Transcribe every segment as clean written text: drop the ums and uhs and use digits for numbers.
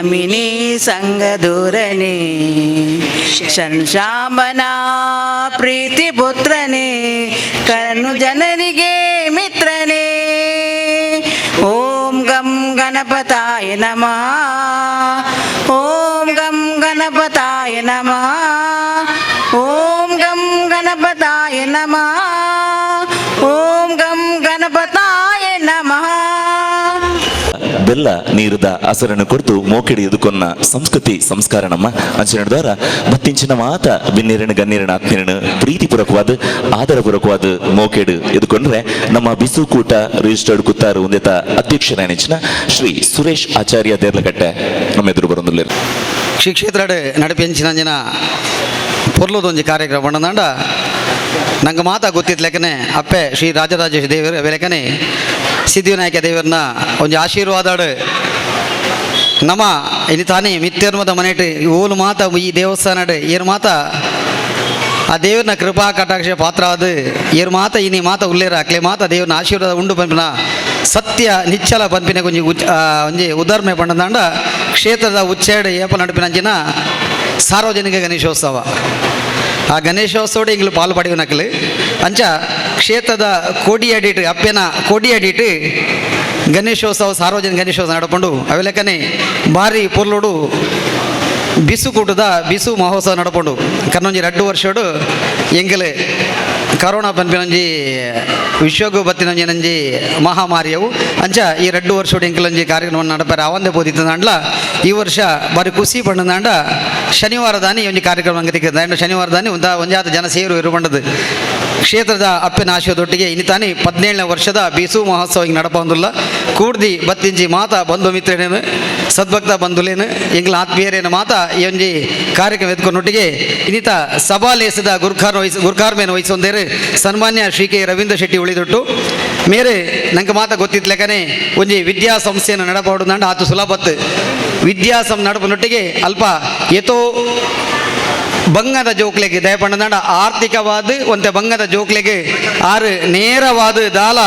ಸ್ವಾಮಿನೇ ಸಂಗದೂರನೇ, ಶಂಶಾಮನ ಪ್ರೀತಿ ಪುತ್ರನೇ, ಕರ್ಣು ಜನರಿಗೆ ಮಿತ್ರನೇ. ಓಂ ಗಂ ಗಣಪತಾಯ ನಮಃ, ಓಂ ಗಂ ಗಣಪತಾಯ ನಮಃ, ಓಂ ಗಂ ಗಣಪತಾಯ ನಮಃ, ಓಂ ಗಂ ಗಣಪತಾಯ ನಮಃ. ಬೆಲ್ಲ ನೀರುದ ಅಸರನ್ನು ಕೊಡ್ತು ಮೋಕೆಡಿ ಎದುಕೊನ್ನ ಸಂಸ್ಕೃತಿ ಸಂಸ್ಕಾರ ನಮ್ಮ ಅಂಚಿನ ದ್ವಾರ ಬತ್ತಿಂಚಿನ ಮಾತ ಬಿನ್ನಿರಣ ಗನ್ನಿರಣ ಆತ್ಮೀರಣ ಪ್ರೀತಿಪೂರ್ವಕವಾದ ಆದರಪೂರ್ವಕವಾದ ಮೋಕೆಡು ಎದುಕೊಂಡ್ರೆ ನಮ್ಮ ಬಿಸುಕೂಟ ರಿಜಿಸ್ಟರ್ಡ್ ಕುತ್ತಾರು ಒಂದೇತ ಅಧ್ಯಕ್ಷರಾನಿಂಚಿನ ಶ್ರೀ ಸುರೇಶ್ ಆಚಾರ್ಯ ದೇರ್ಲಕಟ್ಟೆ ನಮ್ಮ ಎದುರು ಬರೊಂದುಲ್ಲೆರ್. ಶ್ರೀ ಕ್ಷೇತ್ರಡ್ ನಡಪೆಂಚಿನ ಪೊರ್ಲುದೊಂಜಿ ಕಾರ್ಯಕ್ರಮ ಬಣ್ಣದಾಂಡ ನಂಗೆ ಮಾತಾ ಗೊತ್ತಿತ್ತು ಅಪ್ಪೆ ಶ್ರೀ ರಾಜರಾಜೇಶ್ವರಿ ದೇವರು ಅವೆಲೆಕನೆ ಸಿದ್ಧಿವಿನಾಯಕ ದೇವರನ್ನ ಒಂಜಿ ಆಶೀರ್ವಾದಾಡು. ನಮ್ಮ ಇನಿ ತಾನೇ ಮಿತ್ಯರ್ಮದ ಮನೆಟ್ ಓಲು ಮಾತ ಈ ದೇವಸ್ಥಾನಡ್ ಏರು ಮಾತ ಆ ದೇವ್ರನ ಕೃಪಾ ಕಟಾಕ್ಷ ಪಾತ್ರ ಅದು. ಏರು ಮಾತ ಇನಿ ಮಾತ ಉಲ್ಲೇರ ಅಕ್ಲೆ ಮಾತ ದೇವ್ರನ ಆಶೀರ್ವಾದ ಉಂಡು ಪನ್ಪಿನ ಸತ್ಯ ನಿಚ್ಚಲ ಪನ್ಪಿನ ಒಂಜಿ ಒಂಜಿ ಉದಾಹರಣೆ ಪಂಡದಾಂಡ ಕ್ಷೇತ್ರದ ಉಚ್ಚೇಡು ಏಪ ನಡುಪಿನಂಚಿನ ಸಾರ್ವಜನಿಕ ಗಣೇಶೋತ್ಸವ. ಆ ಗಣೇಶೋತ್ಸವ ಎಂಗ್ಲು ಪಾಲು ಪಡೆಯುವ. ಅಂಚ ಕ್ಷೇತ್ರದ ಕೋಡಿ ಅಡಿಟ್ ಅಪ್ಪೆನ ಕೋಡಿ ಅಡಿಟ್ ಗಣೇಶೋತ್ಸವ, ಸಾರ್ವಜನಿಕ ಗಣೇಶೋತ್ಸವ ನಡ್ಕೊಂಡು ಅವೆಲೆಕ್ಕನೆ ಭಾರಿ ಪೊರ್ಲುಡು ಬಿಸುಕೂಟದ ಬಿಸು ಮಹೋತ್ಸವ ನಡಪುಂಡು. ಕನ್ನೊಂಜಿ ರಡ್ಡು ವರ್ಷಡು ಎಂಗಲೆ ಕರೋನಾ ಪನ್ಪಿನೊಂಜಿ ವಿಶ್ವಗೂ ಬತ್ತಿನೊಂಜಿ ನಂಜಿ ಮಹಾಮಾರಿಯವು. ಅಂಚ ಈ ರಡ್ಡು ವರ್ಷಡು ಎಂಕಲೊಂಜಿ ಕಾರ್ಯಕ್ರಮ ನಡಪರೆ ಅವಂದೆ ಪೋದಿತ್ತಂಡ ಈ ವರ್ಷ ಬಾರಿ ಖುಷಿ ಪಂಡಂದಾಂಡ ಶನಿವಾರ ದಾನಿ ಒಂಜಿ ಕಾರ್ಯಕ್ರಮ ಅಂಗತಿ ಶನಿವಾರ ದಾನಿ ಒಂದ ಒಂಜಾತ ಜನ ಸೇರು ಇರುಬಂಡದು. ಕ್ಷೇತ್ರದ ಅಪ್ಪನ ಆಶಯದೊಟ್ಟಿಗೆ ಇನ್ನಿತಾನೆ 17ನೇ ವರ್ಷದ ಬಿಸು ಮಹೋತ್ಸವ ಹಿಂಗೆ ನಡಪೊಂದುಲ್ಲ. ಕೂಡ್ದಿ ಬತ್ತಿಂಚಿ ಮಾತಾ ಬಂಧು ಮಿತ್ರರೇನು, ಸದ್ಭಕ್ತ ಬಂಧುಲೇನು, ಎಂಗ್ಲ ಆತ್ಮೀಯರೇನು ಮಾತಾ ಈ ಒಂಜಿ ಕಾರ್ಯಕ್ರಮ ಎತ್ಕೊಂಡೊಟ್ಟಿಗೆ ಇನ್ನಿತ ಸಭಾಲೇಸದ ಗುರ್ಕಾರ್ ವಹಿಸ್ ಗುರ್ಕಾರ್ಮೇನು ವಹಿಸೊಂದೇರು ಸನ್ಮಾನ್ಯ ಶ್ರೀ ಕೆ ರವೀಂದ್ರ ಶೆಟ್ಟಿ ಉಳಿದೊಟ್ಟು. ಮೇರೆ ನಂಗೆ ಮಾತ ಗೊತ್ತಿತ್ಲೆಕನೆ ಒಂಜಿ ವಿದ್ಯಾಸಂಸ್ಥೆಯನ್ನು ನಡಪಾಡುದಂಡ ಆತು ಸುಲಭತ್ತು. ವಿದ್ಯಾಸಂ ನಡಪನೊಟ್ಟಿಗೆ ಅಲ್ಪ ಏತೋ ಬಂಗದ ಜೋಕ್ಲೆಗೆ ದಯಪಂಡದಂಡ ಆರ್ಥಿಕವಾದ ಒಂತೆ ಬಂಗದ ಜೋಕ್ಲೆಗೆ ಆರು ನೇರವಾದ ದಾಲ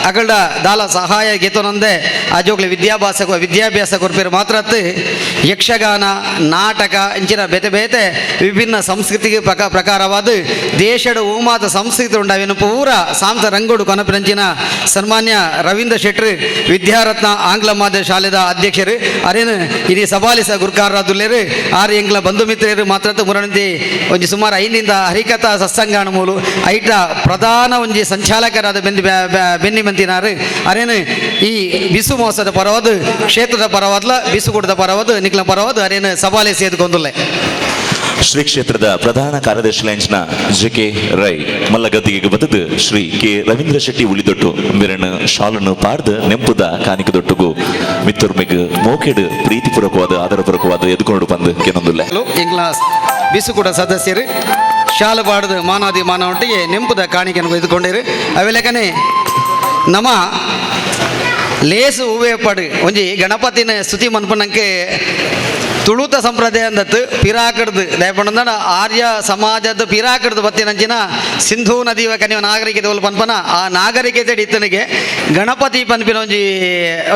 ಅಗಲ್ಡ ದಾಲ ಸಹಾಯ ಗೆತೊನಂದೆ ಆ ಜೋಕ್ಲೆ ವಿದ್ಯಾಭ್ಯಾಸ ವಿದ್ಯಾಭ್ಯಾಸ ಕೊರ್ಪೇರು ಮಾತ್ರ ಅತ್ತು ಯಕ್ಷಗಾನ, ನಾಟಕ ಇಂಚಿನ ಬೇತೆ ಬೇತೆ ವಿಭಿನ್ನ ಸಂಸ್ಕೃತಿಗೆ ಪ್ರಕಾರವಾದ ದೇಶದ ಊಮಾತ ಸಂಸ್ಕೃತಿ ಉಂಡಾವಿನ ಪೂರ ಸಾಂತ ರಂಗೋಡು ಕೊನಪಿನಂಚಿನ ಸನ್ಮಾನ್ಯ ರವೀಂದ್ರ ಶೆಟ್ರು, ವಿದ್ಯಾರತ್ನ ಆಂಗ್ಲ ಮಾಧ್ಯಮ ಶಾಲೆದ ಅಧ್ಯಕ್ಷರು ಅರೇನು ಇನಿ ಸಬಾಲಿಸ ಗುರ್ಕಾರದುಲ್ಲೇರು. ಆರು ಎಂಗ್ಲ ಬಂಧು ಮಿತ್ರರು ಮಾತ್ರ ಮುರಣಂತಿ ಒಂಜಿ ಸುಮಾರು ಐದಿಂದ ಹರಿಕಥಾ ಸತ್ಸಂಗಾಣ ಮೂಲು ಐಟ ಪ್ರಧಾನ ಒಂಜಿ ಸಂಚಾಲಕರಾದ ಬೆಂದಿ ಬೆನ್ನಿ ಮಂತಿನಾರು. ಅರೇನು ಈ ಬಿಸು ಮಹೋತ್ಸವದ ಪರವಾದ, ಕ್ಷೇತ್ರದ ಪರವಾದ್ಲ, ಬಿಸುಗೂಡದ ಪರವಾದ, ನಿಕ್ಲ ಪರವಾದ ಅರೇನು ಸವಾಲೆ ಸೇದ್ಕೊಂದುಲ್ಲೆ. ಶ್ರೀ ಕ್ಷೇತ್ರದ ಪ್ರಧಾನ ಕಾರ್ಯದರ್ಶಿ ಲಂಚ್ನ ಜೆ ಕೆ ರೈ ಮಲ್ಲಗದ್ದಿಗೆ ಬತ್ತದು ಶ್ರೀ ಕೆ ರವೀಂದ್ರ ಶೆಟ್ಟಿ ಉಳಿದೊಟ್ಟು ಮಿರಣ ಶಾಲನ್ನು ಪಾಡ್ದು ನೆಂಪುದ ಕಾನಿಕ ದೊಟ್ಟುಗು ಮಿತ್ತೊರ್ಮೆಗ್ ಮೋಕೆಡು ಪ್ರೀತಿಪೂರ್ವಕವಾದ ಆದರಪೂರ್ವಕವಾದ ಎದುಕೊಂಡು ಬಂದು ಕೆನೊಂದುಲ್ಲೆ. ಎಂಗ್ಲ ಬಿಸುಕೂಟ ಸದಸ್ಯರು ಶಾಲು ಪಾಡದು ಮಾನಾದಿ ಮಾನವಟ್ಟಿಗೆ ನೆಂಪುದ ಕಾಣಿಕೆಯನ್ನು ಒಯ್ದುಕೊಂಡಿರು. ಅವೆಲೆಕನೆ ನಮ್ಮ ಲೇಸು ಹೂವೇ ಪಡು ಒಂಜಿ ಗಣಪತಿನ ಸ್ತುತಿ ಮನ್ಪನಂಕೆ ತುಳುತ ಸಂಪ್ರದಾಯ ಅಂದತ್ತು ಪಿರಾಕಡ್ದು ದಯಪಂಡ ಆರ್ಯ ಸಮಾಜದ ಪಿರಾಕಡ್ದು ಬತ್ತಿನಂಚಿನ ಸಿಂಧೂ ನದಿಯ ಕನಿವ ನಾಗರಿಕತೆ ಒಲ್ ಪನ್ಪನ ಆ ನಾಗರಿಕತೆ ಇತ್ತನಿಗೆ ಗಣಪತಿ ಪನ್ಪಿನ ಒಂಜಿ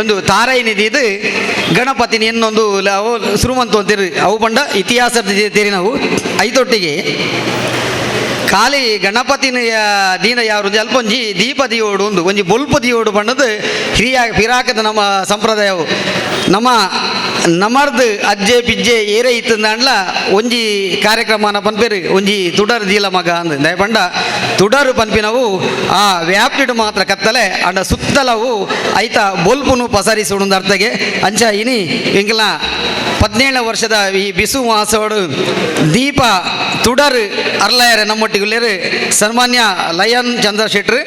ಒಂದು ತಾರೈ ನಿಧಿ. ಇದು ಗಣಪತಿನ ಇನ್ನೊಂದು ಅವು ಸುರುಮಂತು ಅಂತೀರಿ. ಅವು ಪಂಡ ಇತಿಹಾಸ ತೇರಿ ನಾವು ಐತೊಟ್ಟಿಗೆ ಖಾಲಿ ಗಣಪತಿನ ದೀನ ಯಾರು ಅಲ್ಪ ಒಂಜಿ ದೀಪ ದಿಯೋಡು ಒಂದು ಒಂಜಿ ಬೊಲ್ಪು ದಿಯೋಡು ಬಣ್ಣದ ಹಿರಿಯ ಪಿರಾಕದ ನಮ್ಮ ಸಂಪ್ರದಾಯವು. ನಮ್ಮ ನಮರ್ದು ಅಜ್ಜೆ ಪಿಜ್ಜೆ ಏರೆ ಇತ್ತಂದಾಂಡ್ಲ ಒಂಜಿ ಕಾರ್ಯಕ್ರಮನ ಪನ್ಪೇರು ಒಂಜಿ ತುಡರ್ ದೀಲ ಮಗ ಅಂದ್. ದಯಪಂಡ ತುಡರು ಪನ್ಪಿನವು ಆ ವ್ಯಾಪ್ತಿಡು ಮಾತ್ರ ಕತ್ತಲೆ ಅಂಡ ಸುತ್ತಲವು ಐತ ಬೊಲ್ಪುನು ಪಸರಿಸುಡು ಅರ್ಥಗೆ. ಅಂಚ ಇನಿ ಎಂಕಲ್ನ 17ನೇ ವರ್ಷದ ಈ ಬಿಸು ಮಹೋತ್ಸವಡು ದೀಪ ತುಡರ್ ಅರ್ಲಾಯರೆ ನಮ್ಮೊಟ್ಟಿಗೆ ಸನ್ಮಾನ್ಯ ಲಯನ್ ಚಂದ್ರ ಶೆಟ್ರು,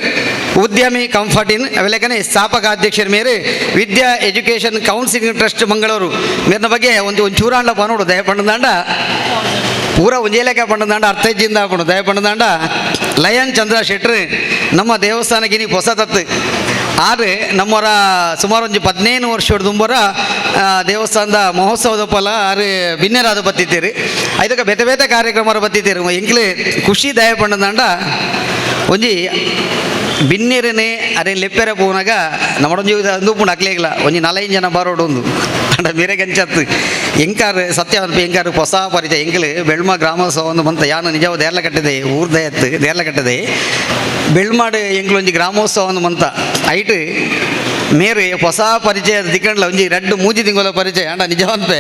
ಉದ್ಯಮಿ, ಕಂಫರ್ಟ್ ಇನ್ ಅವೆಲೆಕನೆ ಸ್ಥಾಪಕ ಅಧ್ಯಕ್ಷರ ಮೇರೆ ವಿದ್ಯಾ ಎಜುಕೇಷನ್ ಕೌನ್ಸಿಲಿಂಗ್ ಟ್ರಸ್ಟ್ ಮಂಗಳೂರು. ಮೇರಿನ ಬಗ್ಗೆ ಒಂದು ಒಂದು ಚೂರಾಂಡ ಪನೋಡು. ದಯಪಂಡದಾಂಡ ಪೂರ ಒಂಜೇಲೆಕ ಪಂಡದಾಂಡ ಅರ್ಥ ಇಜ್ಜಿಂದ ಪಂಡು. ದಯಪಂಡದಾಂಡ ಲಯನ್ ಚಂದ್ರ ಶೆಟ್ರು ನಮ್ಮ ದೇವಸ್ಥಾನಕ್ಕೆ ಇನಿ ಹೊಸ ತತ್ತು ಆದ್ರೆ ನಮ್ಮವರ ಸುಮಾರು ಒಂಜಿ 15 ವರ್ಷ ದುಂಬರ ದೇವಸ್ಥಾನದ ಮಹೋತ್ಸವದ ಫಲ ಆರು ಬಿನ್ನೆರಾದ ಬತ್ತಿತ್ತೀರಿ. ಐದಕ್ಕೆ ಬೇತೆ ಬೇತೆ ಕಾರ್ಯಕ್ರಮ ಬತ್ತಿತ್ತೀರಿ. ಎಂಕ್ಲೆ ಖುಷಿ ದಯ ಪಂಡದಾಂಡ ಒಂಜಿ ಬಿನ್ನೆರನೆ ಅರೆ ಲೆಪ್ಪೆರೆ ಪೋನಾಗ ನಮ್ಮಡೊಂಜಿ ಅಂದು ಪುಂಡು ಅಕ್ಲೇಗ್ಲ ಒಂಜಿ ನಾಲೈದು ಜನ ಬರೋಡು ಒಂದು ಅಂಡ ಮೇರೆ ಗಂಚತ್ತು ಎಂಕಾರು ಸತ್ಯ ಅನ್ಪಿ ಎಂಕಾರು ಹೊಸ ಪರಿಚಯ ಎಂಕಲು ಬೆಳ್ಮ ಗ್ರಾಮೋತ್ಸವ ಒಂದು ಬಂತ ಯಾನು ನಿಜವ ದೇರ್ಲ ಕಟ್ಟಿದೆ ಊರ್ದ ಎತ್ತು ದೇರ್ಲ ಕಟ್ಟಿದೆ ಬೆಳ್ಮಾಡು ಎಂಕ್ಲೊಂಜಿ ಗ್ರಾಮೋತ್ಸವ ಒಂದು ಮಂತ ಐಟ್ ಮೇರೆ ಹೊಸ ಪರಿಚಯ ದಿಕ್ಕಂಡ್ಲ ಒಂಜಿ ರಡ್ಡು ಮೂಜಿ ತಿಂಗಳ ಪರಿಚಯ ಅಂಡ ನಿಜ ಅನ್ಪೆ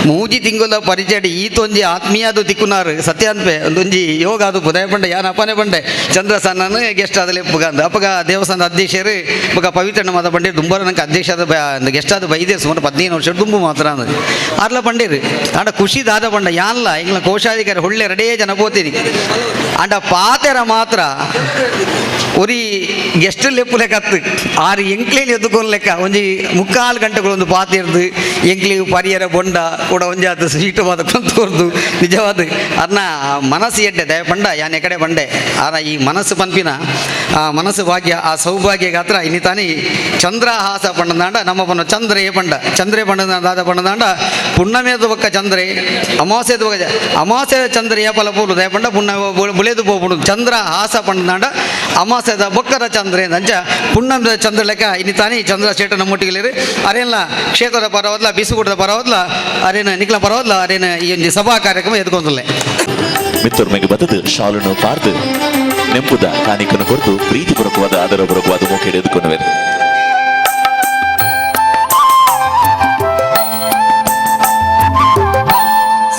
ಮೂಜಿ ತಿಂಗಳ ಪರಿಚಯ ಈತೊಂಜಿ ಆತ್ಮೀಯದು ತಿಕ್ಕುನಾರು ಸತ್ಯ ಅನ್ಪೆ ಒಂದೊಂಜಿ ಯೋಗ ಅದು ಪುದಯ ಪಂಡೆ ಯಾನ್ ಅಪ್ಪನೆ ಪಂಡೆ ಚಂದ್ರಸನ್ನನು ಗೆಸ್ಟ್ ಆದಲೆ ಪುಗಂದು ಅಪ್ಪಗ ದೇವಸ್ಥಾನದ ಅಧ್ಯಕ್ಷರು ಬೊಕ ಪವಿತ್ರಣ್ಣ ಮಾತ ಪಂಡೀರ್ ದುಂಬರ ನಂಗೆ ಅಧ್ಯಕ್ಷ ಆದ ಗೆಸ್ಟ್ ಆದ ಬೈದೆ ಸುಮಾರು 15 ವರ್ಷ ದುಂಬು ಮಾತ್ರ ಅಂದು ಆರ್ಲ ಪಂಡೀರ್ ಅಂಡ ಖುಷಿ ದಾದ ಪಂಡ ಯಾನ್ಲ ಇಂಗ್ಲ ಕೋಶಾಧಿಕಾರಿ ಒಳ್ಳೆ ರಡೇ ಜನ ಪೋತೀನಿ ಅಂಡ ಪಾತೆರ ಮಾತ್ರ ಒರಿ ಗೆಸ್ಟ್ ಲೆಪ್ಪು ಲೆಕ್ಕತ್ತು ಆರು ಎಂಕ್ಲೇಲಿ ಎದ್ದುಕೊನ್ ಲೆಕ್ಕ ಒಂಜಿ ಮುಕ್ಕಾಲು ಗಂಟೆಗಳು ಒಂದು ಪಾತಿರ್ದು ಎಂಕ್ಲಿ ಪರಿಯರ ಬೊಂಡ ಕೂಡ ಒಂಜಾತು ಸ್ವೀಟು ಮಾತ ಕೊಂತೋರ್ದು ನಿಜವಾದ ಅರ್ನ ಮನಸ್ಸು ಎಡ್ಡೆ ದಯ ಪಂಡ ಯಾನ್ ಎಕಡೆ ಬಂಡೆ ಆರ ಈ ಮನಸ್ಸು ಪನ್ಪಿನ ಆ ಮನಸ್ಸು ಭಾಗ್ಯ ಆ ಸೌಭಾಗ್ಯ ಗಾತ್ರ ಇನ್ನಿತಾನಿ ಚಂದ್ರಹಾಸ ಪಂಡದಾಂಡ ನಮ್ಮ ಪನ್ನ ಚಂದ್ರೇ ಪಂಡ ಚಂದ್ರೇ ಪಂಡದ ದಾದ ಪಂಡದಾಂಡ ಪುಣ್ಣಮೇದ ಬೊಕ್ಕ ಚಂದ್ರೆ ಅಮಾವಾಸ್ಯದ ಬೊಕ್ಕ ಅಮಾವಾಸ್ಯದ ಚಂದ್ರ ಏಪಲ ಪೋಲು ದಯ ಪಂಡ ಪುಣ್ಣ ಬುಳೆದು ಪೋಪುಡು ಚಂದ್ರ ಹಾಸ ಪಂಡದಾಂಡ ಅಮಾವಾಸ್ಯದ ಬೊಕ್ಕದ ಚಂದ್ರೆ ಅಂಚ ಪುಣ್ಣಮದ ಚಂದ್ರ ಲೆಕ್ಕ ಇನ್ನಿತಾನಿ ಚಂದ್ರ ಶೇಟ ನಮ್ಮೊಟ್ಟಿಗೆ ಅರೇನ ಕ್ಷೇತ್ರದ ಪರವದ್ಲ ಬಿಸುಗುಡದ ಪರವದ್ಲ ಅರೇನ ನಿಕ್ಲ ಪರವದ್ಲ ಅರೇನ ಈ ಒಂಜಿ ಸಭಾ ಕಾರ್ಯಕ್ರಮ ಎದ್ಕೊಂದಲ್ಲೇ ಮಿತ್ತೊರ್ಮೆಗೆ ಬತ್ತದು ಶಾಲುನು ಪಾರ್ದು ನೆಂಪುದ ಕಾಣಿಕನು ಕೊರತು ಪ್ರೀತಿಪೂರ್ವಕವಾದ ಆದರಪೂರ್ವಕವಾದ ಮೋಕೆಡೆ ಎದುಕೊನುವೆರು.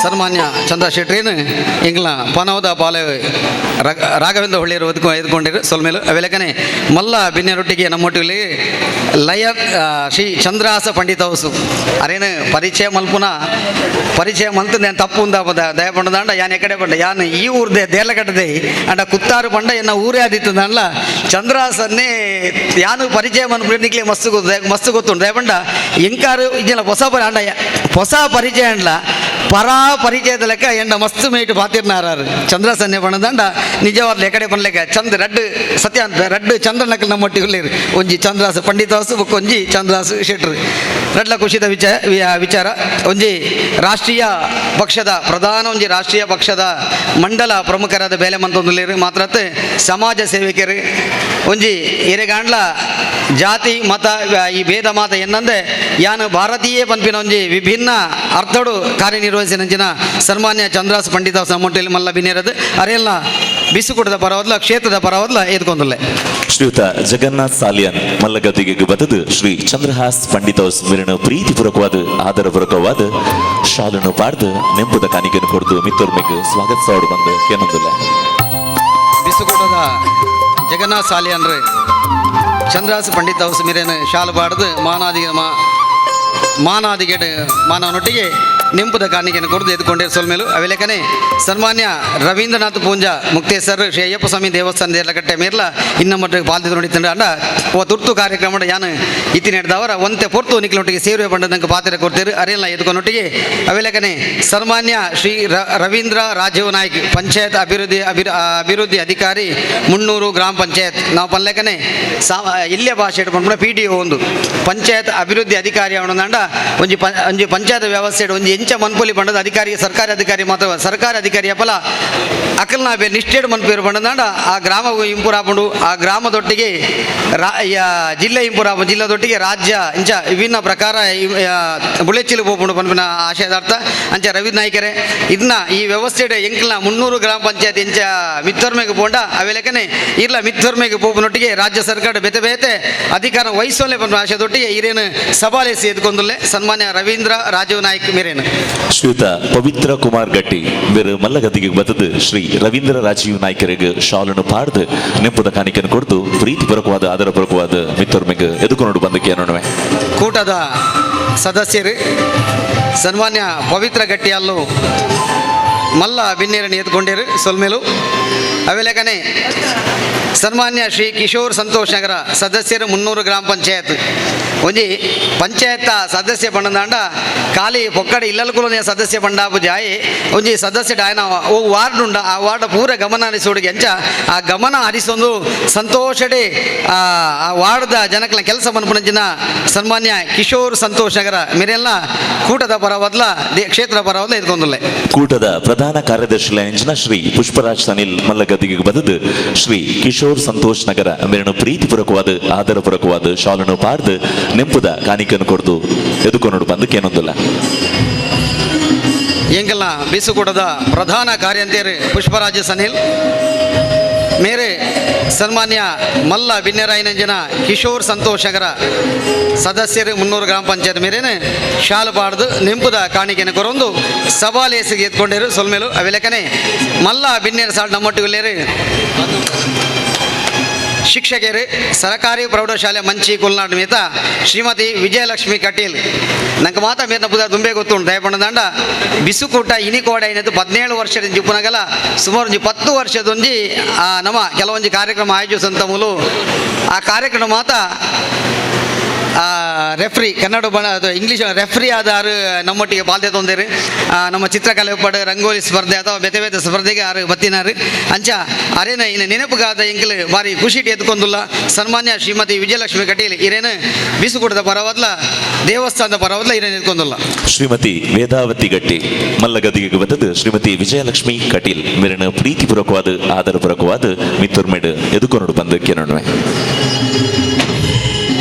ಸನ್ಮಾನ್ಯ ಚಂದ್ರ ಶೆಟ್ರೇನು ಎಂಗ್ಲ ಪನವದ ಪಾಲೆ ರಾಘವೇಂದ್ರ ಹೊಳ್ಳಿಯರು ಎದ್ಕೊಂಡಿರು ಸೊಲ್ಮೇಲು ಅವೆಲಕನೆ ಮಲ್ಲ ಬಿನ್ನೆರೊಟ್ಟಿಗೆ ನಮ್ಮೊಟ್ಟಿಗೆ ಲಯ ಶ್ರೀ ಚಂದ್ರಹಾಸ ಪಂಡಿತ ಹೌಸು ಅರೇನು ಪರಿಚಯ ಮಲ್ಪುನ ಪರಿಚಯ ಮಲ್ತು ನಾನು ತಪ್ಪು ಉಂದ ದಯ ಪಂಡದಾಂಡ ಯಾನ್ ಎಕಡೆ ಪಂಡ ಯಾನ್ ಈ ಊರ್ದೆ ದೇಲಕಟ್ಟದೆ ಅಂಡ ಕುತ್ತಾರು ಪಂಡ ಎನ್ನ ಊರೇ ಆದಿತ್ತು ಅಂಡ್ಲ ಚಂದ್ರಹಾಸನ್ನೇ ಯಾನು ಪರಿಚಯ ಮನ್ಪು ನಿಕ್ಲೆ ಮಸ್ತು ಗೊತ್ತು ಮಸ್ತು ಗೊತ್ತುಂಡು ದಯಪಂಡ ಎಂಕಾರು ಇಜ್ಜನ ಹೊಸ ಪರಿ ಅಂಡ ಹೊಸ ಪರಿಚಯ ಅಂಡ್ಲ ಪರಾ ಪರಿಚಯದ ಲೆಕ್ಕ ಎಂಡ ಮಸ್ತು ಮೇಟು ಪಾತಿರ್ನಾರಾರು ಚಂದ್ರಸನ್ನೆ ಪಣದಂಡ ನಿಜವಾದ ಎಕಡೆ ಪನ್ಲೆಕ್ಕ ಚಂದ್ರ ರಡ್ಡು ಸತ್ಯ ಅಂತ ರಡ್ಡು ಚಂದ್ರನಕಲ್ ನಮ್ಮೊಟ್ಟಿಗೆ ಉಳ್ಳೇರು ಒಂಜಿ ಚಂದ್ರಾಸ ಪಂಡಿತಾಸು ಬೊಕ್ಕ ಒಂಜಿ ಚಂದ್ರಾಸು ಶೆಟ್ರು ರಡ್ಲ ಖುಷಿದ ವಿಚಾರ ಒಂಜಿ ರಾಷ್ಟ್ರೀಯ ಪಕ್ಷದ ಪ್ರಧಾನ ಒಂಜಿ ರಾಷ್ಟ್ರೀಯ ಪಕ್ಷದ ಮಂಡಲ ಪ್ರಮುಖರಾದ ಬೇಲೆ ಮಂತೊಂದುಲ್ಲೇರು ಮಾತ್ರ ಸಮಾಜ ಸೇವಕರು ಒಂಜಿ ಎರೆಗಾಂಡ್ಲ ಜಾತಿ ಮತ ಈ ಭೇದ ಮಾತ ಎನ್ನಂದೆ ಯಾನು ಭಾರತೀಯ ಪನ್ಪಿನ ಒಂಜಿ ವಿಭಿನ್ನ ಅರ್ಥಡು ಕಾರ್ಯನಿರ್ವಹಿಸಿನ ಸನ್ಮಾನ್ಯ ಚಂದ್ರಾಸ್ ಪಂಡಿತ ನಮ್ಮೊಟ್ಟಿಗೆ ಮಲ್ಲ ಬಿನೇರದು ಅರೆಲ್ಲ ಬಿಸುಕುಟದ ಪರವದ್ಲ ಕ್ಷೇತ್ರದ ಪರವದ್ಲ ಎದ್ಕೊಂದುಲ್ಲೆ. ಶ್ರೀಯುತ ಜಗನ್ನಾಥ್ ಸಾಲಿಯನ್ ಮಲ್ಲಗದ್ದಿಗೆ ಬದದು ಶ್ರೀ ಚಂದ್ರಹಾಸ್ ಪಂಡಿತ ಮಿರನು ಪ್ರೀತಿಪೂರ್ವಕವಾದ ಆದರಪೂರ್ವಕವಾದ ಶಾಲನ್ನು ಪಾಡ್ದು ನೆಂಪುದ ಕಾಣಿಕೆಯನ್ನು ಕೊಡ್ದು ಮಿತ್ತೊರ್ಮೆಗೆ ಸ್ವಾಗತಿಸೋಡು ಬಂದು ಕೇನೊಂದಿಲ್ಲ. ಬಿಸುಕೂಟದ ಜಗನ್ನಾಥ್ ಸಾಲಿಯನ್ರು ಚಂದ್ರಹಾಸ್ ಪಂಡಿತ ಹೌಸ್ ಮಿರೇನು ಶಾಲು ಪಾಡ್ದು ಮಾನಾದಿಗೆ ಮಾನಾದಿಗೆಡು ಮಾನವನೊಟ್ಟಿಗೆ ನೆಂಪುದ ಕಾಣಿಕೆಯನ್ನು ಕೊಡ್ದು ಎದ್ಕೊಂಡೇ ಸೊಲ್ಮೇಲು ಅವೆಲೆಕನೆ ಸನ್ಮಾನ್ಯ ರವೀಂದ್ರನಾಥ್ ಪೂಂಜಾ ಮುಕ್ತೇಸರ್ ಶ್ರೀ ಅಯ್ಯಪ್ಪ ಸ್ವಾಮಿ ದೇವಸ್ಥಾನ ದೇರ್ಲಕಟ್ಟೆ ಮೇರ್ಲ ಇನ್ನೊಮ್ಮಟ್ಟಿಗೆ ಪಾಲ್ದಿದ್ದು ನೋಡಿತ್ತಂಡ ಅಂಡ ಓ ತುರ್ತು ಕಾರ್ಯಕ್ರಮ ಯಾನು ಇತ್ತಿ ನಡೆದವರ ಒಂತೆ ಪೊರ್ತು ನಿಕ್ಲೊಟ್ಟಿಗೆ ಸೇರುವೆ ಪಂಡದಂಗೆ ಪಾತ್ರೆ ಕೊಡ್ತೀರಿ ಅರೆಲ್ಲ ಎದ್ಕೊನೊಟ್ಟಿಗೆ ಅವೆಲೆಕನೆ ಸನ್ಮಾನ್ಯ ಶ್ರೀ ರವೀಂದ್ರ ರಾಜೀವ್ ನಾಯ್ಕ್ ಪಂಚಾಯತ್ ಅಭಿವೃದ್ಧಿ ಅಭಿವೃದ್ಧಿ ಅಧಿಕಾರಿ ಮುನ್ನೂರು ಗ್ರಾಮ ಪಂಚಾಯತ್ ನಾವು ಪನ್ಲೆಕನೆ ಸಾ ಇಲ್ಲೇ ಭಾಷೆ ಇಟ್ಕೊಂಡು PDO ಒಂದು ಪಂಚಾಯತ್ ಅಭಿವೃದ್ಧಿ ಅಧಿಕಾರಿ ಅವನಂಡ ಒಂಜಿ ಒಂಜಿ ಪಂಚಾಯತ್ ವ್ಯವಸ್ಥೆ ಒಂಜಿ ಎಂಚ ಮನ್ಪೊಲಿ ಪಂಡದ ಅಧಿಕಾರಿ ಸರ್ಕಾರಿ ಅಧಿಕಾರಿ ಮಾತ್ರ ಸರ್ಕಾರಿ ಅಧಿಕಾರಿ ಅಪ್ಪಲ ಅಕಲ್ನ ಬೇ ನಿಷ್ಠೇಡು ಮನ್ಪೇರು ಪಂಡದಾಂಡ ಆ ಗ್ರಾಮ ಇಂಪುರ್ ಆಪುಂಡು ಆ ಗ್ರಾಮದೊಟ್ಟಿಗೆ ಜಿಲ್ಲೆ ಇಂಪುರ್ ಆಪು ಜಿಲ್ಲೆದೊಟ್ಟಿಗೆ ರಾಜ್ಯ ಇಂಚ ವಿಭಿನ್ನ ಪ್ರಕಾರ ಬುಳೆಚಿಲು ಪೋಪುಂಡು ಪನ್ಪಿನ ಆಶಯದಾರ್ಥ ಅಂಚ ರವಿ ನಾಯ್ಕರೆ ಇದನ್ನ ಈ ವ್ಯವಸ್ಥೆ ಎಂಕ್ಲ 300 ಗ್ರಾಮ ಪಂಚಾಯತ್ ಇಂಚ ಮಿತ್ತೊರ್ಮೆಗೆ ಪೋಂಡ ಅವೆಲೆಕನೆ ಇರ್ಲ ಮಿತ್ತೊರ್ಮೆಗೆ ಪೋಪುನೊಟ್ಟಿಗೆ ರಾಜ್ಯ ಸರ್ಕಾರ ಬೇತೆ ಬೇತೆ ಅಧಿಕಾರ ವಹಿಸೋಲೆ ಪನ್ಪಿನ ಆಶಯದೊಟ್ಟಿಗೆ ಇರೇನು ಸವಾಲೇಸಿ ಎದ್ಕೊಂದುಲ್ಲೆ ಸನ್ಮಾನ್ಯ ರವೀಂದ್ರ ರಾಜೀವ್ ನಾಯ್ಕ್ ಮೇರೇನು. ಶ್ರೀಯುತ ಪವಿತ್ರ ಕುಮಾರ್ ಗಟ್ಟಿ ಬೇರೆ ಮಲ್ಲಗದ್ದಿಗೆ ಬತ್ತದು ಶ್ರೀ ರವೀಂದ್ರ ರಾಜೀವ್ ನಾಯ್ಕರಿಗೆ ಶಾಲನ್ನು ಪಾಡ್ದು ನೆಂಪುದ ಕಾಣಿಕೆಯನ್ನು ಕೊಡ್ದು ಪ್ರೀತಿಪೂರ್ವಕವಾದ ಆದರಪೂರ್ವಕವಾದ ಮಿತ್ತೊರ್ಮೆಗೆ ಎದುಕೊಂಡು ಬಂದಕ್ಕೆ ಅನ್ನೋಣವೆ. ಕೂಟದ ಸದಸ್ಯರು ಸನ್ಮಾನ್ಯ ಪವಿತ್ರ ಗಟ್ಟಿಯಲ್ಲು ಮಲ್ಲ ಬಿನ್ನೇರನ್ನು ಎದ್ಕೊಂಡಿರು ಸೊಲ್ಮೇಲು ಅವೆಲೆಕನೆ ಸನ್ಮಾನ್ಯ ಶ್ರೀ ಕಿಶೋರ್ ಸಂತೋಷ್ ನಗರ ಸದಸ್ಯರು 300 ಗ್ರಾಮ ಪಂಚಾಯತ್ ಒಂಜಿ ಪಂಚಾಯತ್ ಸದಸ್ಯ ಪಂಡದಾಂಡ ಖಾಲಿ ಪೊಕ್ಕಡೆ ಇಲ್ಲಲ್ಕುಲನೆ ಸದಸ್ಯ ಪಂಡಾಪು ಜಾಯಿ ಒಂಜಿ ಸದಸ್ಯ ಡಾಯನ ಓ ವಾರ್ಡ್ ಉಂಡ ಆ ವಾರ್ಡ್ ಪೂರ ಗಮನ ಹರಿಸೋಡಿಗೆ ಅಂಚ ಆ ಗಮನ ಹರಿಸೊಂದು ಸಂತೋಷಡೆ ಆ ವಾರ್ಡ್ದ ಜನಕ್ಲ ಕೆಲಸ ಮನ್ಪುನಂಚಿನ ಸನ್ಮಾನ್ಯ ಕಿಶೋರ್ ಸಂತೋಷ್ ನಗರ ಮೇರೆಲ್ಲ ಕೂಟದ ಪರವದ್ಲ ಕ್ಷೇತ್ರ ಪರವದ್ಲ ಇದ್ಕೊಂದುಲ್ಲೆ. ಕೂಟದ ಪ್ರಧಾನ ಕಾರ್ಯದರ್ಶಿ ಲಯಂಜನ ಶ್ರೀ ಪುಷ್ಪರಾಜ್ ಅನಿಲ್ ಮಲ್ಲಗದ್ದಿಗೆ ಬದದು ಶ್ರೀ ಕಿಶೋರ್ ಸಂತೋಷ್ ನಗರ ಮೇರನು ಪ್ರೀತಿಪೂರ್ವಕವಾದ ಆದರಪೂರ್ವಕವಾದ ಶಾಲನ್ನು ಪಾಡ್ದು ನೆಂಪುದ ಕಾಣಿಕೆಯನ್ನು ಕೊಡ್ದು ಎದುಕೊನೋಡು ಬಂದು ಕೇನೊಂದುಲ್ಲ. ಎಂಕಲ್ನ ಬೀಸುಕೂಟದ ಪ್ರಧಾನ ಕಾರ್ಯಂತೇರು ಪುಷ್ಪರಾಜ ಸನಿಲ್ ಮೇರೆ ಸನ್ಮಾನ್ಯ ಮಲ್ಲ ಬಿನ್ನೆರಾಯನಂಜನ ಕಿಶೋರ್ ಸಂತೋಷಗರ ಸದಸ್ಯರು 300 ಗ್ರಾಮ ಪಂಚಾಯತ್ ಮೇರೇನೆ ಶಾಲು ಪಾಡ್ದು ನೆಂಪುದ ಕಾಣಿಕೆಯನ್ನು ಕೊರೊಂದು ಸವಾಲೇಸಿಗೆ ಎತ್ಕೊಂಡಿರು ಸೊಲ್ಮೇಲು ಅವೆಲಕನೆ ಮಲ್ಲ ಬಿನ್ನೇರ ಸಾಲ್ ನಮ್ಮೊಟ್ಟಿಗೆ ಶಿಕ್ಷಕರು ಸರಕಾರಿ ಪ್ರೌಢಶಾಲೆ ಮಂಚಿ ಕೊಲ್ನಾಡು ಮೇತ ಶ್ರೀಮತಿ ವಿಜಯಲಕ್ಷ್ಮಿ ಕಟೀಲ್ ನಂಗೆ ಮಾತಾ ಮೇರ್ನ ಪುದ ದುಂಬೆ ಗೊತ್ತುಂಟು ದಯಪಂಡ ಬಿಸುಕೂಟ ಇನಿಕೋಡ ಏನಿತ್ತು 17 ವರ್ಷದ ಜಿಪ್ಪುನಗಲ ಸುಮಾರು ಒಂಜಿ 10 ವರ್ಷದೊಂಜಿ ಆ ನಮ್ಮ ಕೆಲವೊಂಜಿ ಕಾರ್ಯಕ್ರಮ ಆಯೋಜಿಸಂತ ಮೂಲು ಆ ಕಾರ್ಯಕ್ರಮ ಮಾತ ರೆಫ್ರಿ ಕನ್ನಡ ಬಣ ಅದು ಇಂಗ್ಲೀಷ್ ರೆಫ್ರಿ ಆದ ಆರು ನಮ್ಮೊಟ್ಟಿಗೆ ಬಾಲ್ಯ ತೊಂದರೆ ನಮ್ಮ ಚಿತ್ರಕಲೆ ಒಪ್ಪಡು ರಂಗೋಲಿ ಸ್ಪರ್ಧೆ ಅಥವಾ ಬೇತೆ ಬೇತೆ ಸ್ಪರ್ಧೆಗೆ ಆರು ಬತ್ತಿನಾರು ಅಂಚ ಅರೇನ ಇನ್ನು ನೆನಪುಗಾದ ಎಂಕಲ್ ಬಾರಿ ಖುಷಿಟಿ ಎತ್ಕೊಂದುಲ್ಲ ಸನ್ಮಾನ್ಯ ಶ್ರೀಮತಿ ವಿಜಯಲಕ್ಷ್ಮಿ ಕಟೀಲ್ ಇರೇನು ಬೀಸುಕೂಟದ ಪರವದ್ಲ ದೇವಸ್ಥಾನದ ಪರವದ್ಲ ಇರೇನು ಎತ್ಕೊಂದುಲ್ಲ. ಶ್ರೀಮತಿ ವೇದಾವತಿ ಗಟ್ಟಿ ಮಲ್ಲಗದಿಗೆ ಬತ್ತದು ಶ್ರೀಮತಿ ವಿಜಯಲಕ್ಷ್ಮಿ ಕಟೀಲ್ ಮೇರಿನ ಪ್ರೀತಿಪೂರ್ವಕವಾದ ಆದರಪೂರ್ವಕವಾದ ಮಿತ್ತೂರ್ಮೇಡು ಎದುಕೊನೋಡು ಬಂದು ಕೇನೋಡುವೆ.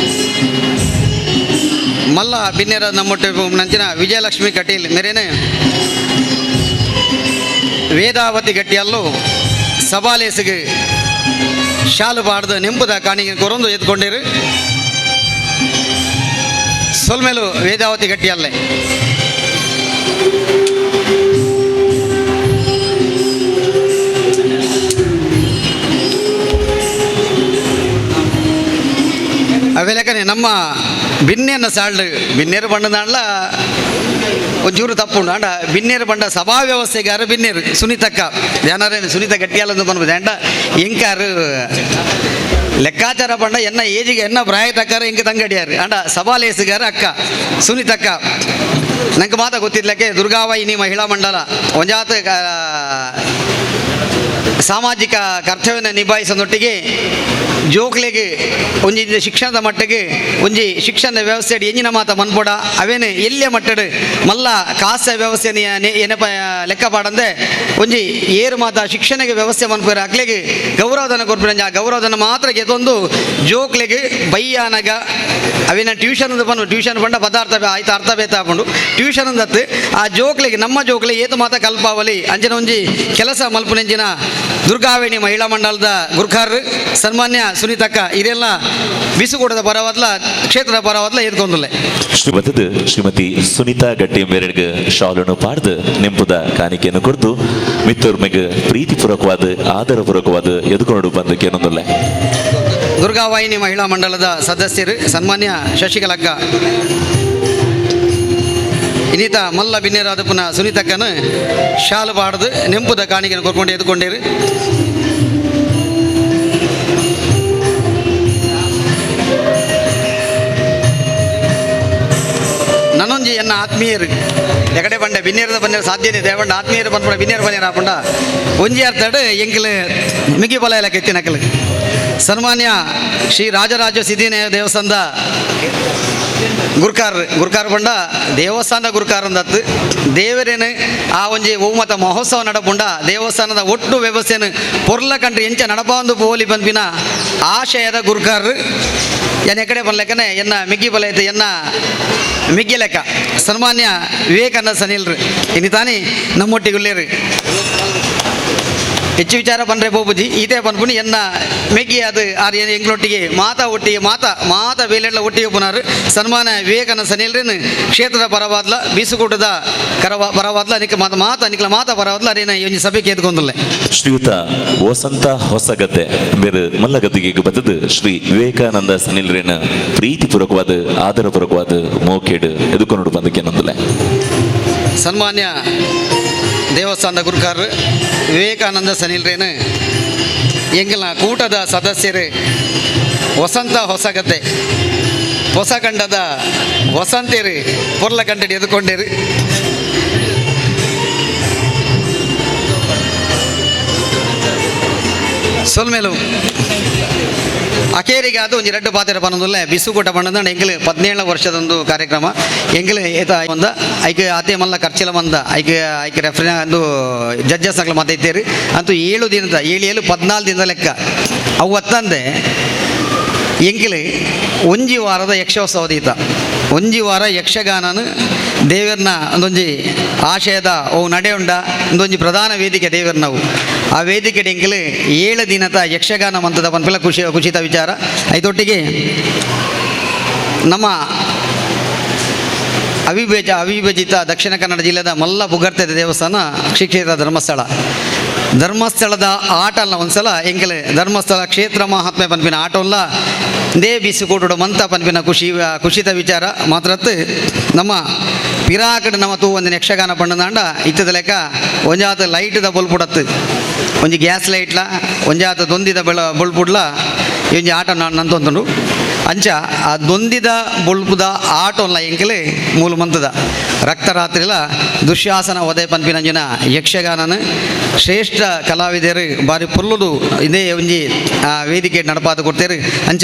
ಮಲ್ಲ ಬಿನ್ನೇರ ನಮ್ಮೊಟ್ಟು ನಂಚಿನ ವಿಜಯಲಕ್ಷ್ಮಿ ಕಟೀಲ್ ಮೇರೇನೆ ವೇದಾವತಿ ಗಟ್ಟಿಯಲ್ಲೂ ಸವಾಲೇಸಿಗೆ ಶಾಲು ಬಾಡ್ದು ನೆಂಪುದ ಕಾಣಿಗೆ ಕೊರೊಂದು ಎತ್ಕೊಂಡಿರು ಸೊಲ್ಮೇಲು ವೇದಾವತಿ ಗಟ್ಟಿಯಲ್ಲೇ. ಅವೆಲಕನೆ ನಮ್ಮ ಬಿನ್ನೆಯನ್ನ ಸಾಳ್ಳು ಬಿನ್ನೇರು ಬಣ್ಣದಾಂಡ್ಲ ಒಂಚೂರು ತಪ್ಪುಂಡು ಅಂಡ ಬಿನ್ನೇರು ಬಂಡ ಸಭಾ ವ್ಯವಸ್ಥೆಗಾರ ಬಿನ್ನೇರು ಸುನೀತಕ್ಕ ಜನರೇನು ಸುನೀತ ಗಟ್ಟಿಯಾಲಂದು ಬನ್ಬೋದು ಅಂಡ ಎಂಕಾರು ಲೆಕ್ಕಾಚಾರ ಬಂಡ ಎನ್ನ ಏಜಿಗೆ ಎನ್ನ ಪ್ರಾಯ ತಕ್ಕಾರ ಎಂಕ ತಂಗಡಿಯಾರು ಅಂಡ ಸಭಾಲೇಸುಗಾರ ಅಕ್ಕ ಸುನೀತಕ್ಕ ನಂಗೆ ಮಾತ ಗೊತ್ತಿರ್ಲಕ್ಕೆ ದುರ್ಗಾವಾಹಿನಿ ಮಹಿಳಾ ಮಂಡಲ ಒಂಜಾತ ಸಾಮಾಜಿಕ ಕರ್ತವ್ಯನ ನಿಭಾಯಿಸೋದೊಟ್ಟಿಗೆ ಜೋಕ್ಲೆಗೆ ಒಂಜಿ ಶಿಕ್ಷಣದ ಮಟ್ಟಿಗೆ ಒಂಜಿ ಶಿಕ್ಷಣ ವ್ಯವಸ್ಥೆ ಎಂಜಿನ ಮಾತ ಮನ್ಪೊಡ ಅವೇನೆ ಎಲ್ಲಿಯ ಮಟ್ಟಡು ಮಲ್ಲ ಕಾಸ ವ್ಯವಸ್ಥೆ ಏನಪ್ಪ ಲೆಕ್ಕ ಪಾಡಂದೆ ಒಂಜಿ ಏರು ಮಾತ ಶಿಕ್ಷಣಕ್ಕೆ ವ್ಯವಸ್ಥೆ ಮನ್ಪುರ ಅಕ್ಲೆಗೆ ಗೌರವಧನ ಕೊರ್ಪಿನ ಆ ಗೌರವಧನ ಮಾತ್ರ ಗೆತೊಂದು ಜೋಕ್ಲೆಗೆ ಬೈಯಾನಗ ಅವೇನ ಟ್ಯೂಷನ್ ಬಂದು ಟ್ಯೂಷನ್ ಬಂಡ ಪದಾರ್ಥ ಆಯ್ತು ಅರ್ಥ ಬೇತಾಪುಂಡು ಟ್ಯೂಷನ್ ದತ್ತು ಆ ಜೋಕ್ಲೆಗೆ ನಮ್ಮ ಜೋಕ್ಲೆ ಏತು ಮಾತ ಕಲ್ಪಾವಲಿ ಅಂಚಿನ ಒಂಜಿ ಕೆಲಸ ಮಲ್ಪುನೆಂಜಿನ ದುರ್ಗಾವೇಣಿ ಮಹಿಳಾ ಮಂಡಲದ ಗುರ್ಖಾರ್ ಸನ್ಮಾನ್ಯ ಸುನೀತಕ್ಕ ಇದೆಲ್ಲ ಬಿಸುಗೂಡದ ಪರವದ್ಲ ಕ್ಷೇತ್ರದ ಪರವದ್ಲ ಎದ್ಕೊಂದುಲ್ಲೆ. ಶ್ರೀಮತದ ಶ್ರೀಮತಿ ಸುನೀತಾ ಗಟ್ಟಿ ಮೇರೆಗೆ ಶಾಲನ್ನು ಪಾಡ್ದು ನೆಂಪುದ ಕಾಣಿಕೆಯನ್ನು ಕೊಡ್ದು ಮಿತ್ತೂರ್ಮೆಗೆ ಪ್ರೀತಿಪೂರ್ವಕವಾದ ಆದರಪೂರ್ವಕವಾದ ಎದುಕೊಂಡು ಬಂದು ಕೇನೊಂದುಲ್ಲೆ. ದುರ್ಗಾವಾಹಿನಿ ಮಹಿಳಾ ಮಂಡಲದ ಸದಸ್ಯರು ಸನ್ಮಾನ್ಯ ಶಶಿಕಲಕ್ಕ ಇನ್ನೀತ ಮಲ್ಲ ಬಿನ್ನೇರಾದ ಪುನಃ ಸುನೀತಕ್ಕನ ಶಾಲು ಪಾಡ್ದು ನೆಂಪುದ ಕಾಣಿಕೆಯನ್ನು ಕೊರ್ಕೊಂಡು ಎದ್ಕೊಂಡಿರು. ನನೊಂಜಿ ಎನ್ನ ಆತ್ಮೀಯರು ಎಕಡೆ ಬಂಡೆ ಬಿನ್ನೇರದ ಬಂದರೆ ಸಾಧ್ಯನೇ ದೇವಂಡ ಆತ್ಮೀಯರು ಬಂದ್ಪಡ ಬಿನ್ನೇರು ಬಂದೇರ ಹಾಪುಂಡ ಒಂಜಿ ಅರ್ಥಡು ಎಂಕಲ್ ಮಿಗಿ ಬಲ ಎಲ್ಲ ಕೆತ್ತಿನಕಲ್ ಸನ್ಮಾನ್ಯ ಶ್ರೀ ರಾಜರಾಜ ಸಿದ್ಧಿನಾಯ ದೇವಸ್ಥಾನದ ಗುರ್ಕಾರ್ ಗುರ್ಕಾರ್ ಬಂಡ ದೇವಸ್ಥಾನದ ಗುರ್ಕಾರ್ ಅಂದತ್ತು ದೇವರೇನು ಆ ಒಂಜಿ ಓಮತ ಮಹೋತ್ಸವ ನಡಪುಂಡ ದೇವಸ್ಥಾನದ ಒಟ್ಟು ವ್ಯವಸ್ಥೆಯನ್ನು ಪೊರ್ಲ ಕಂಡ್ರೆ ಎಂಚ ನಡಪಾಂದು ಪೋಲಿ ಬಂದ್ಪಿನ ಆಶಯದ ಗುರ್ಕಾರ್ ಎನ್ನ ಎಕಡೆ ಬಲ್ಲೆಕ್ಕನೆ ಎನ್ನ ಮಿಗ್ಗಿ ಬಲ ಐತೆ ಎನ್ನ ಮಿಗ್ಗಿ ಲೆಕ್ಕ ಸನ್ಮಾನ್ಯ ವಿವೇಕಾನಂದ ಸನಿಲ್ರು ಇನ್ನು ತಾನೇ ನಮ್ಮೊಟ್ಟಿಗೆ ಉಳ್ಳೇರು ಹೆಚ್ಚು ವಿಚಾರ ಬಂದರೆ ಬೋಬುಜಿ ಈತೆ ಬಂದ್ಪುನಿ ಎನ್ನ ಮೆಗ್ಗಿ ಅದು ಆರ್ ಏನು ಎಂಗ್ಲೊಟ್ಟಿಗೆ ಮಾತಾ ಒಟ್ಟಿಗೆ ಮಾತಾ ಮಾತಾ ವೇಲೆಲ್ಲ ಒಟ್ಟಿಗೆ ಪುನಾರು ಸನ್ಮಾನ ವಿವೇಕಾನಂದ ಸನಿಲ್ರಿನ್ ಕ್ಷೇತ್ರದ ಪರವಾದ್ಲ ಬೀಸುಕೂಟದ ಕರವ ಪರವಾದ್ಲ ಅನಿಕ ಮಾತ ಮಾತ ಅನಿಕಲ ಮಾತಾ ಪರವಾದ್ಲ ಅದೇನ ಈ ಒಂಜಿ ಸಭೆಗೆ ಎದ್ಕೊಂದುಲ್ಲೆ. ಶ್ರೀಯುತ ವಸಂತ ಹೊಸಗದ್ದೆ ಬೇರೆ ಮಲ್ಲಗದ್ದಿಗೆ ಬತ್ತದು ಶ್ರೀ ವಿವೇಕಾನಂದ ಸನಿಲ್ರಿನ ಪ್ರೀತಿಪೂರ್ವಕವಾದ ಆದರಪೂರ್ವಕವಾದ ಮೋಕೇಡು ಎದುಕೊಂಡು ಬಂದಕ್ಕೆ ನಂದುಲೆ. ಸನ್ಮಾನ್ಯ ದೇವಸ್ಥಾನದ ಗುರುಕಾರರು ವಿವೇಕಾನಂದ ಸನಿಲ್ರೇನು ಎಂಗಲ್ನ ಕೂಟದ ಸದಸ್ಯರು ವಸಂತ ಹೊಸಗದ್ದೆ ಹೊಸ ಕಂಡದ ವಸಂತೇರು ಪೊರ್ಲ ಕಂಡಡಿ ಎದುಕೊಂಡಿರು. ಸೊಲ್ಮೇಲು ಅಕೇರಿಗೆ ಅದು ಒಂಜಿ ರಡ್ಡು ಪಾತ್ರೆ ಪನ್ನೊಂದುಲ್ಲೆ ಬಿಸುಕೂಟ ಪನ್ನೊಂದು ಎಂಕಲ್ 17 ವರ್ಷದೊಂದು ಕಾರ್ಯಕ್ರಮ ಎಂಕಲ್ ಏತ ಒಂದ ಐಕ್ ಆತೆ ಮಲ್ಲ ಖರ್ಚಿಲ ಮಂದ ಐಕ್ ಐಕ್ ರೆಫ್ರಿ ಒಂದು ಜಡ್ಜಸ್ ನಕಲು ಮಾತೈತೇರಿ ಅಂತೂ 7 ದಿನದ 7 7 14 ದಿನದ ಲೆಕ್ಕ ಅವು ಅತ್ತಂದೆ ಎಂಕಿಲೆ ಒಂಜಿ ವಾರದ ಯಕ್ಷೋತ್ಸವ ದೀತ ಒಂಜಿ ವಾರ ಯಕ್ಷಗಾನನು ದೇವರನ್ನ ಒಂದೊಂಜಿ ಆಶಯದ ಓ ನಡೆ ಉಂಡ ಒಂದೊಂಜಿ ಪ್ರಧಾನ ವೇದಿಕೆ ದೇವರ್ನವು ಆ ವೇದಿಕೆ ಎಂಕಿಲೆ 7 ದಿನದ ಯಕ್ಷಗಾನ ಮಂತದ ಪನ್ಪಿಲ ಖುಷಿ ಖುಷಿತ ವಿಚಾರ. ಐತೊಟ್ಟಿಗೆ ನಮ್ಮ ಅವಿಭಜಿತ ದಕ್ಷಿಣ ಕನ್ನಡ ಜಿಲ್ಲೆದ ಮಲ್ಲ ಪುಗರ್ತೆದ ದೇವಸ್ಥಾನ ಶ್ರೀ ಕ್ಷೇತ್ರ ಧರ್ಮಸ್ಥಳ. ಧರ್ಮಸ್ಥಳದ ಆಟಲ್ಲ ಒಂದ್ಸಲ ಎಂಕಲೆ ಧರ್ಮಸ್ಥಳ ಕ್ಷೇತ್ರ ಮಹಾತ್ಮೆ ಪನ್ಪಿನ ಆಟೋಲ್ಲ they ಬಿಸುಕೋಟುಡು ಮಂತ ಪನ್ಪಿನ ಖುಷಿ ಖುಷಿತ ವಿಚಾರ ಮಾತ್ರತ್ತು. ನಮ್ಮ ಪಿರಾಕಡೆ ನಮ್ಮ ತೂ ಒಂದು ಯಕ್ಷಗಾನ ಪಂಡದಾಂಡ ಇತ್ತದ ಲೆಕ್ಕ ಒಂಜಾತ ಲೈಟ್ದ ಬೊಲ್ಪುಡತ್ತು ಒಂಜಿ ಗ್ಯಾಸ್ ಲೈಟ್ಲ ಒಂಜಾತ ದೊಂದಿದ ಬೆಳ ಬೊಲ್ಪುಡ್ಲ ಈ ಒಂಜಿ ಆಟ ನಂತೊಂದುಂಡು. ಅಂಚ ಆ ದೊಂದಿದ ಬೊಲ್ಪುದ ಆಟೋಲ್ಲ ಎಂಕಲೆ ಮೂಲ ಮಂತದ ರಕ್ತರಾತ್ರಿಲ ದುಶ್ಯಾಸನ ಒದೆ ಪನ್ಪಿನಂಜಿನ ಯಕ್ಷಗಾನನ ಶ್ರೇಷ್ಠ ಕಲಾವಿದರು ಬಾರಿ ಪೊಲ್ಲುದು ಇದೇ ಒಂಜಿ ಆ ವೇದಿಕೆ ನಡಪಾದ ಕೊಡ್ತೇರು. ಅಂಚ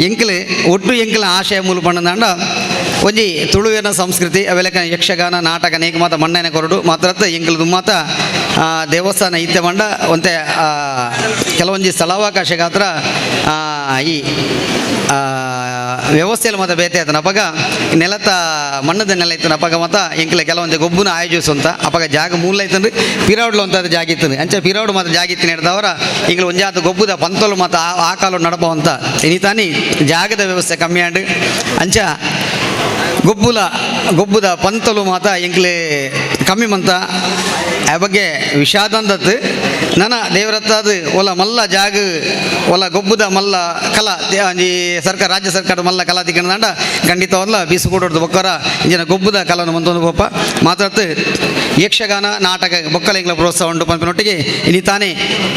ಎಂಕಲೆ ಒಟ್ಟು ಎಂಕಲ ಆಶಯ ಮೂಲ ಪಂಡದಾಂಡ ಒಂಜಿ ತುಳುವಿನ ಸಂಸ್ಕೃತಿ ಅವೆಲಕ ಯಕ್ಷಗಾನ ನಾಟಕ ನೇಕ ಮಾತ ಮಣ್ಣನೆ ಕೊರಡು ಮಾತ್ರ ಎಂಕಲದು ಮಾತ ದೇವಸ್ಥಾನ ಇತ್ತೆ ಮಂಡ ಒಂತೆ ಕೆಲವೊಂಜಿ ಸ್ಥಳಾವಕಾಶ ಗಾತ್ರ ಈ ವ್ಯವಸ್ಥೆಯಲ್ಲಿ ಮಾತ್ರ ಬೇತೆ ಆಯ್ತಾನ. ಅಪಗ ನೆಲತ ಮಣ್ಣದ ನೆಲ ಇತ್ತು ಅಪಗ ಮಾತ ಎಂಕಲೆ ಕೆಲವೊಂದು ಗೊಬ್ಬುನ ಆಯೋಜಿಸುವಂತ ಅಪಗ ಜಾಗ ಮೂಲ ಐತಂದ್ರೆ ಪಿರಾಡ್ಲು ಅಂತ ಜಾಗ ಇತ್ತು. ಅಂಚೆ ಪಿರಾಡು ಮಾತ್ರ ಜಾಗ ಇತ್ತು ಹಿಡ್ದವರ ಈಗಲೂ ಒಂಜಾತ ಗೊಬ್ಬುದ ಪಂತಲು ಮಾತ ಆ ಕಾಲ ನಡಪವಂತ ಇನಿತಾನಿ ಜಾಗದ ವ್ಯವಸ್ಥೆ ಕಮ್ಮಿ ಆಂಡ್ ಅಂಚ ಗೊಬ್ಬುಲ ಗೊಬ್ಬುದ ಪಂತಲು ಮಾತ ಎಂಕ್ಲೆ ಕಮ್ಮಿ ಮಂತ ಆ ಬಗ್ಗೆ ವಿಷಾದ ಅಂದತ್ತು. ನನ್ನ ದೇವರತ್ತಾದ ಒಲ ಮಲ್ಲ ಜಾಗ ಒಲ ಗೊಬ್ಬುದ ಮಲ್ಲ ಕಲಾ ಒಂಜಿ ಸರ್ಕಾರ ರಾಜ್ಯ ಸರ್ಕಾರ ಮಲ್ಲ ಕಲಾ ತಿಕ್ಕಂಡ ಖಂಡಿತವಲ್ಲ ಬೀಸುಕೊಡೋದು ಬೊಕ್ಕರ ಇಂಜಿನ ಗೊಬ್ಬುದ ಕಲನ ಮಂತೊಂದು ಪೊಪ್ಪ ಮಾತ್ರತ್ತು ಯಕ್ಷಗಾನ ನಾಟಕ ಬೊಕ್ಕಲ ಎಂಗ್ಲ ಪ್ರೋತ್ಸಾಹ ಉಂಟು ಪನ್ಪಿನೊಟ್ಟಿಗೆ ಇನಿ ತಾನೇ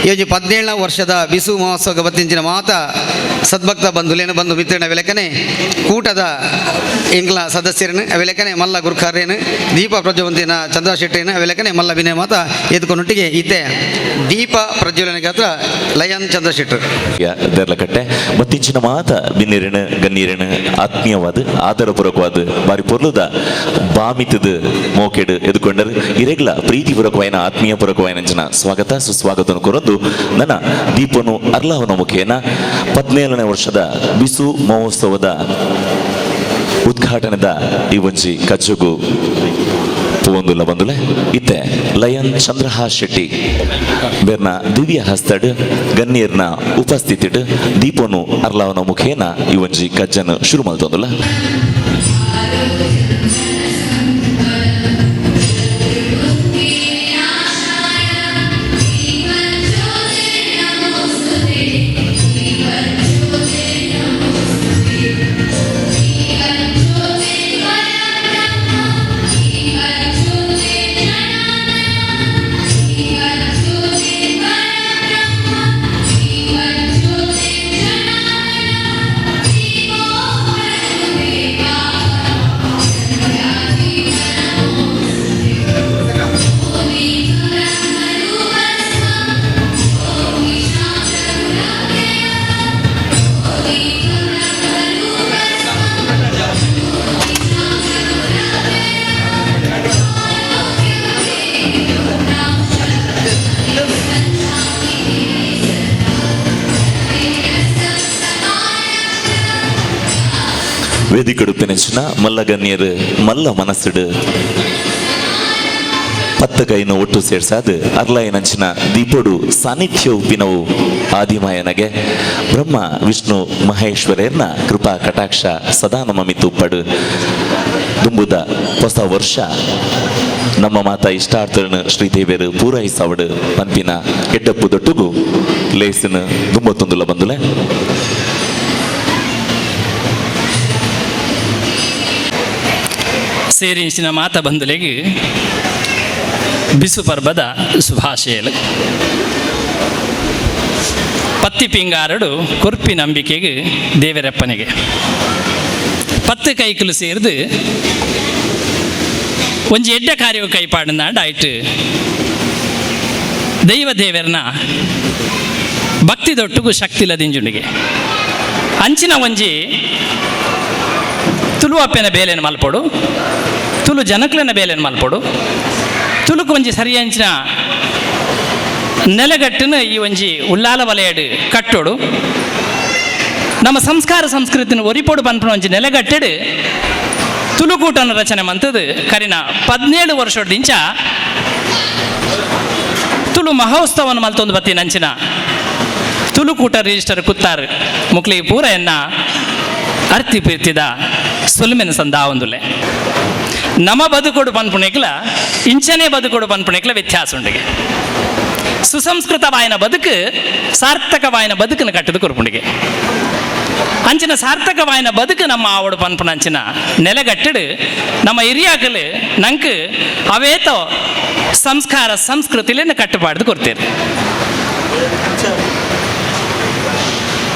ಈ ಒಂಜಿ 17 ವರ್ಷದ ಬಿಸು ಮಹೋತ್ಸವ ಬತ್ತಿಂಚಿನ ಮಾತ ಸದ್ಭಕ್ತ ಬಂಧುಲೇನು ಬಂಧು ಮಿತ್ರನ ಅವೆಲಕನೆ ಕೂಟದ ಎಂಗ್ಲ ಸದಸ್ಯರನ್ನು ಅವೆಲಕನೆ ಮಲ್ಲ ಗುರ್ಖಾರೇನು ದೀಪ ಪ್ರಜ್ವಲಂತಿನ ಚಂದ್ರ ಶೆಟ್ಟಿನ ಅವೆಲಕನೆ ಮಲ್ಲ ವಿನಯ ಮಾತ ಎದ್ಕೊಂಡೊಟ್ಟಿಗೆ ಈತೆ ದೀಪ ಪ್ರಜ್ವಲನೆಗೆ ಹತ್ರ ಲಯನ್ ಚಂದ್ರ ಶೆಟ್ಟರು ದೇರ್ಲಕಟ್ಟೆ ಮತ್ತಿಂಚಿನ ಮಾತ ಬಿನ್ನಿರಿನ ಗನ್ನೀರಿನ ಆತ್ಮೀಯವಾದ ಆದರಪೂರ್ವಕವಾದ ಬಾರಿ ಪೊರ್ಲುದ ಬಾಮಿತದ ಮೋಕೆಡು ಎದುಕೊಂಡರು ಇರೆಗ್ಲ ಪ್ರೀತಿಪೂರ್ವಕವಾಯಿನ ಆತ್ಮೀಯ ಪೂರ್ವಕವಾಯಿನ ಅಂಚಿನ ಸ್ವಾಗತ ಸುಸ್ವಾಗತನು ಕೊರೊಂದು ನನ್ನ ದೀಪನು ಅರ್ಲಾವನ ಮುಖೇನ 17ನೇ ವರ್ಷದ ಬಿಸು ಮಹೋತ್ಸವದ ಉದ್ಘಾಟನೆದ ಈ ಒಂಜಿ ಕಜ್ಜುಗು ಪೂವೊಂದುಲ್ಲ ಬಂದುಲೆ ಇತ್ತೆ ಲಯನ್ ಚಂದ್ರಹಾಸ್ ಶೆಟ್ಟಿ ಬೆರ್ನ ದಿವ್ಯ ಹಸ್ತಡ್ ಗಣ್ಯರ್ನ ಉಪಸ್ಥಿತಿಡ್ ದೀಪನು ಅರ್ಲಾವನ ಮುಖೇನ ಈ ಒಂಜಿ ಕಜ್ಜನ್ ಶುರು ಮಲ್ತೊಂದುಲ್ಲ. ವೇದಿಕಡುಪಿನಂಚಿನ ಮಲ್ಲ ಗಣ್ಯರು ಮಲ್ಲ ಮನಸ್ಸುಡು ಪತ್ತ ಕೈನು ಒಟ್ಟು ಸೇರ್ಸಾದು ಅರ್ಲಾಯನಂಚಿನ ದೀಪೋಡು ಸಾನ್ನಿಧ್ಯ ಉಪ್ಪಿನವು ಆದಿಮಾಯನಗೆ ಬ್ರಹ್ಮ ವಿಷ್ಣು ಮಹೇಶ್ವರರ್ನ ಕೃಪಾ ಕಟಾಕ್ಷ ಸದಾ ನಮ್ಮ ಮಿತ್ತುಪ್ಪಡು ದುಂಬುದ ಹೊಸ ವರ್ಷ ನಮ್ಮ ಮಾತ ಇಷ್ಟಾರ್ಥನ ಶ್ರೀದೇವಿಯರು ಪೂರೈಸವಡು ಪನ್ಪಿನ ಎಡ್ಡಪ್ಪು ದೊಟ್ಟುಗು ಲೇಸಿನ ದುಂಬತ್ತೊಂದುಲ ಬಂದುಲೆ. ಸೇರಿಸಿನ ಮಾತ ಬಂದುಲೆಗೆ ಬಿಸು ಪರ್ಬದ ಶುಭಾಶಯಲು. ಪತ್ತಿ ಪಿಂಗಾರಡು ಕೊರ್ಪಿ ನಂಬಿಕೆಗೆ ದೇವರಪ್ಪನಿಗೆ ಪತ್ತು ಕೈಕಲು ಸೇರಿದು ಒಂಜಿ ಎಡ್ಡ ಕಾರ್ಯವು ಕೈಪಾಡಿನಾಂಡ ಆಯ್ತು ದೈವ ದೇವರನ ಭಕ್ತಿ ದೊಟ್ಟುಗು ಶಕ್ತಿ ಇಲ್ಲದಿಂಜುಂಡಿಗೆ ಅಂಚಿನ ಒಂಜಿ ತುಳು ಅಪ್ಪೆನ ಬೇಲೆನ ಮಲ್ಪೊಡು, ತುಳು ಜನಕ್ಲೆನ ಬೇಲೆನ ಮಲ್ಪೊಡು, ತುಳುಕು ಒಂಜಿ ಸರಿ ಅಂಚಿನ ನೆಲಗಟ್ಟಿನ ಈ ಒಂಜಿ ಉಲ್ಲಾಲ ವಲಯಡು ಕಟ್ಟೋಡು. ನಮ್ಮ ಸಂಸ್ಕಾರ ಸಂಸ್ಕೃತಿನ ಒರಿಪೋಡು ಪನ್ಪುನ ಒಂಜಿ ನೆಲೆಗಟ್ಟೆಡು ತುಳುಕೂಟನ ರಚನೆ ಮಂತದು ಕರಿನ 17 ವರ್ಷದಿಂಚ ತುಳು ಮಹೋತ್ಸವವನ್ನು ಮಲ್ತೊಂದು ಬತ್ತಿ ನಂಚಿನ ತುಳುಕೂಟ ರಿಜಿಸ್ಟರ್ ಕುತ್ತಾರು ಮುಕ್ಲಿ ಪೂರ ಎನ್ನ ಅರ್ತಿ ಪೀರ್ತಿದ ಸೊಲ್ಮೆನ ಸಂದಾವೊಂದುಲೆ. ನಮ್ಮ ಬದುಕೋಡು ಪನ್ಪುಣೆಕ್ಲ ಇಂಚನೇ ಬದುಕೋಡು ಪನ್ಪುಣೆಕ್ಲ ವ್ಯತ್ಯಾಸ ಉಂಡಿಗೆ. ಸುಸಂಸ್ಕೃತವಾಯನ ಬದುಕು ಸಾರ್ಥಕವಾಯನ ಬದುಕನ್ನು ಕಟ್ಟದು ಕೊರ್ಪುಂಡಿಗೆ. ಅಂಚಿನ ಸಾರ್ಥಕವಾಯನ ಬದುಕು ನಮ್ಮ ಆವಡು ಪನ್ಪುನ ಅಂಚಿನ ನೆಲೆಗಟ್ಟಡು ನಮ್ಮ ಹಿರಿಯಾಕಲು ನಂಗೆ ಅವೇತೋ ಸಂಸ್ಕಾರ ಸಂಸ್ಕೃತಿಲೇನ ಕಟ್ಟುಪಾಡ್ದು ಕೊಡ್ತೀರಿ.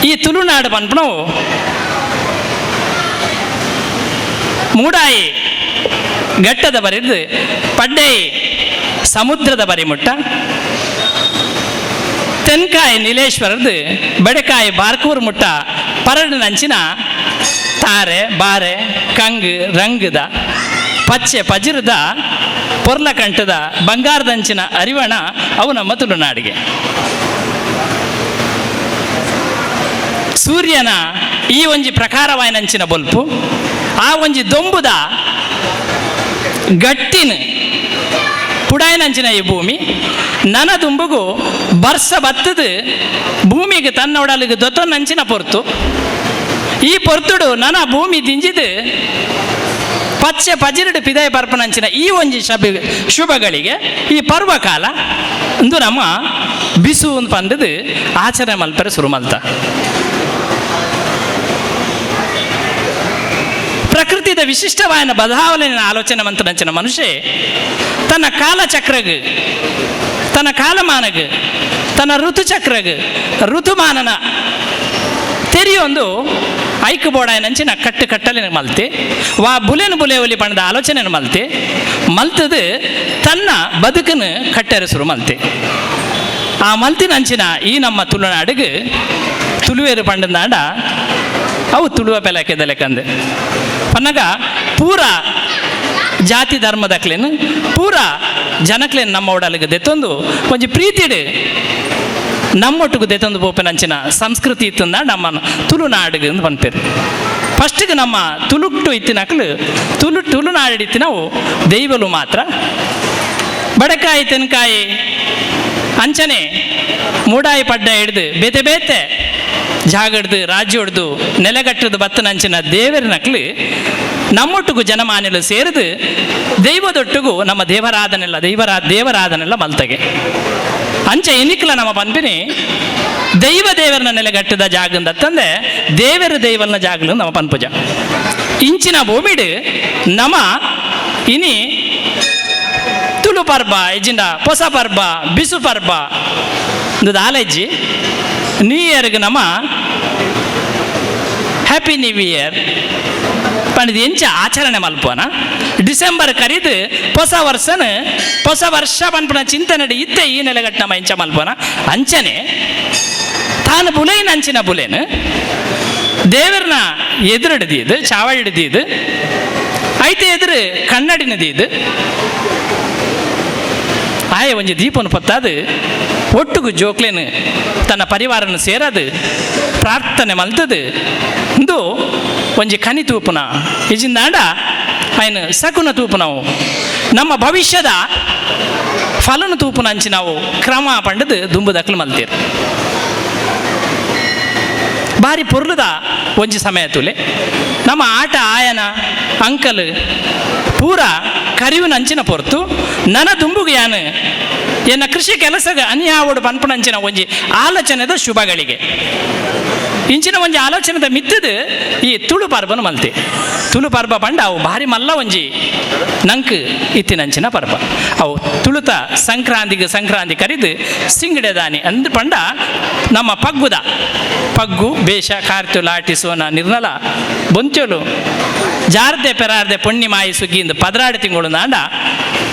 ಈ ತುಳುನಾಡು ಪನ್ಪುನವು ಮೂಡಾಯಿ ಘಟ್ಟದ ಬರಿದು ಪಡ್ಡೈ ಸಮುದ್ರದ ಬರಿ ಮುಟ್ಟ, ತೆನ್ಕಾಯಿ ನೀಲೇಶ್ವರದ್ದು ಬಡಕಾಯಿ ಬಾರ್ಕೂರು ಮುಟ್ಟ ಪರಡಿನಂಚಿನ ತಾರೆ ಬಾರೆ ಕಂಗು ರಂಗದ ಪಚ್ಚೆ ಪಜಿರದ ಪೊರ್ಲಕಂಠದ ಬಂಗಾರದಂಚಿನ ಅರಿವಣ ಅವು ನಮ್ಮ ತುಳುನಾಡಿಗೆ. ಸೂರ್ಯನ ಈ ಒಂಜಿ ಪ್ರಕಾರವಾಯಿನಂಚಿನ ಬೊಲ್ಪು ಆ ಒಂಜಿ ದೊಂಬುದ ಗಟ್ಟಿನ ಪುಡಾಯಿನಂಚಿನ ಈ ಭೂಮಿ ನನ ದುಂಬುಗು ಬರ್ಸ ಬತ್ತದು ಭೂಮಿಗೆ ತನ್ನ ಒಡಲಿಗೆ ದೊತ್ತೊನ್ನಂಚಿನ ಪೊರ್ತು. ಈ ಪೊರ್ತುಡು ನನ ಭೂಮಿ ದಿಂಜಿದು ಪಚ್ಚೆ ಪಜಿರಡು ಪಿದಾಯ ಪರ್ಪನಂಚಿನ ಈ ಒಂಜಿ ಶುಭಗಳಿಗೆ ಈ ಪರ್ವಕಾಲ ಇಂದು ನಮ್ಮ ಬಿಸು ಅಂತ ಪಂದದು ಆಚರಣೆ ಮಲ್ಪರೆ ಶುರು ಮಲ್ತ. ಪ್ರಕೃತಿದ ವಿಶಿಷ್ಟವಾದ ಬದಲಾವಣೆಯ ಆಲೋಚನೆ ಮಂತನಂಚಿನ ಮನುಷ್ಯ ತನ್ನ ಕಾಲಚಕ್ರಗ್, ತನ್ನ ಕಾಲಮಾನಗ್, ತನ್ನ ಋತುಚಕ್ರಗ್ ಋತುಮಾನನ ತೆರಿಯೊಂದು ಐಕು ಬೋಡಾಯನಂಚಿನ ಕಟ್ಟು ಕಟ್ಟಲಿನ ಮಲ್ತೆ ವಾ ಬುಲೆನು ಬುಲೆ ಒಲಿ ಪಣದ ಆಲೋಚನೆಯನ್ನು ಮಲ್ತೆ ಮಲ್ತದು ತನ್ನ ಬದುಕನ್ನು ಕಟ್ಟರೆ ಶುರು ಮಲ್ತೆ. ಆ ಮಲ್ತಿನಂಚಿನ ಈ ನಮ್ಮ ತುಳುನಾಡಿಗೆ ತುಳುವೇರು ಪಂಡಂದಾಂಡ ಅವು ತುಳುವ ಪೆಲಕೆದಲೆಕಂದೆ ಪನ್ನಗ ಪೂರ ಜಾತಿ ಧರ್ಮದಕ್ಲೇನು ಪೂರ ಜನಕ್ಲೇನು ನಮ್ಮ ಒಡಲಿಗೆ ದೆತ್ತೊಂದು ಒಂಜಿ ಪ್ರೀತಿಡು ನಮ್ಮೊಟ್ಟಿಗೆ ದೆತ್ತೊಂದು ಪೋಪೆನಂಚಿನ ಸಂಸ್ಕೃತಿ ಇತ್ತಂದ ನಮ್ಮ ತುಳುನಾಡಿಗೆ ಅಂತ ಪನ್ಪೇರು. ಫಸ್ಟಿಗೆ ನಮ್ಮ ತುಳುಕ್ಟು ಇತ್ತಿನಕ್ಲು ತುಳು ತುಳುನಾಡು ಇತ್ತಿನವು ದೈವಲು ಮಾತ್ರ. ಬಡಕಾಯಿ ತೆನ್ಕಾಯಿ ಅಂಚನೆ ಮೂಡಾಯಿ ಪಡ್ಡ ಹಿಡ್ದು ಬೇತೆ ಬೇತೆ ಜಾಗಡ್ದು ರಾಜ್ಯ ಹೊಡ್ದು ನೆಲೆಗಟ್ಟದ ಬತ್ತನಂಚಿನ ದೇವರ ನಕ್ಲು ನಮ್ಮೊಟ್ಟಿಗೂ ಜನಮಾನ್ಯಲು ಸೇರಿದು ದೈವದೊಟ್ಟಿಗೂ ನಮ್ಮ ದೇವರಾಧನೆಲ್ಲ ದೇವರಾಧನೆಲ್ಲ ಮಲ್ತಗೆ. ಅಂಚೆ ಎನಿಕ್ಲ ನಮ್ಮ ಪನ್ಪಿನಿ ದೈವ ದೇವರನ್ನ ನೆಲೆಗಟ್ಟದ ಜಾಗಂದತ್ತಂದೆ ದೇವರ ದೈವನ ಜಾಗಲು ನಮ್ಮ ಪನ್ಪುಜ. ಇಂಚಿನ ಭೂಮಿಡು ನಮ ಇನಿ ತುಳು ಪರ್ಬ ಇಜ್ಜಿಂಡ ಪೊಸ ಪರ್ಬ ಬಿಸು ಪರ್ಬ ದಾಲೆಜ್ಜಿ ನ್ಯೂ ಇಯರ್ಗೆ ನಮ್ಮ happy new year ಪಂಡಿದ ಎಂಚ ಆಚರಣೆ ಮಲ್ಪೋನ. ಡಿಸೆಂಬರ್ ಕರಿದು ಹೊಸ ವರ್ಷನ ಹೊಸ ವರ್ಷ ಪನ್ಪುನ ಚಿಂತನೆ ಇತ್ತೆ ಈ ನೆಲೆಗಟ್ಟು ನಮ್ಮ ಎಂಚ ಮಲ್ಪೋನ. ಅಂಚನೆ ತಾನು ಬುಲೇನ ಅಂಚಿನ ಬುಲೇನು ದೇವರನ್ನ ಎದುರಿಡ್ದಿದ್ದು ಚಾವಡಿಡ್ದಿದ್ದು ಐತೆ ಎದುರು ಕನ್ನಡಿನದಿದ್ದು ಆಯ ಒಂಜಿ ದೀಪನು ಪತ್ತಾದು ಒಟ್ಟುಗು ಜೋಕ್ಲೇನು ತನ್ನ ಪರಿವಾರನ ಸೇರದು ಪ್ರಾರ್ಥನೆ ಮಲ್ತದು ಇಂದು ಒಂಜಿ ಕನಿ ತೂಪುನ ಇಜಿಂದಾಂಡ ಆಯ್ನ ಸಕುನ ತೂಪುನವು ನಮ್ಮ ಭವಿಷ್ಯದ ಫಲನ ತೂಪುನ ಅಂಚಿ ನಾವು ಕ್ರಮ ಪಂಡದು ದುಂಬು ದಕ್ಲು ಮಲ್ತೀರು. ಬಾರಿ ಪೊರ್ಲುದ ಒಂಜಿ ಸಮಯ ತುಲೆ ನಮ್ಮ ಆಟ ಆಯನ ಅಂಕಲ್ ಪೂರ ಕರಿವಿನ ಅಂಚಿನ ಪೊರ್ತು ನನ ದುಂಬುಗು ಯಾನು ಎನ್ನ ಕೃಷಿ ಕೆಲಸದ ಅನ್ಯಾವಡು ಪನ್ಪುನಂಚಿನ ಒಂಜಿ ಆಲೋಚನೆದ ಶುಭಗಳಿಗೆ ಇಂಚಿನ ಒಂಜಿ ಆಲೋಚನೆದ ಮಿತ್ತದು ಈ ತುಳು ಪರ್ಬನ ಮಲ್ತೆ. ತುಳು ಪರ್ಬ ಪಂಡ ಅವು ಭಾರಿ ಮಲ್ಲ ಒಂಜಿ ನಂಕ್ ಇತ್ತಿನಂಚಿನ ಪರ್ಬ. ಅವು ತುಳುತ ಸಂಕ್ರಾಂತಿಗೆ ಸಂಕ್ರಾಂತಿ ಕರಿದು ಸಿಂಗಡೆದಾನಿ ಅಂದ್ ಪಂಡ ನಮ್ಮ ಪಗ್ಗುದ ಪಗ್ಗು ಬೇಷ ಕಾರ್ತು ಲಾಟಿ ಸೋನ ನಿರ್ನಲ ಬೊಂಚೋಲು ಜಾರ್ದೆ ಪೆರಾರ್ದೆ ಪೊಣ್ಣಿ ಮಾಯಿ ಸುಗ್ಗಿಂದ 16 ತಿಂಗಳು ನಾಂಡ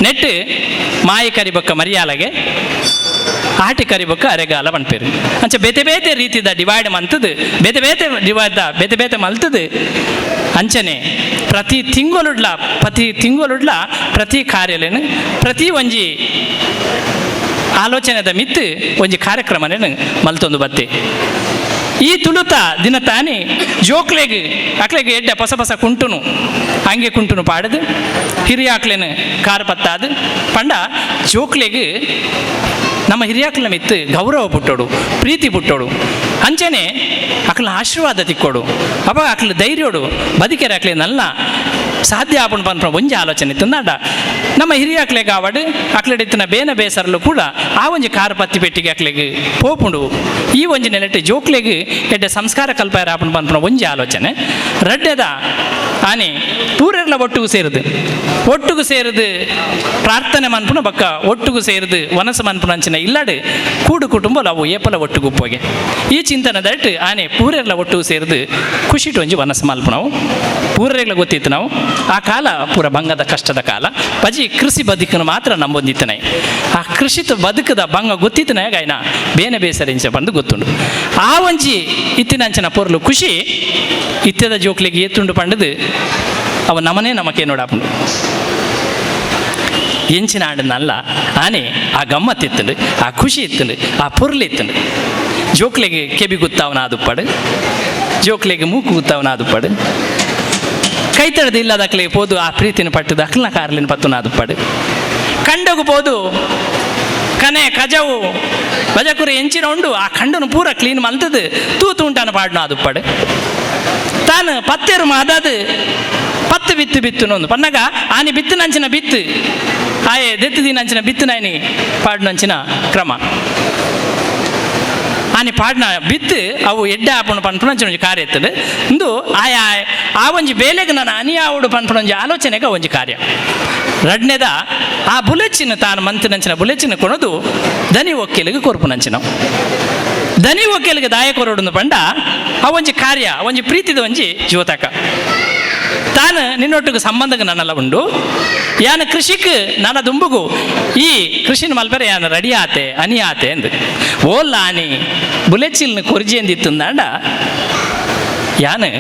ನೆಟ್ಟು ಮಾಯಿ ಕರಿಬೊಕ್ಕ ಮರಿಯಾಲಗೆ ಆಟಿ ಕರಿಬೊಕ್ಕ ಅರೆಗಾಲ ಪನ್ಪೇರು. ಅಂಚೆ ಬೇತೆ ಬೇತೆ ರೀತಿದ ಡಿವೈಡ್ ಮಂತದು ಬೇತೆ ಬೇತೆ ಡಿವೈಡ್ ಬೇತೆ ಬೇತೆ ಮಲ್ತದು. ಅಂಚನೆ ಪ್ರತಿ ತಿಂಗಳುಡ್ಲ ಪ್ರತಿ ತಿಂಗಳುಡ್ಲ ಪ್ರತಿ ಕಾರ್ಯಲೇನು ಪ್ರತಿ ಒಂಜಿ ಆಲೋಚನೆದ ಮಿತ್ತು ಒಂಜಿ ಕಾರ್ಯಕ್ರಮನೇನು ಮಲ್ತೊಂದು ಬತ್ತೆ. ಈ ತುಳುತ ದಿನ ತಾನೇ ಜೋಕ್ಲೆಗ್ ಅಕ್ಲೆಗ್ ಎಡ್ಡೆ ಪೊಸ ಪೊಸ ಕುಂಟುನು ಹಂಗೆ ಕುಂಟುನು ಪಾಡದು ಹಿರಿಯಾಕ್ಲೆನು ಕಾರ್ ಪತ್ತಾದು ಪಂಡ ಜೋಕ್ಲೆಗ್ ನಮ್ಮ ಹಿರಿಯಾಕ್ಲ ಮಿತ್ತು ಗೌರವ ಪುಟ್ಟೋಡು ಪ್ರೀತಿ ಪುಟ್ಟೋಡು ಅಂಚನೆ ಅಕ್ಲ ಆಶೀರ್ವಾದ ತಿಕ್ಕೋಡು ಅವಾಗ ಅಕ್ಲ ಧೈರ್ಯೋಡು ಬದುಕೆರೆ ಅಕ್ಲೆ ನಲ್ಲ ಸಾಧ್ಯ ಆಪುಂಡು ಪನ್ಪುನ ಒಂಜಿ ಆಲೋಚನೆ ಇತ್ತು ನಮ್ಮ ಹಿರಿಯಾಕ್ಲೆಗ್ ಆವಡು ಅಕ್ಲೆಡಿತ್ತಿನ ಬೇನ ಬೇಸರಲು ಕೂಡ ಆ ಒಂಜಿ ಕಾರು ಪತ್ತಿ ಪೆಟ್ಟಿಗೆ ಅಕ್ಲೆಗ್ ಪೋಪುಂಡು ಈ ಒಂಜಿ ನೆಲೆಟ್ ಜೋಕ್ಲೆಗ್ ಎಡ್ಡೆ ಸಂಸ್ಕಾರ ಕಲ್ಪಾರ ಆಪುಂಡು ಪನ್ಪುನ ಒಂಜಿ ಆಲೋಚನೆ. ರಡ್ಡೆದ ಆನೆ ಪೂರೆರ್ಲ ಒಟ್ಟುಗು ಸೇರುದು ಒಟ್ಟುಗು ಸೇರುದು ಪ್ರಾರ್ಥನೆ ಮನ್ಪುನ ಬಕ್ಕ ಒಟ್ಟುಗು ಸೇರುದು ವನಸು ಮನ್ಪುನ ಅಂಚಿನ ಇಲ್ಲಡು ಕೂಡು ಕುಟುಂಬ ಅವು ಏಪಲ ಒಟ್ಟುಗು ಉಪ್ಪೋಗೆ ಈ ಚಿಂತನೆ that ಆನೆ ಪೂರೆರ್ಲ ಒಟ್ಟುಗು ಸೇರುದು ಖುಷಿಟು ಒಂಜಿ ವನಸು ಮಲ್ಪುನವು ಪೂರೆರ್ಲ ಗೊತ್ತಿತ್ತು ನಾವು ಆ ಕಾಲ ಪೂರ ಬಂಗದ ಕಷ್ಟದ ಕಾಲ ಬಜಿ ಕೃಷಿ ಬದುಕನ್ನು ಮಾತ್ರ ನಂಬೊಂದಿತ್ತನೆ ಆ ಕೃಷಿತ ಬದುಕದ ಬಂಗ ಗೊತ್ತಿತ್ತನೆ ಗಾಯನ ಬೇನೆ ಬೇಸರಿಂಚ ಬಂದು ಗೊತ್ತುಂಡು ಆ ಒಂಜಿ ಇತ್ತಿನಂಚಿನ ಪೊರ್ಲು ಖುಷಿ ಇತ್ಯದ ಜೋಕ್ಲಿಗೆ ಏತುಂಡು ಪಂಡದು ಅವ ನಮನೇ ನಮಕೆ ನೋಡಾಪುಂಡು ಎಂಚಿನ ಆಂಡನಲ್ಲ ಆನೆ ಆ ಗಮ್ಮತ್ತಿತ್ತಂಡು ಆ ಖುಷಿ ಇತ್ತಂಡು ಆ ಪೊರ್ಲು ಇತ್ತಂಡು ಜೋಕ್ಲಿಗೆ ಕೆಬಿ ಗುತ್ತಾವನ ಆದುಪ್ಪಾಡು ಜೋಕ್ಲಿಗೆ ಮೂಕು ಗುತ್ತಾವನ ಆದುಪ್ಪಾಡು ಕೈತಡದ ಇಲ್ಲದಕ್ಲೆ ಪೋದು ಆ ಪ್ರೀತಿನ ಪಟ್ಟದ ಅಕ್ಲನ ಕಾರ್ಲಿನ ಪತ್ತುನ ಆದುಪ್ಪಾಡು ಕಂಡಗು ಪೋದು ಕನೆ ಕಜವು ಬಜಕುರಿ ಎಂಚಿನ ಉಂಡು ಆ ಕಂಡನು ಪೂರ ಕ್ಲೀನ್ ಮಲ್ತದು ತೂತು ಉಂಟಾನ ಪಾಡ್ನ ಆದುಪ್ಪಾಡು ತಾನು ಪತ್ತೇರು ಮಾದಾದು ಪತ್ತು ಬಿತ್ತು ಬಿತ್ತು ನೊಂದು ಪನ್ನಗ ಆನೆ ಬಿತ್ತು ನಂಚಿನ ಬಿತ್ತು ಆಯೆ ದೆತ್ತು ದಿನಂಚಿನ ಬಿತ್ತು ನಾಯನಿ ಪಾಡ್ನಂಚಿನ ಕ್ರಮ ಆನೆ ಪಾಡ್ನ ಬಿತ್ತು ಅವು ಎಡ್ಡೆ ಆಪುಣ ಪನ್ಪುನಂಚಿನ ಒಂಜಿ ಕಾರ್ಯ ಇತ್ತದು ಇಂದು ಆಯಾ ಆ ಒಂಜಿ ಬೇಲೆಗೆ ನಾನು ಅನಿಯಾವುಡು ಪನ್ಪುನ ಒಂಜಿ ಆಲೋಚನೆಗೆ ಒಂಜಿ ಕಾರ್ಯ. ರಡ್ನೆದ ಆ ಬುಲೆಚ್ಚಿನ ತಾನು ಮಂತಿನಂಚಿನ ಬುಲೆಚ್ಚಿನ ಕೊಣದು ದನಿ ಒಕ್ಕೆಲಿಗೆ ಕೊರ್ಪುನಂಚಿನ ದನಿ ಒಕ್ಕೆಲಿಗೆ ದಾಯ ಕೊರಡು ಪಂಡ ಆ ಒಂಜಿ ಕಾರ್ಯ ಒಂಜಿ ಪ್ರೀತಿದ ಒಂಜಿ ಜೋತಕ ತಾನು ನಿನ್ನೊಟ್ಟಿಗೆ ಸಂಬಂಧಕ್ಕೆ ನನ್ನೆಲ್ಲ ಉಂಡು ಯಾನ ಕೃಷಿಕ್ ನನ್ನ ದುಂಬುಗು ಈ ಕೃಷಿನ ಮಲ್ಪರೆ ಯಾನ ರೆಡಿ ಆತೆ ಅನಿ ಆತೆ ಅಂದು ಓಲ್ಲ ಆನಿ ಬುಲೆಚಿಲ್ನ ಕೊರ್ಜಿ ಎಂದಿತ್ತಂದಾಂಡ ಯಾನು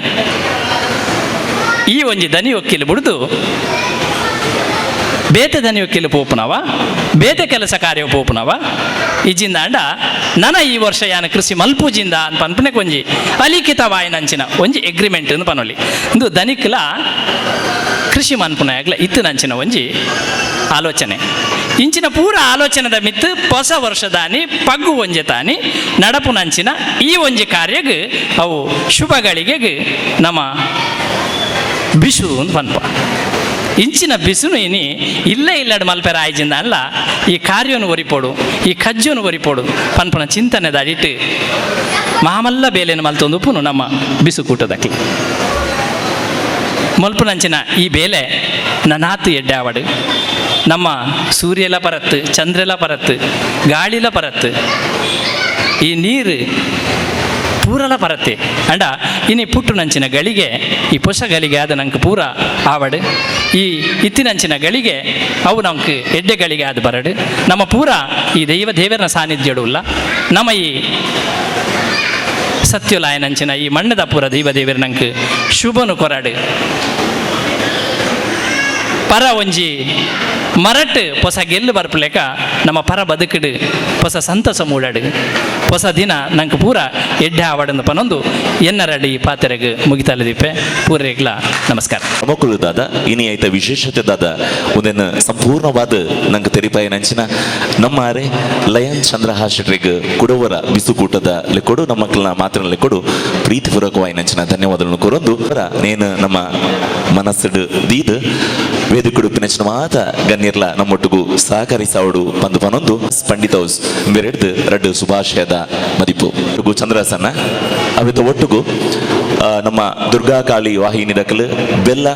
ಈ ಒಂಜಿ ದನಿ ಒಕ್ಕಿಲು ಬಿಡ್ದು ಬೇತೆ ದನಿ ಒಕ್ಕಿಲು ಪೋಪುನವ ಬೇತೆ ಕೆಲಸ ಕಾರ್ಯ ಪೋಪುನವ ಇಜ್ಜಿಂದಾಂಡ ನನ ಈ ವರ್ಷ ಯಾನ ಕೃಷಿ ಮಲ್ಪೂಜಿಂದ ಅಂತ ಪನ್ಪನೆ ಒಂಜಿ ಅಲಿಖಿತ ವಾಯಿನಂಚಿನ ಒಂಜಿ ಎಗ್ರಿಮೆಂಟ್ ಅಂದ್ ಪನೊಲಿ ಇಂದು ದನಿಕ್ಲ ಕೃಷಿ ಮನ್ಪುನಾಗ್ಲ ಇತ್ತಿನಂಚಿನ ಒಂಜಿ ಆಲೋಚನೆ ಇಂಚಿನ ಪೂರ ಆಲೋಚನೆದ ಮಿತ್ತು ಹೊಸ ವರ್ಷದಾನಿ ಪಗ್ಗು ಒಂಜೆ ತಾನಿ ನಡಪುನಂಚಿನ ಈ ಒಂಜಿ ಕಾರ್ಯಗ್ ಅವು ಶುಭಗಳಿಗೆ ನಮ್ಮ ಬಿಸು ಅಂತ ಪನ್ಪ ಇಂಚಿನ ಬಿಸುನು ಇನಿ ಇಲ್ಲೇ ಇಲ್ಲಡ್ ಮಲ್ಪೆರ ಆಯ್ಜಿಂದ ಅಲ್ಲ ಈ ಕಾರ್ಯವನ್ನು ಒರಿಪೋಡು ಈ ಕಜ್ಜನ್ನು ಒರಿಪೋಡು ಪನ್ಪನ ಚಿಂತನೆ ದಾಡಿಟ್ಟು ಮಾಮಲ್ಲ ಬೇಲೆಯನ್ನು ಮಲ್ತೊಂದು ಉಪ್ಪುನು ನಮ್ಮ ಬಿಸುಕೂಟದಕ್ಕೆ ಮಲ್ಪುನಂಚಿನ ಈ ಬೇಲೆ ನನಾತು ಎಡ್ಡೆ ಆವಡು ನಮ್ಮ ಸೂರ್ಯಲ ಪರತ್ತು ಚಂದ್ರಲ ಪರತ್ತು ಗಾಳಿಲ ಪರತ್ತು ಈ ನೀರು ಪೂರಲ ಪರತ್ತೆ ಅಂಡ ಇನಿ ಪುಟ್ಟುನಂಚಿನ ಗಳಿಗೆ ಈ ಪೊಸ ಗಳಿಗೆ ಆದ ನಂಗೆ ಪೂರ ಆವಡು ಈ ಇತ್ತಿನಂಚಿನ ಗಳಿಗೆ ಅವು ನಮ್ಗೆ ಎಡ್ಡೆ ಗಳಿಗೆ ಆದ ಬರಡು ನಮ್ಮ ಪೂರ ಈ ದೈವ ದೇವರನ ಸಾನ್ನಿಧ್ಯಡುಲ್ಲ ನಮ್ಮ ಈ ಸತ್ಯುಲಾಯನಂಚಿನ ಈ ಮಣ್ಣದ ಪೂರ ದೈವ ದೇವರ ನಂಗೆ ಶುಭನು ಕೊರಡು ಪರ ಒಂಜಿ ಮರಟ್ ಹೊಸ ಗೆಲ್ಲು ಬರ್ಪುಲೆಕ ನಮ್ಮ ಪರ ಬದುಕಿಡು ಹೊಸ ಸಂತಸ ಮೂಡಾಡು ಹೊಸ ದಿನ ನಂಗೆ ಪೂರ ಎಡ್ಡೆ ಆವಡಂದು ಪನೊಂದು ಎನ್ನರಡಿ ಪಾತ್ರೆಗೆ ಮುಗಿತಲದೀಪೆ ಪೂರೇಗ್ಲ ನಮಸ್ಕಾರ. ನಮಕುಲು ದಾದ ಇನಿ ಐತ ವಿಶೇಷತೆ ದಾದ ಒಂದೇನು ಸಂಪೂರ್ಣವಾದ ನಂಗೆ ತೆರಿಪಾಯ ನಂಚಿನ ನಮ್ಮ ಅರೆ ಲಯನ್ ಚಂದ್ರಹಾಸ್ ಶೆಟ್ರಿಗೆ ಕುಡವರ ಬಿಸುಕೂಟದ ಲೆಕ್ಕೊಡು ನಮ್ಮ ಮಕ್ಕಳನ್ನ ಮಾತ್ರ ಲೆಕ್ಕೊಡು ಪ್ರೀತಿಪೂರ್ವಕವಾಗಿ ನಂಚಿನ ಧನ್ಯವಾದಗಳನ್ನು ಕೊರೊಂದು ನೇನು ನಮ್ಮ ಮನಸ್ಸುಡು ದೀದ್ ವೇದಿಕುಡು ಪಿನಚಿನ ಮಾತ ಗಣ್ಯರ್ಲ ನಮ್ಮೊಟ್ಟಿಗೂ ಸಹಕರಿಸಾವಡು ಪಂದು ಪನೊಂದು ಪಂಡಿತ ಹೌಸ್ ಬೆರೆಡ್ದು ರಡ್ಡು ಸುಭಾಷಯದ ಮದಿಪು ಚಂದ್ರಸನ್ನ ಅವಿತ ಒಟ್ಟುಗು ನಮ್ಮ ದುರ್ಗಾಕಾಳಿ ವಾಹಿನಿ ದಕಲು ಬೆಲ್ಲ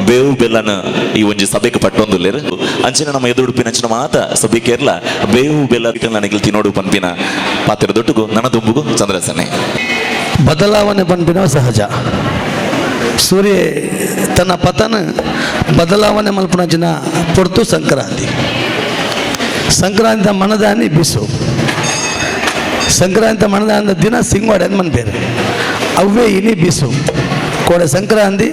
ಬೇವು ಬೆಲ್ಲನ ಈ ಒಂಜಿ ಸಭೆಗೆ ಪಟ್ಟೊಂದುಲ್ಲೇರು ಅಂಚಿನ ನಮ್ಮ ಎದುರುಡುಪಿನ ಅಂಚಿನ ಮಾತ ಸಭೆ ಕೇರಳ ಬೇವು ಬೆಲ್ಲ ನನಗೆ ತಿನ್ನೋಡು ಪನ್ಪಿನ ಪಾತ್ರ ದೊಟ್ಟುಗು ನನ್ನ ದುಂಬುಗು ಚಂದ್ರಸನ್ನೆ. ಬದಲಾವಣೆ ಪನ್ಪಿನ ಸಹಜ ಸೂರ್ಯ ತನ್ನ ಪತನ ಬದಲಾವಣೆ ಮಲ್ಪುನ ಜನ ಪೊರ್ತು ಸಂಕ್ರಾಂತಿ ಸಂಕ್ರಾಂತಿ ಮನದಾನಿ ಬಿಸು ಸಂಕ್ರಾಂತಿ ಮನದಾನದ ದಿನ ಸಿಂಗವಾಡೆ ಅಂತ ಮನ್ಪೇರು ಅವೇ ಇನಿ ಬಿಸು ಕೋಡೆ ಸಂಕ್ರಾಂತಿ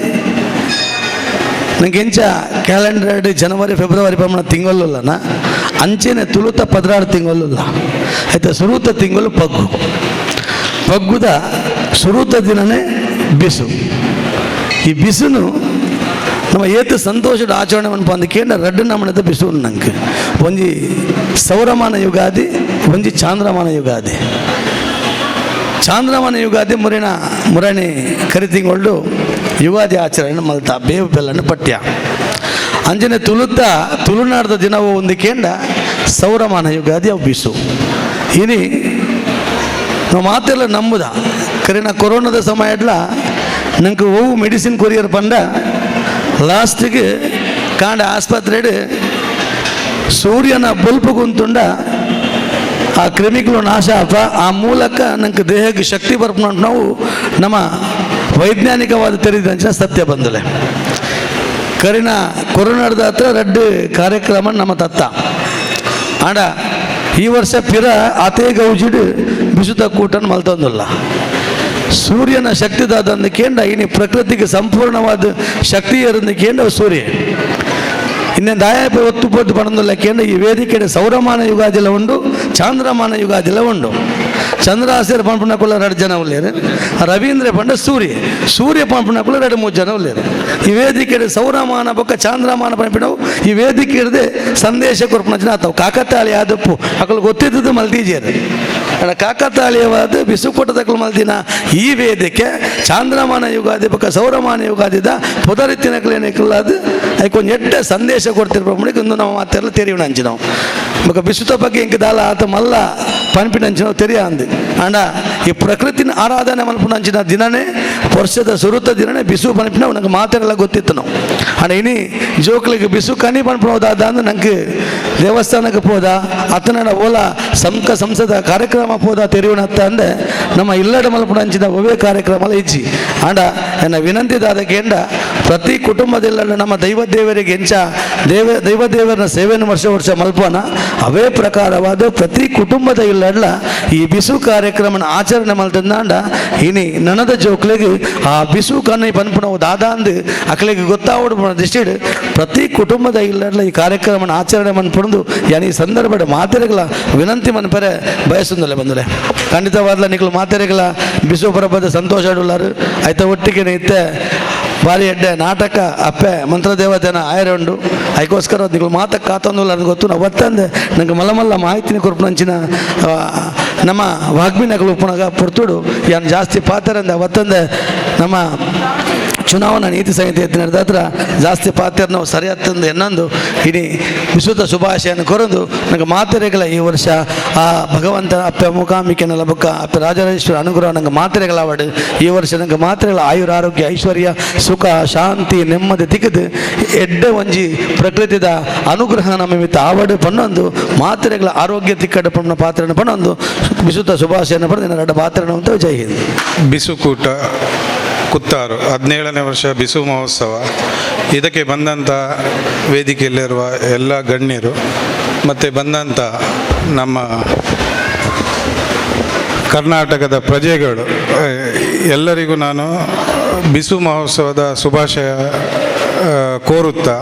ನಂಗೆ ಎಂಚ ಕ್ಯಾಲೆಂಡರ್ ಜನವರಿ ಫೆಬ್ರವರಿ ಪ್ರಮಾಣ ತಿಂಗಳುಲ್ಲನ ಅಂಚೆನೆ ತುಳುತ 16 ತಿಂಗಳುಲ್ಲ ಆಯ್ತಾ ಸುರುತ ತಿಂಗಳು ಪಗ್ಗು ಪಗ್ಗುದ ಸುರುತ ದಿನನೇ ಬಿಸು. ಈ ಬಿಸುನು ನಮ್ಮ ಏತು ಸಂತೋಷದ ಆಚರಣೆ ಮನ್ಪಂದು ರಡ್ಡು ನಮ್ಮನದ ಬಿಸು ನಂಗೆ ಒಂಜಿ ಸೌರಮಾನ ಯುಗಾದಿ, ಒಂಜಿ ಚಾಂದ್ರಮಾನ ಯುಗಾದಿ. ಚಾಂದ್ರಮಾನ ಯುಗಾದಿ ಮುರಿನ ಮುರಣಿ ಕರಿತಿಂಗೊಳ್ಳು ಯುಗಾದಿ ಆಚರಣೆ ಮಲ್ತ ಬೇವು ಬೆಲ್ಲನ್ನು ಪಠ್ಯ. ಅಂಜನೆ ತುಳುತ್ತ ತುಳುನಾಡದ ದಿನವೂ ಒಂದು ಕೇಂದ್ರ ಸೌರಮಾನ ಯುಗಾದಿ ಅವು ಬಿಸು. ಇನಿ ನಾವು ಮಾತೆಲ್ಲ ನಂಬುದ ಕರಿನ ಕೊರೋನಾದ ಸಮಯ ಎಡ್ಲ ನಂಗೆ ಹೂವು ಮೆಡಿಸಿನ್ ಕೊರಿಯರ್ ಪಂಡ ಲಾಸ್ಟಿಗೆ ಕಾಂಡ ಆಸ್ಪತ್ರೆಡು ಸೂರ್ಯನ ಬಲ್ಪು ಗುಂತುಂಡ ಆ ಕ್ರಿಮಿಗಳು ನಾಶ ಆಪ ಆ ಮೂಲಕ ನಂಗೆ ದೇಹಕ್ಕೆ ಶಕ್ತಿ ಬರ್ಪು ನಾವು ನಮ್ಮ ವೈಜ್ಞಾನಿಕವಾದ ತೆರೆದಂಚಿನ ಸತ್ಯ ಬಂದಲೆ. ಕರಿನ ಕೊರೋನಾದ ಹತ್ರ ರಡ್ಡು ಕಾರ್ಯಕ್ರಮ ನಮ್ಮ ತತ್ತ ಆಂಡ ಈ ವರ್ಷ ಪಿರ ಅತೇ ಗೌಜಿಡು ಬಿಸುತ ಕೂಟನ್ ಮಲ್ತೊಂದಿಲ್ಲ. ಸೂರ್ಯನ ಶಕ್ತಿದಾದಂದು ಕೇಂದ್ರ ಇನಿ ಪ್ರಕೃತಿಗೆ ಸಂಪೂರ್ಣವಾದ ಶಕ್ತಿ ಇರಂದು ಕೇಂದ್ರ ಸೂರ್ಯ. ಇನ್ನೇನು ದಾಯ ಒತ್ತು ಪೊತ್ತು ಪಡಂದಿಲ್ಲ ಕೇಂದ್ರ ಈ ವೇದಿಕೆ ಸೌರಮಾನ ಯುಗಾದಿಲ ಉಂಡು, ಚಾಂದ್ರಮಾನ ಯುಗಾದಿಲ ಉಂಡು. ಚಂದ್ರಾಸರ ಪಂಪನಕುಲ ಎರಡು ಜನ ಉಳ್ಳೇರು, ರವೀಂದ್ರ ಪಂಡ ಸೂರ್ಯ, ಸೂರ್ಯ ಪಂಪನಕುಲ ಎರಡು ಮೂರು ಜನ ಉಳ್ಳೇರು. ಈ ವೇದಿಕೆ ಸೌರಮಾನ ಬೊಕ್ಕ ಚಾಂದ್ರಮಾನ ಪಂಪಿನವು ಈ ವೇದಿಕೆ ಹಿಡ್ದೆ ಸಂದೇಶ ಕೊರ್ಪುನ ಜನ ಆತವು. ಕಾಕತಾಳಿ ಆದಪ್ಪು ಅಕಲು ಗೊತ್ತಿದ್ದದ್ದು ಮಲ್ತೀಜೇರು. ಕಾಕತಾಳೀಯವಾದ ಬಿಸುಕೂಟದಕಲು ಮಲ್ದಿನ ಈ ವೇದಿಕೆ ಚಾಂದ್ರಮಾನ ಯುಗಾದಿ ಬೊಕ್ಕ ಸೌರಮಾನ ಯುಗಾದಿದ ಪುದರಿತ್ತಿನಕಲೇನಕಲ್ಲಾದ ಅದಕ್ಕೊಂದು ಎಡ್ಡ ಸಂದೇಶ ಕೊಡ್ತಿರ್ಪ ಇಂದು ನಮ್ಮ ಮಾತೆಲ್ಲ ತೆರಿಯೋಣ ಅಂಚಿನವು. ಬೊಕ್ಕ ಬಿಸುತ ಬಗ್ಗೆ ಇಂಕ ದಾಲ ಆತ ಮಲ್ಲ ಪನ್ಪಿನ ಅಂಚಿನವು ತೆರಿಯ ಅಂದು. ಅಂಡ ಈ ಪ್ರಕೃತಿನ ಆರಾಧನೆ ಮಲ್ಪುನ ಅಂಚಿನ ದಿನನೇ ವರ್ಷದ ಸುರುತ ದಿನನೇ ಬಿಸು ಪನ್ಪಿನ ನಂಗೆ ಮಾತೆಲ್ಲ ಗೊತ್ತಿತ್ತು ನಾವು. ಅಂಡ ಇನಿ ಜೋಕ್ಲಿಗೆ ಬಿಸು ಕನಿ ಪನ್ಪುನೋದಾದ ಅಂದ್ರೆ ನಂಗೆ ದೇವಸ್ಥಾನಕ್ಕೆ ಪೋದ ಅತನಡ ಓಲ ಸಂಕ ಸಂಸದ ಕಾರ್ಯಕ್ರಮ ಪೋದ ತೆರಿಯೋಣ ಅಂತ ಅಂದೆ ನಮ್ಮ ಇಲ್ಲಡ ಮಲ್ಪುನ ಅಂಚಿನ ಒವೇ ಕಾರ್ಯಕ್ರಮ ಇಜ್ಜಿ. ಅಂಡ ಎನ್ನ ವಿನಂತಿ ದಾದ ಕೇಂದ್ರ ಪ್ರತಿ ಕುಟುಂಬದಲ್ಲ ನಮ್ಮ ದೈವ ದೇವರಿಗೆ ಎಂಚ ದೈವ ದೇವರನ್ನ ಸೇವೆಯನ್ನು ವರ್ಷ ವರ್ಷ ಮಲ್ಪೋಣ ಅವೇ ಪ್ರಕಾರವಾದ ಪ್ರತಿ ಕುಟುಂಬದ ಇಲ್ಲಡ್ಲ ಈ ಬಿಸು ಕಾರ್ಯಕ್ರಮನ ಆಚರಣೆ ಮಲ್ತಂದಾಂಡ ಇನಿ ನನದ ಜೋಕ್ಲಿಗೆ ಆ ಬಿಸು ಕಣ್ಣು ಪನ್ಪುನವು ದಾದಾಂದು ಅಕ್ಲಿಗೆ ಗೊತ್ತಾವಡು ದೃಷ್ಟಿಡ್ ಪ್ರತಿ ಕುಟುಂಬದ ಇಲ್ಲಡ್ಲ ಈ ಕಾರ್ಯಕ್ರಮನ ಆಚರಣೆ ಮನ್ಪುಣದು ಯಾನ್ ಈ ಸಂದರ್ಭದ ಮಾತೆರೆಗಳ ವಿನಂತಿ ಮನ್ಪರೆ ಬಯಸುಂದಲ್ಲ ಬಂದರೆ ಖಂಡಿತವಾದ್ಲ ನಿಕ್ಲು ಮಾತೆರೆಗಳ ಬಿಸು ಪರಬದ ಸಂತೋಷ ಆಡುಲ್ಲಾರು. ಆಯ್ತ ಒಟ್ಟಿಗೆ ಇತ್ತೆ ಭಾರಿ ಎಡ್ಡೆ ನಾಟಕ ಅಪ್ಪೆ ಮಂತ್ರದೇವತೆನ ಆಯರೆ ಉಂಡು. ಅದಕ್ಕೋಸ್ಕರ ನೀವು ಮಾತ ಕಾತೊಂದುಲ್ಲ ಅದು ಗೊತ್ತು. ನಾವು ಒತ್ತಂದೆ ನಂಗೆ ಮಲ್ಲ ಮಲ್ಲ ಮಾಹಿತಿನ ಕೊರ್ಪುನಂಚಿನ ನಮ್ಮ ವಾಗ್ಮಿನಗಳು ಉಪ್ಪುನಗ ಪೊರ್ತುಡು ಯಾನು ಜಾಸ್ತಿ ಪಾತರಂದೆ ಒತ್ತಂದೆ ನಮ್ಮ ಚುನಾವಣಾ ನೀತಿ ಸಂಹಿತೆ ಎತ್ತಿನ ಹತ್ರ ಜಾಸ್ತಿ ಪಾತ್ರ ನಾವು ಸರಿಯಾತ್ತಂದು ಎನ್ನೊಂದು ಇಡೀ ವಿಶ್ವದ ಶುಭಾಶಯನ್ನು ಕೊರದು ನನಗೆ ಮಾತೆರೆಗಳ ಈ ವರ್ಷ ಆ ಭಗವಂತ ಅಪ್ಪೆ ಮೂಕಾಂಬಿಕೆನಲ್ಲ ಬೊಕ್ಕ ಅಪ್ಪೆ ರಾಜರಾಜೇಶ್ವರ ಅನುಗ್ರಹ ನಂಗೆ ಮಾತ್ರೆಗಳಾವಡು. ಈ ವರ್ಷ ನಂಗೆ ಮಾತ್ರೆಗಳ ಆಯುರ ಆರೋಗ್ಯ ಐಶ್ವರ್ಯ ಸುಖ ಶಾಂತಿ ನೆಮ್ಮದಿ ತಿಕ್ಕದು ಎಡ್ಡೆ ಒಂಜಿ ಪ್ರಕೃತಿದ ಅನುಗ್ರಹ ನಮ್ಮ ಮಿತ್ತ ಆವಡು ಪನ್ನೊಂದು ಮಾತ್ರೆಗಳ ಆರೋಗ್ಯ ತಿಕ್ಕಡ ಪಣ್ಣ ಪಾತ್ರೆಯನ್ನು ಪನ್ನೊಂದು ವಿಶುದ್ಧ ಶುಭಾಶಯನ್ನು ಪಡೆದು ಎರಡು ಪಾತ್ರೆಯನ್ನು ಅಂತ ಜೈ ಹಿಂದ್. ಬಿಸುಕೂಟ ಕುತ್ತಾರು 17ನೇ ವರ್ಷ ಬಿಸು ಮಹೋತ್ಸವ. ಇದಕ್ಕೆ ಬಂದಂಥ ವೇದಿಕೆಯಲ್ಲಿರುವ ಎಲ್ಲ ಗಣ್ಯರು ಮತ್ತು ಬಂದಂಥ ನಮ್ಮ ಕರ್ನಾಟಕದ ಪ್ರಜೆಗಳು ಎಲ್ಲರಿಗೂ ನಾನು ಬಿಸು ಮಹೋತ್ಸವದ ಶುಭಾಶಯ ಕೋರುತ್ತಾ,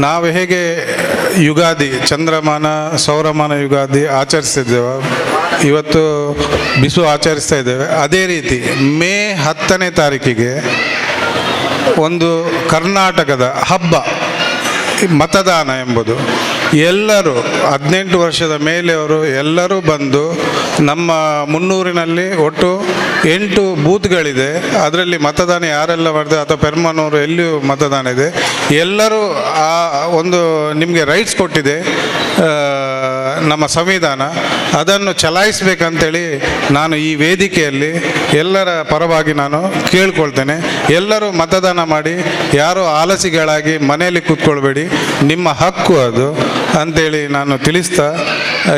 ನಾವು ಹೇಗೆ ಯುಗಾದಿ ಚಂದ್ರಮಾನ ಸೌರಮಾನ ಯುಗಾದಿ ಆಚರಿಸ್ತಿದ್ದೇವೆ, ಇವತ್ತು ಬಿಸು ಆಚರಿಸ್ತಾ ಇದ್ದೇವೆ. ಅದೇ ರೀತಿ ಮೇ 10ನೇ ತಾರೀಕಿಗೆ ಒಂದು ಕರ್ನಾಟಕದ ಹಬ್ಬ ಮತದಾನ ಎಂಬುದು. ಎಲ್ಲರೂ 18 ವರ್ಷದ ಮೇಲೆಯವರು ಎಲ್ಲರೂ ಬಂದು ನಮ್ಮ ಮುನ್ನೂರಿನಲ್ಲಿ ಒಟ್ಟು 8 ಬೂತ್ಗಳಿದೆ, ಅದರಲ್ಲಿ ಮತದಾನ ಯಾರೆಲ್ಲ ಮಾಡ್ತಾರೆ ಅಥವಾ ಪೆರ್ಮನೂರು ಎಲ್ಲಿಯೂ ಮತದಾನ ಇದೆ, ಎಲ್ಲರೂ ಆ ಒಂದು ನಿಮಗೆ ರೈಟ್ಸ್ ಕೊಟ್ಟಿದೆ ನಮ್ಮ ಸಂವಿಧಾನ, ಅದನ್ನು ಚಲಾಯಿಸಬೇಕಂತೇಳಿ ನಾನು ಈ ವೇದಿಕೆಯಲ್ಲಿ ಎಲ್ಲರ ಪರವಾಗಿ ನಾನು ಕೇಳ್ಕೊಳ್ತೇನೆ. ಎಲ್ಲರೂ ಮತದಾನ ಮಾಡಿ, ಯಾರೂ ಆಲಸಿಗಳಾಗಿ ಮನೆಯಲ್ಲಿ ಕೂತ್ಕೊಳ್ಬೇಡಿ, ನಿಮ್ಮ ಹಕ್ಕು ಅದು ಅಂತೇಳಿ ನಾನು ತಿಳಿಸ್ತಾ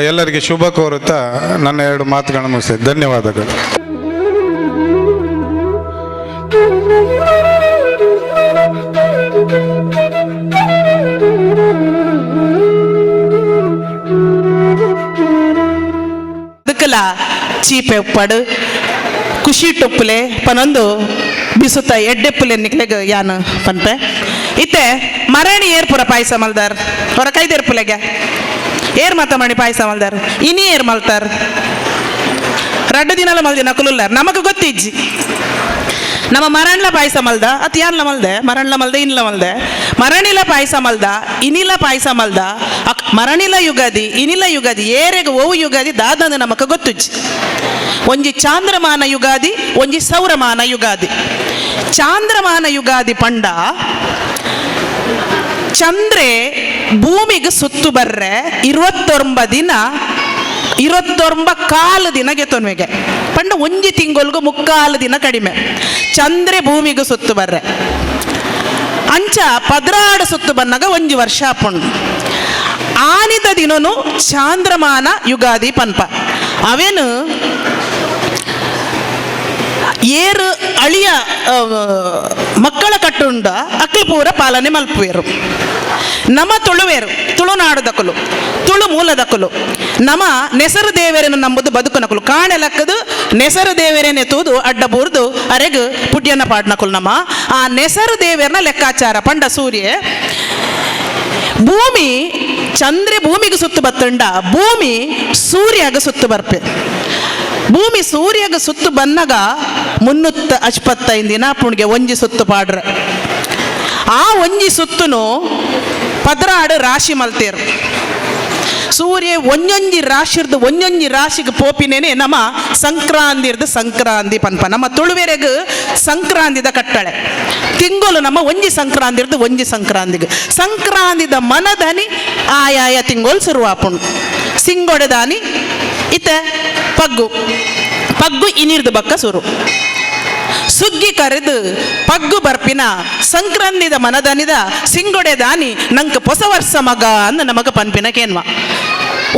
ಎಲ್ಲರಿಗೆ ಶುಭ ಕೋರುತ್ತಾ ನನ್ನ 2 ಮಾತುಗಳನ್ನು ಮುಗಿಸ್ತೇನೆ. ಧನ್ಯವಾದಗಳು. ಅದಕ್ಕೆಲ್ಲ ಚೀಪೆ ಉಪ್ಪಾಡು ಖುಷಿ ಟೊಪ್ಪುಲೆ ಪನೊಂದು ಬಿಸುತ್ತ ಎಡ್ಡೆಪ್ಪುಲೆ ನಿಕ್ಲೆಗ್ ಯಾನು ಪನ್ಪೆ ಇತ್ತೆ ಮರಣಿ ಏರ್ಪುರ ಪಾಯಸ ಮಲ್ದಾರ್ ಹೊರ ಕೈದೇರ್ಪುಲೆಗೆ ಏರ್ ಮಾತ ಮಾಡಿ ಪಾಯಸ ಮಲ್ದಾರ್ ಇನಿ ಏರ್ ಮಲ್ತಾರ್ ರಡ್ಡು ದಿನಲ ಮಲ್ದಿ ನಕುಲುಲ್ಲ ನಮಕ್ ಗೊತ್ತಿಜ್ಜಿ. ನಮ್ಮ ಮರಣ್ಲ ಪಾಯಸ ಮಲ್ದ ಅತ್ ಯಾನ್ಲ ಮಲ್ದೆ, ಮರಣ್ಲ ಮಲ್ದೆ ಇನ್ಲ ಮಲ್ದೆ, ಮರಣಿಲ ಪಾಯಸ ಮಲ್ದ ಇನಿಲ ಪಾಯಸ ಮಲ್ದ, ಮರಣಿಲ ಯುಗಾದಿ ಇನಿಲ ಯುಗಾದಿ ಏರೆಗ್ ಓವು ಯುಗಾದಿ ದಾದಂದ ನಮಕ್ ಗೊತ್ತುಜ್ಜಿ. ಒಂಜಿ ಚಾಂದ್ರಮಾನ ಯುಗಾದಿ, ಒಂಜಿ ಸೌರಮಾನ ಯುಗಾದಿ. ಚಾಂದ್ರಮಾನ ಯುಗಾದಿ ಪಂಡ ಚಂದ್ರೆ ಭೂಮಿಗೆ ಸುತ್ತು ಬರ್ರೆ 29 ದಿನ, 29 ಕಾಲು ದಿನ ಗೆತೊನ್ವೆಗೆ ಪಂಡ ಒಂಜಿ ತಿಂಗೊಲ್ಗು ಮುಕ್ಕಾಲು ದಿನ ಕಡಿಮೆ ಚಂದ್ರೆ ಭೂಮಿಗೆ ಸುತ್ತು ಬರ್ರೆ. ಅಂಚ 16 ಸುತ್ತು ಬನ್ನಾಗ ಒಂಜಿ ವರ್ಷ ಆಪುಂಡು. ಆನಿದ ದಿನನು ಚಾಂದ್ರಮಾನ ಯುಗಾದಿ ಪನ್ಪ. ಅವೇನು ಏರು ಅಳಿಯ ಮಕ್ಕಳ ಕಟ್ಟುಂಡ ಅಕ್ಲು ಪೂರ ಪಾಲನೆ ಮಲ್ಪುವೇರು. ನಮ ತುಳುವೇರು, ತುಳುನಾಡುದಕುಲು, ತುಳು ಮೂಲದಕುಲು. ನಮ ನೆಸರು ದೇವರನ್ನು ನಂಬುದು ಬದುಕುನಕುಲು. ಕಾಣೆಲಕ್ಕದು ನೆಸರು ದೇವರೇನೆ ತೂದು ಅಡ್ಡ ಬೂರ್ದು ಅರೆಗು ಪುಡ್ಯನ ಪಾಡ್ನಕುಲು ನಮ. ಆ ನೆಸರು ದೇವರನ ಲೆಕ್ಕಾಚಾರ ಪಂಡ ಸೂರ್ಯ ಭೂಮಿ ಚಂದ್ರೆ ಭೂಮಿಗೆ ಸುತ್ತು ಬತ್ತುಂಡ ಭೂಮಿ ಸೂರ್ಯಾಗ ಸುತ್ತು ಬರ್ಪೆ. ಭೂಮಿ ಸೂರ್ಯಾಗ ಸುತ್ತು ಬನ್ನಗ 365 ದಿನ ಪುಣ್ಗೆ ಒಂಜಿ ಸುತ್ತು ಪಾಡ್ರೆ. ಆ ಒಂಜಿ ಸುತ್ತುನು 16 ರಾಶಿ ಮಲ್ತೇರು. ಸೂರ್ಯ ಒಂಜೊಂಜಿ ರಾಶಿರ್ದು ಒಂಜೊಂಜಿ ರಾಶಿಗೆ ಪೋಪಿನೇನೆ ನಮ್ಮ ಸಂಕ್ರಾಂತಿರ್ದು ಸಂಕ್ರಾಂತಿ ಪನ್ಪ. ನಮ್ಮ ತುಳುವೆರೆಗ್ ಸಂಕ್ರಾಂತಿದ ಕಟ್ಟಳೆ ತಿಂಗಳು ನಮ್ಮ ಒಂಜಿ ಸಂಕ್ರಾಂತಿರ್ದು ಒಂಜಿ ಸಂಕ್ರಾಂತಿಗೆ ಸಂಕ್ರಾಂತಿದ ಮನದನಿ ಆಯಾಯ ತಿಂಗಳು ಶುರುವಾಪುಂಡು. ಸಿಂಗೊಡೆದಾನಿ ಇತ ಪಗ್ಗು ಪಗ್ಗು ಇನಿರ್ದು ಬಕ್ಕ ಸುರು ಸುಗ್ಗಿ ಕರೆದು ಪಗ್ಗು ಬರ್ಪಿನ ಸಂಕ್ರಾಂತಿದ ಮನದನಿದ ಸಿಂಗೊಡೆ ದಾನಿ ನಂಗೆ ಹೊಸ ವರ್ಷ ಮಗ ಅಂದ ನಮಗ ಪನ್ಪಿನ ಕೇನ್ವ.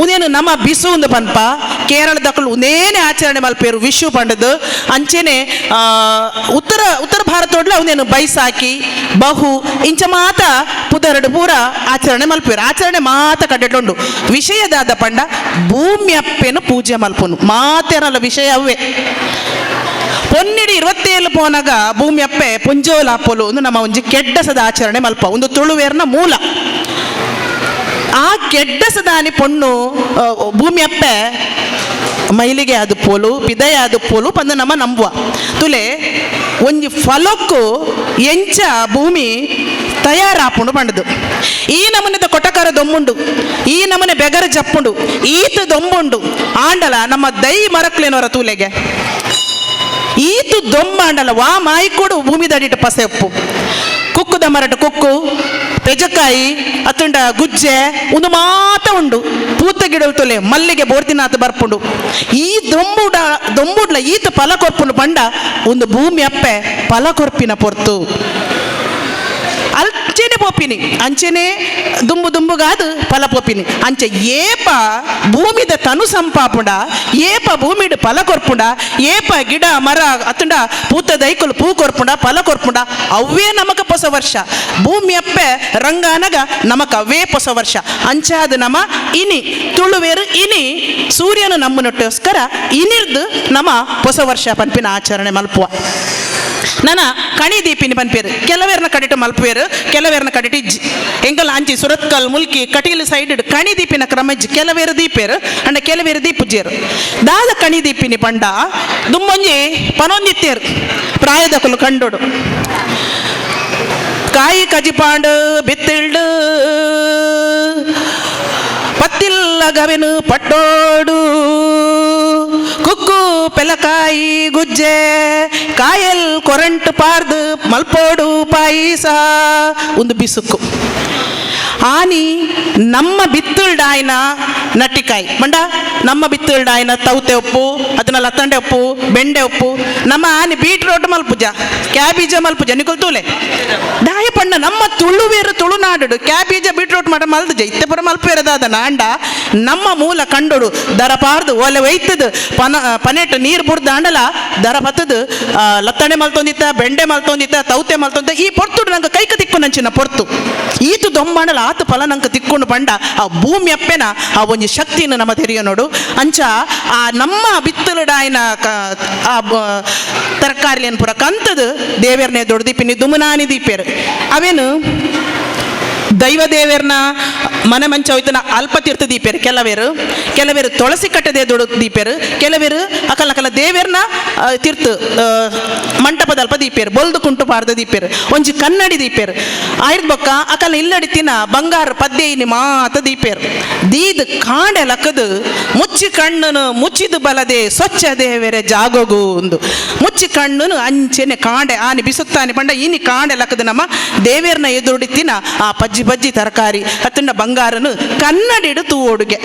ಉದೇನು ನಮ್ಮ ಬಿಸು ಒಂದು ಪನ್ಪ. ಕೇರಳದಕ್ಕಳು ಉಂದೇನೆ ಆಚರಣೆ ಮಲ್ಪೇರು ವಿಶು ಪಂಡದು. ಅಂಚೆನೆ ಉತ್ತರ ಉತ್ತರ ಭಾರತೋಡ್ಲ ಉಂದೇನು ಬೈಸಾಕಿ ಬಹು ಇಂಚ ಮಾತ ಪುದರಡು ಪೂರ ಆಚರಣೆ ಮಲ್ಪೇರು. ಆಚರಣೆ ಮಾತ ಕಡ್ಡೆಟುಂಡು. ವಿಷಯದಾದ ಪಂಡ ಭೂಮ್ಯಪ್ಪೆನು ಪೂಜೆ ಮಲ್ಪುನು ಮಾತೆರಲ್ಲ ವಿಷಯ ಅವೇ. ಪೊನ್ನಿಡಿ 27 ಪೋನಗ ಭೂಮಿಯಪ್ಪೆ ಪೊಂಜೋಲಾಪೊಲು ಒಂದು ನಮ್ಮ ಒಂಜಿ ಕೆಡ್ಡಸದ ಆಚರಣೆ ಮಲ್ಪ ಒಂದು ತುಳುವೇರ್ನ ಮೂಲ. ಆ ಕೆಡ್ಡಸದಾನಿ ಪೊಣ್ಣು ಭೂಮಿಯಪ್ಪೆ ಮೈಲಿಗೆ ಅದು ಪೋಲು ಪಿದಯ ಅದು ಪೋಲು ಪಂದು ನಮ್ಮ ನಂಬುವ ತುಲೆ ಒಂಜಿ ಫಲಕ್ಕು ಎಂಚ ಭೂಮಿ ತಯಾರಾಪುಂಡು ಪಂಡದು. ಈ ನಮೂನೆದ ಕೊಟಕರ ದೊಮ್ಮುಂಡು, ಈ ನಮೂನೆ ಬೆಗರ ಜಪ್ಪುಂಡು, ಈತ ದೊಂಬುಂಡು ಆಂಡಲ ನಮ್ಮ ದೈ ಮರಕ್ಲೇನವರ ತೂಲೆಗೆ ಈತು ದೊಂಬಾಂಡಲ ವಾ ಮಾಯಿಕೊಡು ಭೂಮಿ ದಡಿಟ ಪಸೆ ಉಪ್ಪು ಕುಕ್ಕುದ ಮರಟ ಕುಕ್ಕು ಪೆಜಕಾಯಿ ಅತ್ತುಂಡ ಗುಜ್ಜೆ ಒಂದು ಮಾತ ಉಂಡು ಪೂತ ಗಿಡಲು ತೊಲೆ ಮಲ್ಲಿಗೆ ಬೋರ್ತಿನಾತ ಬರ್ಪುಂಡು. ಈ ದೊಂಬುಡ ದೊಂಬುಡ್ಲ ಈತ ಫಲ ಕೊರ್ಪುಂಡು ಪಂಡ ಒಂದು ಭೂಮಿ ಅಪ್ಪೆ ಫಲ ಕೊರ್ಪಿನ ಪೊರ್ತು ಅಂಚೆನೆ ಪೋಪಿನಿ ಅಂಚೆನೆ ದುಂಬು ದುಂಬುಗಾದು ಫಲ ಪೋಪಿನಿ. ಅಂಚೆ ಏಪ ಭೂಮಿದ ತನು ಸಂಪಾಪುಂಡ ಏಪ ಭೂಮಿಡ್ ಫಲ ಕೊರ್ಪುಂಡ ಏಪ ಗಿಡ ಮರ ಅತ್ತುಂಡ ಪೂತ ದೈಕುಲು ಪೂ ಕೊರ್ಪುಂಡ ಫಲ ಕೊರ್ಪುಂಡ ಅವೇ ನಮಕ ಹೊಸ ವರ್ಷ. ಭೂಮಿ ಅಪ್ಪೆ ರಂಗಾನಗ ನಮಕ ಅವೇ ಹೊಸ ವರ್ಷ. ಅಂಚಾದ ನಮ ಇನಿ ತುಳುವೇರು ಇನಿ ಸೂರ್ಯನ ನಮ್ಮನೊಟ್ಟೋಸ್ಕರ ಇನಿರ್ದು ನಮ ಹೊಸ ವರ್ಷ ಪನ್ಪಿನ ಆಚರಣೆ ಮಲ್ಪುವ. ನನ ಕಣಿ ದೀಪಿನಿ ಪನ್ಪೇರು ಕೆಲವೇರ್ನ ಕಡಿಟು ಮಲ್ಪುವೇರು ಕೆಲವೇರ್ನ ಕಡಿಟು ಇಜ್ಜಿ. ಎಂಕಲ್ ಅಂಚಿ ಸುರತ್ಕಲ್ ಮುಲ್ಕಿ ಕಟೀಲು ಸೈಡ್ ಕಣಿ ದೀಪಿನ ಕ್ರಮ ಇಜ್ಜಿ. ಕೆಲವೇರು ದೀಪೇರು ಅಂಡ ಕೆಲವೇರು ದೀಪುಜ್ಜೇರು. ದಾದ ಕಣಿ ದೀಪಿನಿ ಪಂಡ ದುಮ್ಮೊಂಜಿ ಪನೊಂದಿತ್ತೇರು ಪ್ರಾಯದಕುಲು ಕಂಡೋಡು ಕಾಯಿ ಕಜಿಪಾಂಡು ಬಿತ್ತಿಲ್ಡು ಪತ್ತಿಲ್ಲ ಗವೆನು ಪಟ್ಟೋಡು ಕುಕ್ಕು ಪೆಲಕಾಯಿ ಗುಜ್ಜೆ ಕಾಯಲ್ ಕೊರಂಟು ಪಾರ್ದು ಮಲ್ಪೋಡು ಪಾಯಿಸ ಒಂದು ಬಿಸುಕು. ಆನಿ ನಮ್ಮ ಬಿತ್ತುಲ್ಡಾಯ್ನ ನಟ್ಟಿಕಾಯಿ ಮಂಡ ನಮ್ಮ ಬಿತ್ತುಲ್ಡಾಯ್ನ ತೌತೆ ಉಪ್ಪು ಅದನ್ನ ಲತ್ತಂಡೆ ಉಪ್ಪು ಬೆಂಡೆ ಉಪ್ಪು ನಮ್ಮ ಆನಿ ಬೀಟ್ರೋಟ್ ಮಲ್ಪುಜ ಕ್ಯಾಬೀಜ ಮಲ್ಪುಜ ನಿಕುಲ್ ತೂಲೆ ದಾಯ ಪಂಡ ನಮ್ಮ ತುಳುವೇರು ತುಳುನಾಡು ಕ್ಯಾಬೀಜ ಬೀಟ್ರೋಟ್ ಮಾಡ ಮಲ್ದುಜ ಇತ್ತೆ ಪುರ ಮಲ್ಪೇರದಾದ ನಾಂಡ ನಮ್ಮ ಮೂಲ ಕಂಡೋಡು ದರ ಪಾರ್ದು ಒಲೆ ಒಯ್ತದು ಪನ ಪನೆಟ್ಟು ನೀರು ಬುಡ್ದು ಆಂಡಲ ದರ ಪತ್ತದು ಲತ್ತಂಡೆ ಮಲ್ತೊಂದಿತ್ತ ಬೆಂಡೆ ಮಲ್ತೊಂದಿತ್ತ ತೌತೆ ಮಲ್ತೊಂದ ಈ ಪೊರ್ತುಡು ನಂಗೆ ಕೈಕ ತಿಕ್ಕು ನಂಚಿನ ಪೊರ್ತು ಈತು ದೊಂಬಾಂಡಲ ಆತು ಫಲ ನಂಗೆ ತಿಕ್ಕೊಂಡು ಪಂಡ ಆ ಭೂಮಿ ಅಪ್ಪೆನ ಆ ಒಂಜಿ ಶಕ್ತಿಯನ್ನು ನಮ್ಮ ತೆರಿಯ ನೋಡು. ಅಂಚ ಆ ನಮ್ಮ ಬಿತ್ತಲುಡಾಯಿನ ಆ ತರಕಾರಿ ಪೂರ ಕಂತದು ದೇವೇರ್ನೆ ದೊಡ್ಡ ದೀಪಿನಿ ದುಮುನಾನಿ ದೀಪೇರು ಅವೇನು ದೈವ ದೇವೇರ್ನ ಮನೆ ಮಂಚ ಹೋಯ್ತನ ಅಲ್ಪ ತೀರ್ಥ ದೀಪೇರು ಕೆಲವೇರು, ಕೆಲವೇರು ತುಳಸಿ ಕಟ್ಟದೆ ದೊಡ್ಡ ದೀಪೇರು, ಕೆಲವೇರು ಅಕಲ್ ಅಕಲ ದೇವೇರ್ನ ತೀರ್ಥ ಮಂಟಪದ ಅಲ್ಪ ದೀಪೇರು, ಬೊಲ್ದು ಕುಂಟು ಪಾರ್ದ ದೀಪೇರು, ಒಂಜಿ ಕನ್ನಡಿ ದೀಪೇರು. ಆಯ್ದ ಬೊಕ್ಕ ಅಕಲ್ ಇಲ್ಲಡಿತಿನ ಬಂಗಾರ ಪದ್ಯ ಇನಿ ಮಾತ ದೀಪೇರು. ದೀದ್ ಕಾಂಡೆ ಲಕ್ಕದು ಮುಚ್ಚಿ ಕಣ್ಣನು ಮುಚ್ಚಿದು ಬಲದೆ ಸ್ವಚ್ಛ ದೇವೇರೆ ಜಾಗೋಗು ಒಂದು ಮುಚ್ಚಿ ಕಣ್ಣನು ಅಂಚೆನೆ ಕಾಂಡೆ ಆನಿ ಬಿಸುತ್ತಾನೆ ಪಂಡ ಇನಿ ಕಾಂಡೆ ಲಕ್ಕದು ನಮ್ಮ ದೇವೇರ್ನ ಎದುರುಡಿತಿನ ಆ ಪಜ್ಜಿ ಬಜ್ಜಿ ತರಕಾರಿ ಅತ್ತಂಡ ಬಂಗಾರನು ಕನ್ನಡಿಡು ತೂವೊಡುಗೆ.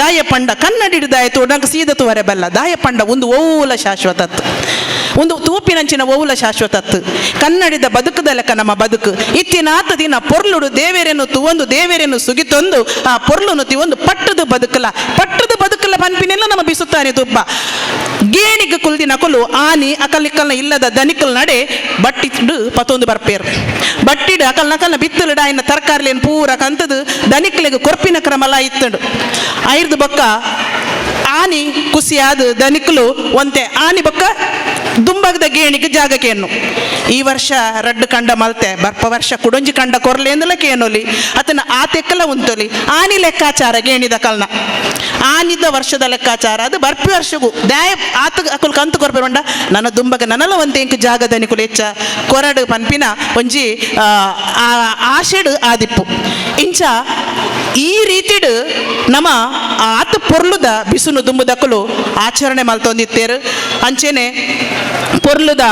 ದಾಯ ಪಂಡ ಕನ್ನಡಿಡು ದಾಯ ತೋಡಂಕ ಸೀದ ತೂವರೆ ಬಲ್ಲ. ದಾಯ ಪಂಡ ಒಂದು ಓಲ ಶಾಶ್ವತತ್ತು, ಒಂದು ತೂಪಿನಂಚಿನ ಓಲ ಶಾಶ್ವತತ್ತು. ಕನ್ನಡಿದ ಬದುಕದ ಲೆಕ್ಕ ನಮ್ಮ ಬದುಕು. ಇತ್ತಿನಾತ ದಿನ ಪೊರ್ಲುಡು ದೇವೇರೇನು ತುವೊಂದು ದೇವೇರೇನು ಸುಗಿತೊಂದು ಆ ಪೊರ್ಲುನು ತಿವೊಂದು ಪಟ್ಟದು ಬದುಕಲ, ಪಟ್ಟದು ಬದುಕಲ ಪನ್ಪಿನೆಲ್ಲ ನಮ್ಮ ಬಿಸುತ್ತಾನೆ ತುಪ್ಪ. ಗೇಣಿಗೆ ಕುಲ್ದಿನ ಕೊಲು ಆನಿ ಅಕಲಿಕ್ಕಲ್ನ ಇಲ್ಲದ ದನಿಕಲ್ ನಡೆ ಬಟ್ಟಿಡು ಪತ್ತೊಂದು ಬರ್ಪೇರು. ಬಟ್ಟಿಡು ಅಕಲ್ ನಕಲ್ನ ಬಿತ್ತಲುಡ ಆಯ್ನ ತರಕಾರಿಲೇನು ಪೂರ ಕಂತದು ದನಿಕ್ಲೆಗ್ ಕೊರ್ಪಿನ ಕ್ರಮಲ ಇತ್ತಂಡು. ಐರ್ದು ಬೊಕ್ಕ ಆನಿ ಕುಸಿಯಾದ ದನಿಕ್ಲು ಒಂತೆ ಆನಿ ಬೊಕ್ಕ ದುಂಬಗದ ಗೇಣಿಗೆ ಜಾಗಕ್ಕೇನು. ಈ ವರ್ಷ ರಡ್ಡು ಕಂಡ ಮಲ್ತೆ, ಬರ್ಪ ವರ್ಷ ಕುಡೊಂಜಿ ಕಂಡ ಕೊರ್ಲೇಂದಲ ಕೇನೊಲಿ ಅತನ ಆತೆಕ್ಕಲ ಉಂತೊಲಿ. ಆನಿ ಲೆಕ್ಕಾಚಾರ ಗೇಣಿದ ಕಲ್ನ ಆನಿದ ವರ್ಷದ ಲೆಕ್ಕಾಚಾರ ಅದು ಬರ್ಪಿ ವರ್ಷಗೂ ದಾಯ ಆತ ಅಕುಲ್ ಕಂತು ಕೊರ್ಪೆ ಬಂಡ ನನ್ನ ದುಂಬಗ ನನಲ ಒಂತೆ ಇಂಕ್ ಜಾಗ ದನಿಕುಲು ಹೆಚ್ಚ ಕೊರಡು ಪನ್ಪಿನ ಒಂಜಿ ಆಶೆಡು ಆದಿಪ್ಪು. ಇಂಚ ಈ ರೀತಿಡು ನಮ್ಮ ಆತ ಪೊರ್ಲುದ ಬಿಸುನು ದುಂಬುದಕ್ಕಲು ಆಚರಣೆ ಮಲ್ತೊಂದಿತ್ತೇರು. ಅಂಚೆನೆ ಪೊರ್ಲುದ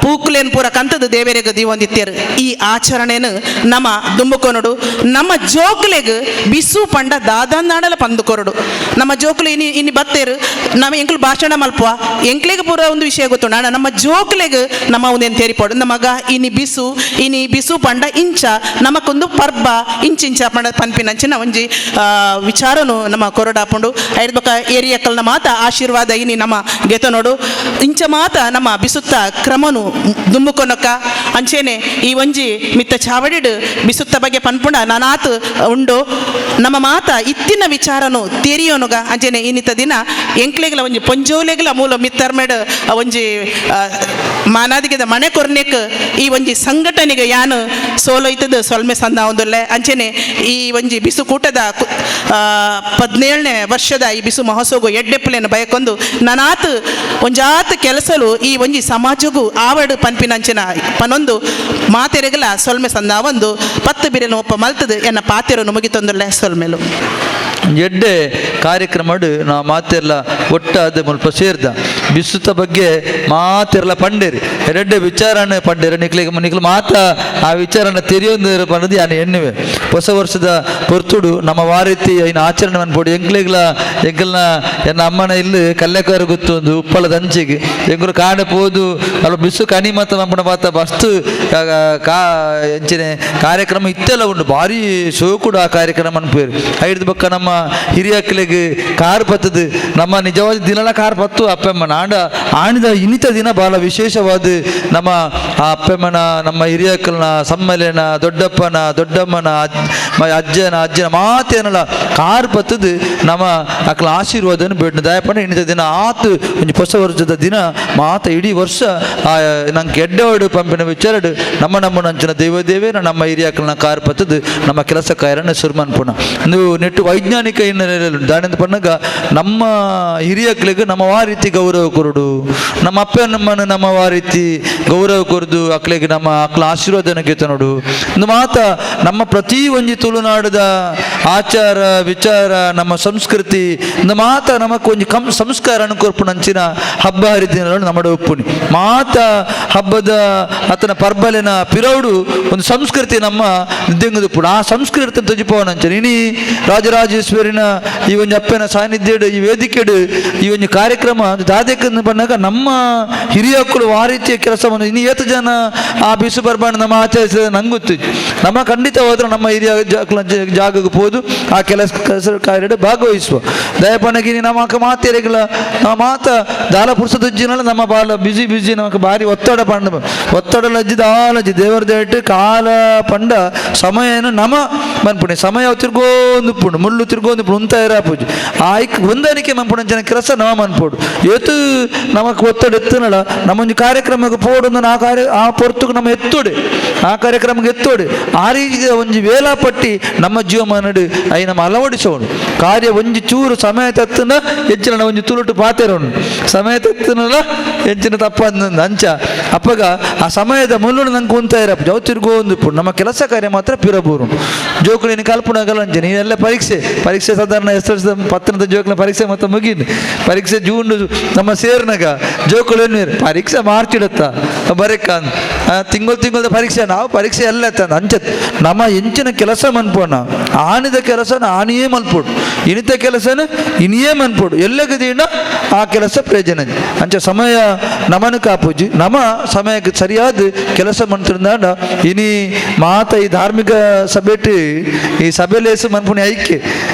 ಪೂಕುಲೇನ್ ಪೂರ ಕಂತದ ದೇವರಿಗೆ ದೀವೊಂದಿತ್ತೇರು. ಈ ಆಚರಣೆನು ನಮ್ಮ ದುಂಬುಕೊನಡು ನಮ್ಮ ಜೋಕ್ಲೆಗ್ ಬಿಸು ಪಂಡ ದಾದಂದಾಡಲ ಪಂದು ಕೊರಡು. ನಮ್ಮ ಜೋಕ್ಲು ಇನಿ ಇನಿ ಬತ್ತೇರು ನಮ್ಮ ಎಂಕ್ಲು ಭಾಷಣ ಮಲ್ಪುವ ಎಂಕ್ಲೆಗ್ ಪೂರ ಒಂದು ವಿಷಯ ಗೊತ್ತು. ನಾಣ ನಮ್ಮ ಜೋಕ್ಲೆಗ್ ನಮ್ಮ ಒಂದೇನು ತೇರಿಪೋಡು ನಮಗ ಇನಿ ಬಿಸು ಇನಿ ಬಿಸು ಪಂಡ ಇಂಚ ನಮಕೊಂದು ಪರ್ಬ ಇಂಚಿಂಚ ಪಂಡ ಪನ್ಪಿನಂಚಿನ ಒಂಜಿ ವಿಚಾರನು ನಮ್ಮ ಕೊರಡಾಪುಂಡು. ಐದು ಏರಿಯಕ್ಕಲ್ನ ಮಾತ ಆಶೀರ್ವಾದ ಇನಿ ನಮ್ಮ ಗೆತನೋಡು. ಇಂಚ ಮಾತ ನಮ್ಮ ಬಿಸುತ್ತ ಕ್ರಮನು ದುಂಬುಕೊನೊಕ್ಕ. ಅಂಚೇನೆ ಈ ಒಂಜಿ ಮಿತ್ತ ಚಾವಡಿಡು ಬಿಸುತ್ತ ಬಗ್ಗೆ ಪನ್ಪುಂಡ ನಾನಾತು ಉಂಡು. ನಮ್ಮ ಮಾತ ಇತ್ತಿನ ವಿಚಾರನು ತೆರಿಯೋನುಗ. ಅಂಚೇನೆ ಇನ್ನಿತ ದಿನ ಎಂಕ್ಲೆಗ್ಲ ಒಂಜಿ ಪೊಂಜೋಲೆಗ್ಲ ಮೂಲ ಮಿತ್ತರ್ಮೆಡ್ ಒಂಜಿ ಮಾನಾದಿಗೆದ ಮಣೆ ಕೊರ್ನೆಕ್ ಈ ಒಂಜಿ ಸಂಘಟನೆಗೆ ಯಾನು ಸೋಲೋಯ್ತದ ಸೊಲ್ಮೆ ಸಂದ ಒಂದುಲ್ಲೆ. ಅಂಚೆನೆ ಈ ಒಂಜಿ ಬಿಸು ಕೂಟದ 17ನೇ ವರ್ಷದ ಈ ಬಿಸು ಮಹೋತ್ಸವಗು ಎಡ್ಡೆಪ್ಪುಲೇನು ಬಯಕೊಂದು ನನಾತ್ ಒಂಜಾತ್ ಕೆಲಸಲು ಈ ಒಂಜಿ ಸಮಾಜಗೂ ಆವಡು ಪನ್ಪಿನಂಚಿನ ಪನೊಂದು ಮಾತೆರೆಗಲ ಸೊಲ್ಮೆ ಸಂದ ಒಂದು 10 ಬಿರೆನು ಒಪ್ಪ ಮಲ್ತದು ಎನ್ನ ಪಾತೆರನ್ನು ಮುಗಿತೊಂದುಲ್ಲೆ ಸೊಲ್ಮೆಲು. ಎಡ್ಡೆ ಕಾರ್ಯಕ್ರಮಡು ನಾ ಮಾತೆಲ್ಲ ಒಟ್ಟಾದ ಮುಲ್ಪ ಸೇರ್ದ ಬಿಸುತ್ತ ಬಗ್ಗೆ ಮಾತೆರ್ಲ ಪಂಡೇರಿ ಎರಡ್ಡೆ ವಿಚಾರಣ ಪಂಡೇರಿ ನಿಕ್ಲಿಗೆ ನಿಕ್ಲು ಮಾತ ಆ ವಿಚಾರನ ತೆರಿಯೊಂದು ಪಂಡದು ಯಾನು ಎನ್ನುವೆ. ಹೊಸ ವರ್ಷದ ಪೊರ್ತುಡು ನಮ್ಮ ವಾರೀತಿ ಐನ ಆಚರಣೆ ಮನ್ಪೊಡು. ಎಂಕ್ಲೆಗ್ಲ ಎಂಕಲ್ನ ಎನ್ನ ಅಮ್ಮನ ಇಲ್ಲಿ ಕಲ್ಲೆಕಾರ ಗೊತ್ತೊಂದು ಉಪ್ಪಳದ ಅಂಚಿಗೆ ಎಂಕುಲು ಕಾಡೆ ಪೋದು ಅಲ್ಲ ಬಿಸು ಕಣಿ ಮಾತ ಮಂಪುಣ ಮಾತ ಬಸ್ತು ಕಾ ಎಂಚಿನ ಕಾರ್ಯಕ್ರಮ ಇತ್ತೆಲ್ಲ ಉಂಟು ಭಾರಿ ಶೋಕುಡು ಆ ಕಾರ್ಯಕ್ರಮ ಅನ್ಪೇರು. ಐದು ಬೊಕ್ಕ ನಮ್ಮ ಹಿರಿಯಕ್ಲೆಗ್ ಕಾರ್ ಪತ್ತದು ನಮ್ಮ ನಿಜವಾದ ದಿನಲ ಕಾರ್ ಪತ್ತು ಅಪ್ಪಮ್ಮನ ಆಂಡ ಆಣಿದ ಇನ್ನಿತ ದಿನ ಬಹಳ ವಿಶೇಷವಾದ ನಮ್ಮ ಆ ಅಪ್ಪಮ್ಮನ ನಮ್ಮ ಹಿರಿಯಕ್ಕಲ್ನ ಸಮ್ಮಲೇನ ದೊಡ್ಡಪ್ಪನ ದೊಡ್ಡಮ್ಮನ ಅಜ್ಜನ ಅಜ್ಜನ ಮಾತೇನಲ್ಲ ಕಾರ್ ಪತ್ತದು ನಮ್ಮ ಅಕ್ಕಲ ಆಶೀರ್ವಾದನ ಬೇಡ ದಯಪಂಡ ಇನ್ನಿತ ದಿನ ಆತು ಒಂಜಿ ಹೊಸ ವರ್ಷದ ದಿನ ಮಾತ ಇಡೀ ವರ್ಷ ನಂಗೆ ಎಡ್ಡೆವಾಡು ಪಂಪಿನ ವಿಚಾರಡು ನಮ್ಮ ನಮ್ಮ ನಂಚಿನ ದೈವ ದೇವೇನ ನಮ್ಮ ಹಿರಿಯಕ್ಕಲ್ನ ಕಾರ್ ಪತ್ತದು ನಮ್ಮ ಕೆಲಸ ಕಾರ್ಯನ ಸುರ್ಮನ್ಪುಣ. ನೀವು ನೆಟ್ಟು ವೈಜ್ಞಾನಿಕ ದಾನಿಂದ ಪಣ್ಣಗ ನಮ್ಮ ಹಿರಿಯಕ್ಲಿಗೆ ನಮ್ಮ ಆ ರೀತಿ ಗೌರವ ಕೊರಡು, ನಮ್ಮ ಅಪ್ಪ ನಮ್ಮನ್ನು ನಮ್ಮ ಆ ರೀತಿ ಗೌರವ ಕೊರದು ಅಕ್ಲಿಗೆ ನಮ್ಮ ಅಕ್ಲ ಆಶೀರ್ವಾದನ ಗೆತ ನೋಡು. ಒಂದು ಮಾತ ನಮ್ಮ ಪ್ರತಿ ಒಂಜಿ ತುಳುನಾಡದ ಆಚಾರ ವಿಚಾರ ನಮ್ಮ ಸಂಸ್ಕೃತಿ ಒಂದು ಮಾತ ನಮಕ್ ಒಂಜಿ ಕಂ ಸಂಸ್ಕಾರ ಕೊರ್ಪುನಂಚಿನ ಹಬ್ಬ ಹರಿದಿನ ನಮ್ಮ ಒಪ್ಪುನಿ ಮಾತ ಹಬ್ಬದ ಆತನ ಪರ್ಬಲಿನ ಪಿರೌಡು ಒಂದು ಸಂಸ್ಕೃತಿ ನಮ್ಮ ದೆಂಗುದುಪ್ಪುಡು. ಆ ಸಂಸ್ಕೃತಿ ತೊಜಿಪವನಂಚಿನ ಇನಿ ರಾಜರಾಜೇಶ್ವರಿನ ಈ ಒಂದು ಅಪ್ಪನ ಸಾನ್ನಿಧ್ಯಡು ಈ ವೇದಿಕೆಡು ಈ ಒಂದು ಕಾರ್ಯಕ್ರಮ ದಾದಕ್ಕೆ ಬಂದಾಗ ನಮ್ಮ ಹಿರಿಯಕ್ಕಳು ಆ ರೀತಿಯ ಕೆಲಸವನ್ನು ಇನ್ನು ಏತ ಜನ ಆ ಬಿಸು ಬರ್ಬಾಣ ನಮ್ಮ ಆಚರಿಸಿದ ನಂಗೆ ಗೊತ್ತು. ನಮ್ಮ ಖಂಡಿತವಾದ್ರೆ ನಮ್ಮ ಹಿರಿಯ ಜಾಗಕ್ಕೆ ಹೋದು ಆ ಕೆಲಸ ಕಾರ್ಯಡ್ ಭಾಗವಹಿಸುವ ದಯಪಣಗಿನಿ ನಮ್ಮ ಮಾತೆರೆಗಳ ನಮ್ಮ ಮಾತ ದಾಲ ಪುರುಷದಜ್ಜಿನಲ್ಲ ನಮ್ಮ ಬಾಲ ಬಿಸಿ ಬಿಸಿ ನಮಕ್ ಭಾರಿ ಒತ್ತಡ ಪಂಡ ಒತ್ತಡ ಲಜ್ಜಿ ದಾಲಜ್ಜಿ ದೇವರ ದೇಟ್ ಕಾಲ ಪಂಡ ಸಮಯನು ನಮ್ಮ ಮನ್ಪುಣೆ ಸಮಯ ತಿರ್ಗೋಂದು ಮುಳ್ಳು ತಿರ್ಗೋಂದು ಉಂತ ಇರಾಪುಜಿ ಆಯ್ಕ್ ಹೊಂದಾಣಿಕೆ ಮನ್ಪುಣಂಚಿನ ಕೆಲಸ ನಮ ಮನ್ಪೋಡು ಏತು ನಮಕ್ ಒತ್ತಡ ಎತ್ತುನಳ ನಮ್ಮೊಂಜಿ ಕಾರ್ಯಕ್ರಮಕ್ಕೆ ಪೋಡು ಆ ಕಾರ್ಯ ಆ ಪೊರ್ತುಗು ನಮ್ಮ ಎತ್ತೋಡು ಆ ಕಾರ್ಯಕ್ರಮಕ್ಕೆ ಎತ್ತೋಡು ಆ ರೀತಿಯ ಒಂಜಿ ವೇಳಾಪಟ್ಟಿ ನಮ್ಮ ಜೀವಮಾನಡು I ನಮ್ಮ ಅಳವಡಿಸೋಣ ಕಾರ್ಯ ಒಂಜಿ ಚೂರು ಸಮಯ ತತ್ತನ ಹೆಚ್ಚಿನ ಒಂಜಿ ತುಳುಟು ಪಾತೆರೋಣ ಸಮಯ ತತ್ತನಲ್ಲ ಹೆಚ್ಚಿನ ತಪ್ಪ ಅಂಚ ಅಪ್ಪಗ ಆ ಸಮಯದ ಮುಳ್ಳು ನಂಗೆ ಉಂತ ಇರಪ್ಪ ಜೌ ತಿರ್ಗೋಂದು ನಮ್ಮ ಕೆಲಸ ಕಾರ್ಯ ಮಾತ್ರ ಪಿರಬೂರು ಜೋಕುಳಿನ ಕಲ್ಪನಾಗಲ್ಲ ಅಂಚೆ ನೀನೆಲ್ಲ ಪರೀಕ್ಷೆ ಪರೀಕ್ಷೆ ಸಾಧಾರಣ ಎಸ್ ಎಲ್ ಪತ್ತನದ ಜೋಕುನ ಪರೀಕ್ಷೆ ಮತ್ತೆ ಮುಗೀನಿ ಪರೀಕ್ಷೆ ಜೂನ್ ನಮ್ಮ ಸೇರ್ನಾಗ ಜೋಕುಳು ಏನು ಪರೀಕ್ಷೆ ಮಾರ್ಚ್ ಇಡತ್ತ ಬರೆಕ ತಿಂಗಳು ತಿಂಗಳದ ಪರೀಕ್ಷೆ ನಾವು ಪರೀಕ್ಷೆ ಎಲ್ಲ ತಂದು ಅಂಚತ್ ನಮ್ಮ ಎಂಚಿನ ಕೆಲಸ ಮನ್ಪೋಣ ಆನಿದ ಕೆಲಸನ ಆನಿಯೇ ಮನ್ಪೋಡು ಇನಿತ ಕೆಲಸನ ಇನಿಯೇ ಮನ್ಪೋಡು ಎಲ್ಲಗದೀನ ಆ ಕೆಲಸ ಪ್ರಯೋಜನ ಅಂಚ ಸಮಯ ನಮನ ಕಾಪುಜಿ ನಮ್ಮ ಸಮಯಕ್ಕೆ ಸರಿಯಾದ ಕೆಲಸ ಮಂತ್ರಂದಾಂಡ ಇನಿ ಮಾತ ಈ ಧಾರ್ಮಿಕ ಸಭೆಟ್ ಈ ಸಭೆಲೇಸು ಮನ್ಪುಣಿ ಐಕ್ಯ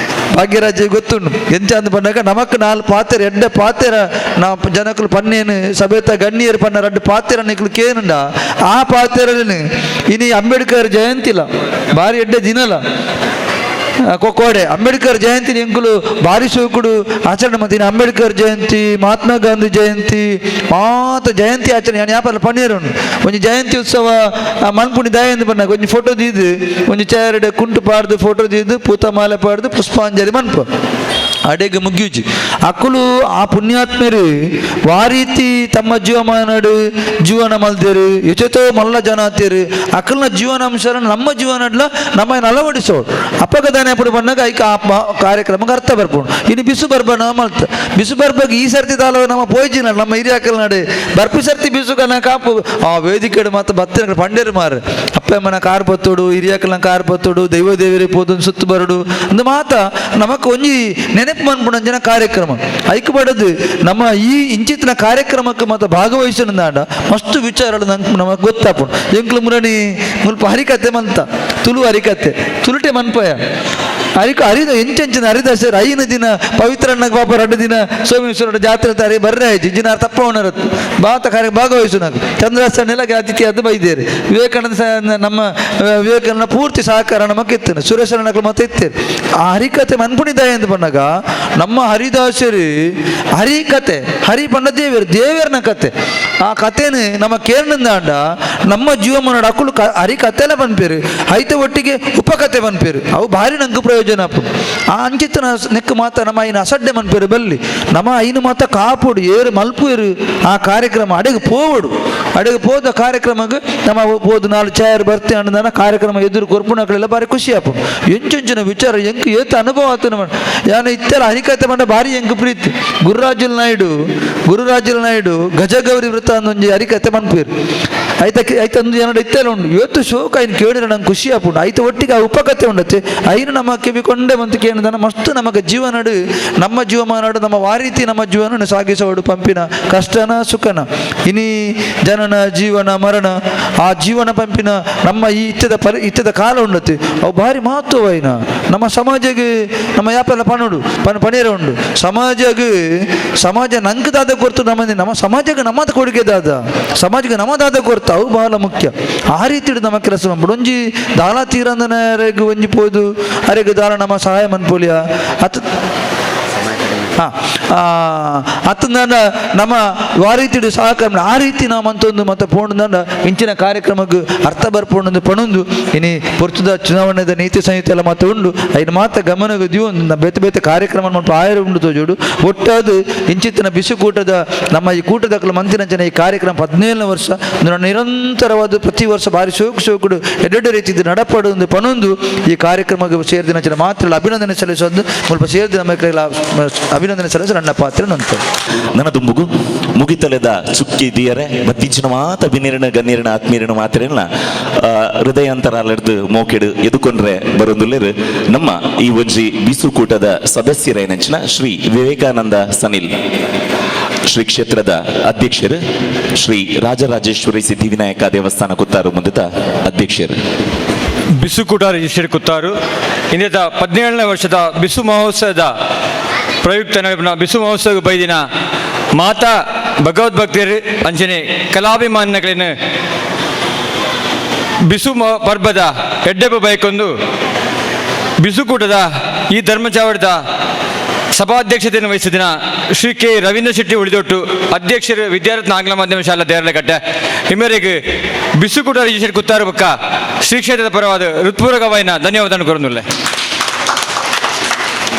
ಭಾಗ್ಯರಾಜ ಗೊತ್ತುಂಡು ಎಂಚ ಅಂದ್ ಪನ್ನಾಗ ನಮಕ್ ನಾಲ್ ಪಾತೆರ ಎಡ್ಡೆ ಪಾತೆರ ನಾ ಜನಕುಲು ಪನ್ನೇನು ಸಭೆತ ಗಣ್ಯರು ಪನ್ನ ರಡ್ಡು ಪಾತೆರ ನಿಕ್ಲು ಕೇನುಂಡ ಆ ಪಾತೆರನು ಇನಿ ಅಂಬೇಡ್ಕರ್ ಜಯಂತಿಲ ಭಾರಿ ಎಡ್ಡೆ ದಿನಲ ಕೊಕ್ಕೋಡೆ ಅಂಬೇಡ್ಕರ್ ಜಯಂತಿ ಎಂಕುಲು ಭಾರಿ ಶೋಕುಡು ಆಚರಣೆ ಮಾಡ್ತೀನಿ ಅಂಬೇಡ್ಕರ್ ಜಯಂತಿ ಮಹಾತ್ಮ ಗಾಂಧಿ ಜಯಂತಿ ಮಾತ ಜಯಂತಿ ಆಚರಣೆ ಯಾನ್ ಯಾಪಲ ಪನ್ನೀರು ಒಂಜಿ ಜಯಂತಿ ಉತ್ಸವ ಮನ್ಪುಣಿ ದಯಂದು ಪನ್ನಾಗ ಒಂಜಿ ಫೋಟೋ ದೀದು ಒಂಜಿ ಚೇರ್ಡ್ ಕುಂಟು ಪಾಡ್ದು ಫೋಟೋ ದೀದು ಪೂತಮಾಲೆ ಪಾಡ್ದು ಪುಷ್ಪಾಂಜಲಿ ಮನ್ಪ ಅಡೆಗೆ ಮುಗಿಯುಜಿ ಅಕ್ಕಲು ಆ ಪುಣ್ಯಾತ್ಮರು ವಾರೀತಿ ತಮ್ಮ ಜೀವಮಾನಡು ಜೀವನ ಮಲ್ದೇರು ಎಚೆತೋ ಮಲ್ಲ ಜನ ಆತೇರು ಅಕ್ಕಲ್ನ ಜೀವನಾಂಶ ನಮ್ಮ ಜೀವನಡ್ಲ ನಮ್ಮ ಅಳವಡಿಸೋಡು ಅಪ್ಪಗದಾನೆ ಅప్పుడు ಬಣ್ಣಗ ಐಕ ಆ ಕಾರ್ಯಕ್ರಮಕ್ಕೆ ಅರ್ಥ ಬರ್ಪೋಡು ಇನ್ನು ಬಿಸು ಬರ್ಬ ನಮ್ಮ ಮಲ್ತ ಬಿಸು ಬರ್ಬಾಗ ಈ ಸರ್ತಿ ತಾಲ ನಮ್ಮ ಪೋಯ್ಜಿನ ನಮ್ಮ ಹಿರಿಯಾಕಲ್ ನಡೆ ಬರ್ಪಿ ಸರ್ತಿ ಬಿಸು ಕನ ಕಾಪು ಆ ವೇದಿಕೆ ಮಾತ್ರ ಬತ್ತಿನ ಪಂಡೇರು ಮಾರು ಅಪ್ಪಮ್ಮನ ಕಾರ್ ಬತ್ತೋಡು ಹಿರಿಯಾಕಲ್ನ ಕಾರ್ ಬತ್ತೋಡು ದೈವ ದೇವರಿ ಪೋದೊಂದು ಸುತ್ತು ಬರಡು ಅಂದ ಮಾತ ನಮಕ್ ಒಂಜಿ ನೆನಪು ಮನ್ಪುಣಂಜಿನ ಕಾರ್ಯಕ್ರಮ ಐಕ್ ಬಡದು ನಮ್ಮ ಈ ಇಂಚಿತ್ತಿನ ಕಾರ್ಯಕ್ರಮಕ್ಕೆ ಮಾತ ಭಾಗವಹಿಸಿದ ಮಸ್ತು ವಿಚಾರಗಳು ನಂಗೆ ನಮಗೆ ಗೊತ್ತಾಪುಂಡು ಎಂಕ್ಲು ಮುರಣಿ ಮುಲ್ಪ ಹರಿಕತೆ ಮಂತ ತುಳು ಹರಿಕತೆ ತುಳುಟೆ ಮನ್ಪಯ ಹರಿಕ ಹರಿದ ಎಂಚೆಂಚಿನ ಹರಿದಾಸರು ಐನು ದಿನ ಪವಿತ್ರಣ್ಣಗೆ ಪಾಪ ಎರಡು ದಿನ ಸೋಮೇಶ್ವರ ಜಾತ್ರೆ ತಾರೆ ಬರ್ರೆ ಆಯ್ತು ಜಿನ ತಪ್ಪವನರ ಬಾತ ಕಾರ್ಯ ಭಾಗವಹಿಸು నాకు ಚಂದ್ರಾಸನೆಲ್ಲ ಅತಿಥಿ ಅದು ಬೈದೇರು ವಿವೇಕಾನಂದ ನಮ್ಮ ವಿವೇಕಾನಂದ ಪೂರ್ತಿ ಸಹಕಾರ ನಮಕ್ ಇತ್ತೇನೆ ಸುರೇಶನಗಳು ಮತ್ತೆ ಇತ್ತೇನೆ ಆ ಹರಿಕತೆ ಮನ್ಪುಣಿದಾಯ ಎಂದು ಬಂದಾಗ ನಮ್ಮ ಹರಿದಾಸರು ಹರಿಕತೆ ಹರಿ ಪಂಡ ದೇವರು ದೇವರನ ಕತೆ ಆ ಕಥೆನ ನಮ್ಮ ಕೇರಳಂದಾಂಡ ನಮ್ಮ ಜೀವಮಾನ ಅಕ್ಕಳು ಹರಿಕತೆಲ್ಲ ಬನ್ಪೇರು ಐತ ಒಟ್ಟಿಗೆ ಉಪಕತೆ ಬನ್ಪೇರು ಅವು ಭಾರಿ ನಂಗೆ ಪ್ರಯೋಜನ ಅಪ್ಪು ಆ ಅಂಚಿತನ ನೆಕ್ಕು ಮಾತ ನಮ್ಮ ಐನ ಅಸಡ್ಡೆ ಮನ್ಪೇರು ಬಲ್ಲಿ ನಮ್ಮ ಐನು ಮಾತ ಕಾಪುಡು ಏರು ಮಲ್ಪು ಏರು ಆ ಕಾರ್ಯಕ್ರಮ ಅಡೆಗೆ ಪೋವಡು ಅಡೆಗೆ ಪೋದ ಕಾರ್ಯಕ್ರಮಕ್ಕೆ ನಮ್ಮ ಪೋದು ನಾಲ್ ಚೇರ್ ಬರ್ತೆ ಅಂದ ಕಾರ್ಯಕ್ರಮ ಎದುರು ಕೊರ್ಪುನಗಳೆಲ್ಲ ಭಾರಿ ಖುಷಿ ಅಪ್ಪು ಎಂಚೆಂಚಿನ ವಿಚಾರ ಎಂಕ್ ಏತ ಅನುಭವ ಆತು ನಮ್ಮ ಯಾನ ಇತ್ತೆಲ್ಲ ಹರಿಕತೆ ಮಂಡ ಭಾರಿ ಎಂಕ್ ಪ್ರೀತಿ ಗುರುರಾಜುಲ್ ನಾಯ್ಡು ಗುರುರಾಜುಲ್ ನಾಯ್ಡು ಗಜಗೌರಿ ವೃತ್ತ ಅಂದೊಂಜಿ ಹರಿಕತೆ ಮನ್ಪೇರು ಐತಕ್ಕೆ ಐತಂದು ಏನೋ ಇತ್ತೆಲ್ಲ ಉಂಡು ಇವತ್ತು ಶೋಕ ಐನು ಕೇಳಿದ್ರೆ ನಂಗೆ ಖುಷಿ ಆಪುಂಡು ಐತ ಒಟ್ಟಿಗೆ ಆ ಉಪಕತೆ ಉಂಡತ್ತೆ ಐನು ನಮ್ಮ ಕಿವಿಕೊಂಡೆ ಬಂತು ಕೇಳಿದ ಮಸ್ತು ನಮಗೆ ಜೀವನಡು ನಮ್ಮ ಜೀವಮಾನಡು ನಮ್ಮ ವಾರೀತಿ ನಮ್ಮ ಜೀವನ ಸಾಗಿಸೋಡು ಪಂಪಿನ ಕಷ್ಟನ ಸುಖನ ಇನಿ ಜನನ ಜೀವನ ಮರಣ ಆ ಜೀವನ ಪಂಪಿನ ನಮ್ಮ ಈ ಇತ್ತದ ಇತ್ತದ ಕಾಲ ಉಂಡತ್ತೆ ಅವು ಭಾರಿ ಮಹತ್ವವಾಯಿನ ನಮ್ಮ ಸಮಾಜಕ್ಕೆ ನಮ್ಮ ಯಾಪೆಲ್ಲ ಪಣುಡು ಪನ್ ಪಣೀರ ಉಂಡು ಸಮಾಜಕ್ಕೆ ಸಮಾಜ ನಂಗೆ ಕೊರ್ತು ನಮ್ಮ ನಮ್ಮ ಸಮಾಜಕ್ಕೆ ನಮ್ಮದ ಕೊಡುಗೆ ದಾದ ಸಮಾಜಕ್ಕೆ ನಮ್ಮದಾದ ಕೊರ್ತು ಅವು ಬಹಳ ಮುಖ್ಯ ಆ ರೀತಿ ನಮ್ಮ ಕೆಲಸ ಮಾಡ್ಬಿಡು ಒಂಜಿ ದಾಲ ತೀರಂದನೆರೆಗ್ ಒಂಜಿ ಪೋದು ಅರೆಗ್ ದಾಲ ನಮ್ಮ ಸಹಾಯ ಮನ್ಪೋಲಿಯ ಅತ್ ಅತ್ತಂದ ನಮ್ಮ ಆ ರೀತಿ ಸಹಕಾರ ಆ ರೀತಿ ನಾವು ಅಂತೊಂದು ಮತ್ತು ಪೋಂಡ ಇಂಚಿನ ಕಾರ್ಯಕ್ರಮಕ್ಕೆ ಅರ್ಥ ಬರ್ಪೋಂಡು ಪಣೊಂದು ಇನಿ ಪೊರ್ತುದ ಚುನಾವಣೆದ ನೀತಿ ಸಂಹಿತೆ ಎಲ್ಲ ಮಾತು ಉಂಡು ಐನು ಮಾತ ಗಮನಕ್ಕೆ ದಿವೊಂದು ಬೇತೆ ಬೇತೆ ಕಾರ್ಯಕ್ರಮ ಮಲ್ಪ ಆಯರ ಉಂಡು ತೋಜೋಡು ಒಟ್ಟಾದ ಇಂಚಿತ್ತಿನ ಬಿಸುಕೂಟದ ನಮ್ಮ ಈ ಕೂಟದ ಮಂತಿನಂಚಿನ ಈ ಕಾರ್ಯಕ್ರಮ 17ನೇ ವರ್ಷ ನಿರಂತರವಾದ ಪ್ರತಿ ವರ್ಷ ಭಾರಿ ಶೋಕು ಶೋಕುಡು ಎಡ್ಡೆಡ್ಡೆ ರೀತಿ ನಡಪಡು ಒಂದು ಪಣೊಂದು ಈ ಕಾರ್ಯಕ್ರಮಕ್ಕೆ ಸೇರಿದಿನ ಮಾತ್ರ ಅಭಿನಂದನೆ ಸಲ್ಲಿಸೋದು ಮುಲ್ಪ ಸೇರಿದ ನಮ್ಮ ಅಭಿನಂದನೆ ಸಲ್ಲಿಸ ನನ್ನ ಪಾತ್ರ ನಂತ ನನ್ನ ದುಂಬುಗು ಮುಗಿತಲೆದ ಚುಕ್ಕಿ ದಿಯರೆ ಬತ್ತಿಂಚಿನ ಮಾತ ಬಿನಿರಣ ಗನ್ನೀರಣ ಆತ್ಮೀರಣ ಮಾತ್ರೇನ ಹೃದಯಾಂತರಾಲರ್ದು ಮೋಕೆಡು ಎದುಕೊಂಡ್ರೆ ಬರೊಂದುಲ್ಲೇರು ನಮ್ಮ ಈ ಒಂಜಿ ಬಿಸುಕೂಟದ ಸದಸ್ಯರೇನಂಚಿನ ಶ್ರೀ ವಿವೇಕಾನಂದ ಸನಿಲ್ ಶ್ರೀ ಕ್ಷೇತ್ರದ ಅಧ್ಯಕ್ಷರು ಶ್ರೀ ರಾಜರಾಜೇಶ್ವರಿ ಸಿದ್ಧಿವಿನಾಯಕ ದೇವಸ್ಥಾನ ಕುತ್ತಾರು ಮುಂದಿದ ಅಧ್ಯಕ್ಷರು ಬಿಸುಕೂಟ ರಿಜಿಸ್ಟರ್ಡ್ ಕುತ್ತಾರು ಇಂದಿನ 17ನೇ ವರ್ಷದ ಬಿಸು ಮಹೋತ್ಸವದ ಪ್ರಯುಕ್ತ ಬಿಸು ಮಹೋತ್ಸವ ಬೈದಿನ ಮಾತಾ ಭಗವದ್ಭಕ್ತರು ಅಂಚನೆ ಕಲಾಭಿಮಾನಿಗಳನ್ನು ಬಿಸು ಪರ್ಬದ ಎಡ್ಡೆಬ ಬೈಕೊಂದು ಬಿಸುಕೂಟದ ಈ ಧರ್ಮಚಾವಡಿದ ಸಭಾಧ್ಯಕ್ಷತೆಯನ್ನು ವಹಿಸಿದಿನ ಶ್ರೀ ಕೆ ರವೀಂದ್ರ ಶೆಟ್ಟಿ ಉಳಿದೊಟ್ಟು, ಅಧ್ಯಕ್ಷರು ವಿದ್ಯಾರತ್ನ ಆಂಗ್ಲ ಮಾಧ್ಯಮ ಶಾಲಾ ದೇರಳಕಟ್ಟೆ ಇಮೇರೆಗೆ ಬಿಸುಕೂಟ ರಿಜಿಸ್ಟರ್ ಕುತ್ತಾರು ಬಕ್ಕ ಶ್ರೀ ಕ್ಷೇತ್ರದ ಪರವಾದ ಹೃತ್ಪೂರ್ವಕವಾಯಿನ ಧನ್ಯವಾದ ಕೊರನುಲ್ಲೆ.